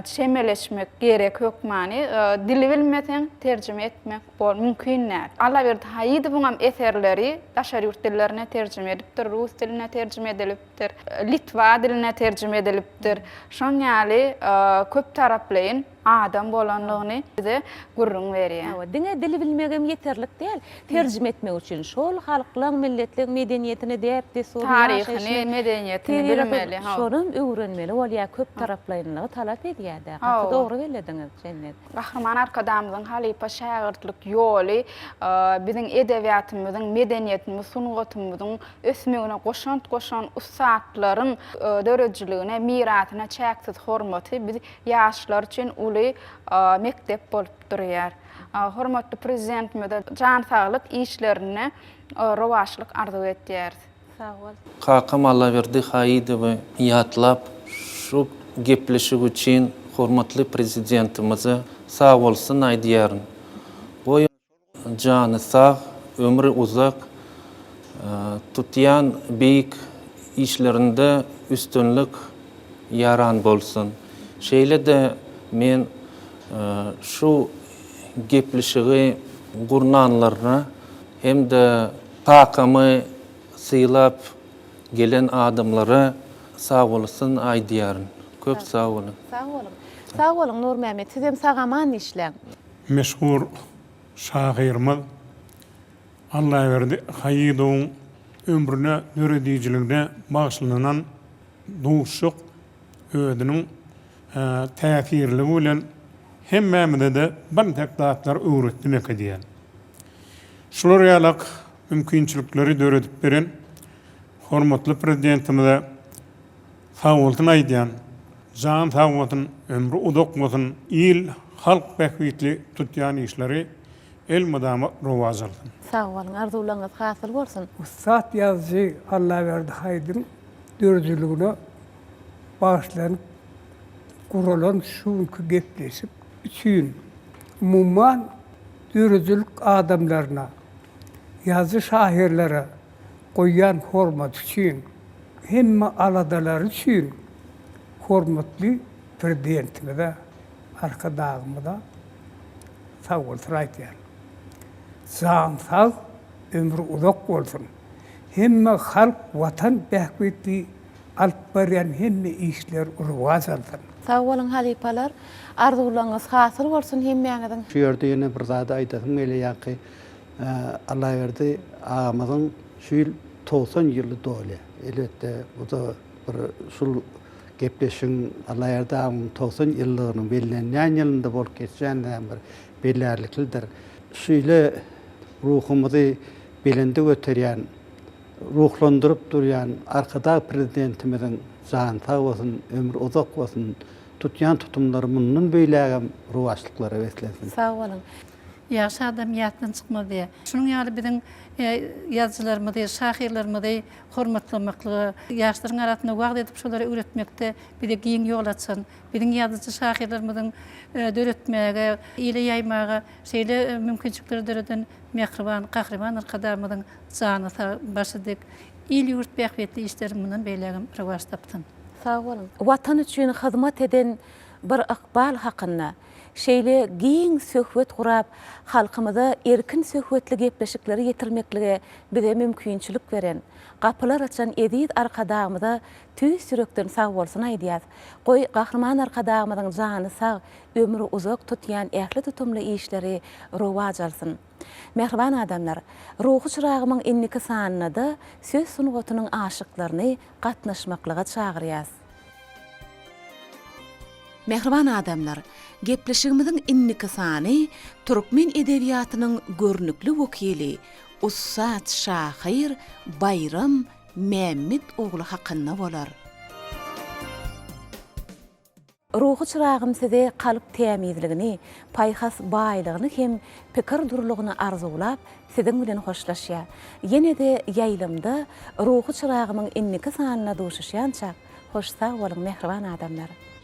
Çemeleşmek gerek hökmany. Dili bilmeseň terjime etmek bol mümkin däl. Allaberdi Haýydowyňam eserleri daşary ýurt dillerine terjime edipdir, rus diline terjime edilipdir, litwa diline terjime edilipdir. Şoň ýaly köp taraplaýyn adam bolanlygyny bize gürrüň berýär. Hawa, diňe dili bilmegem ýeterlik däl. Terjime etmek üçin şol halklaň, milletleň medeniýetini, däp-dessuryny, Taryhyny, medeniýetini bilmeli. Şonam öwrenmeli bolýar, köp taraplaýynlygy talap edýär-dä. Gaty dogry bellediňiz, Jennet. Gahryman Arkadagymyzyň halypa-şägirtlik ýoly biziň edebiýatymyzyň, medeniýetimiz, sungatymyzyň ösmegine goşant goşan ussatlaryň döredijiligine, mirasyna çäksiz hormaty biz ýaşlar üçin uly mekdep bolup durýar. Hormatly Prezidentimize jan saglyk, işlerinde rowaçlyk arzuw etýäris. Sag bol. Kakam Allaberdi Haýydowy ýatlap şu gepleşik üçin hormatly Prezidentimize sagbolsun aýdýaryn. Goý jany sag, ömri uzak, tutýan beýik işlerinde üstünlik ýaran bolsun. Şeýle-de men şu gepleşigi gurnanlaryna hem-de kakamy sylap gelen adamlara sagbolsun aýdýaryn. Köp sag boluň. Sag boluň. Sag boluň Nurmämmet, sizem sag-aman işläň. Meşhur şahyrymyz Allaberdi Haýydowyň ömrüne, döredijiligine bagyşlanan duşuşyk özüniň täsirligi bilen hemmämize-de birntek zatlar öwretdi diýýän. Şular ýalak mümkinçilikleri döredip beren hormatly Prezidentimize sagbolsun aýdýan. Jany sag bolsun, ömri uzak bolsun, il, halk bähbitli tutýan işleri elmydama rowaç alsyn. Sag boluň, arzuwlaryňyz hasyl bolsun! Ussat ýazyjy Allaberdi Haýdyň döredijiligine bagyşlanyp guralan şu günki gepleşik üçin, umuman, döredijilik adamlaryna, ýazyjy-şahyrlara goýýan hormaty üçin, hemme aladalary üçin hormatly Prezidentimize, Arkadagymyza sagbolsun aýdýan. Jan sag, ömri uzak bolsun. Hemme halk Watan bähbitli alyp barýan hemme işler rowaç alsyn. Sag boluň halypalar. Arzuwlaryňyz hasyl bolsun hemmäňiziň. Şu ýerde ýene bir zady aýdasym gelýär, ýaňky Allaberdi agamyzyň şu ýyl 90 ýyly dolýar. Elbetde, bu-da bir şul gepleşigiň Allaberdi agamyň 90 ýyllygynyň bellenýän ýylynda bolup geçýändigi hem bir bellärliklidir. Şeýle ruhumyzy belende göterýän, ruhlandyryp durýan Arkadag Prezidentimiziň jany sag bolsun, ömri uzak bolsun, tutýan tutumlary mundan beýlägem rowaçlyklara beslensin. Sag boluň. Ýagşy adam ýatdan çykmaz diýýär. Şunuň ýaly biziň ýazyjylarymyzy, şahyrlarymyzy hormatlamaklyga, ýaşlaryň arasynda wagyz edip şolary öwretmekde bize giň ýol açan, biziň ýazyjy-şahyrlarymyzyň döretmäge, ile ýaýmaga şeýle mümkinçilikleri döreden mähriban Gahryman Arkadagymyzyň jany sag, başy dik, il-ýurt bähbitli işleri mundan beýlägem rowaç tapsyn. Sag boluň. Watan üçin hyzmat eden bir ykbal hakynda şeýle giň söhbet gurap, halkymyza erkin söhbetli gepleşikleri ýetirmeklige bize mümkinçilik beren, gapylar açan eziz Arkadagymyza tüýs ýürekden sagbolsun aýdýas. Goý, Gahryman Arkadagymyzyň jany sag, ömri uzak, tutýan ähli tutumly işleri rowaç alsyn! Mähriban adamlar, Ruhy çyragymyň indiki sanynada söz sungatynyň aşyklaryny gatnaşmaklyga çagyrýas. Mähriban adamlar, gepleşigimiziň indiki sany türkmen edebiýatynyň görnükli wekili, ussat şahyr Baýram Mämmet ogly hakynda bolar. Ruhy çyragym size kalp tämizligini, paýhas baýlygyny hem pikir durulygyny arzuwlap, siziň bilen hoşlaşýar. Ýene-de ýaýlymda Ruhy çyragymyň indiki sanynda duşuşýançak, hoş sag boluň mähriban adamlar!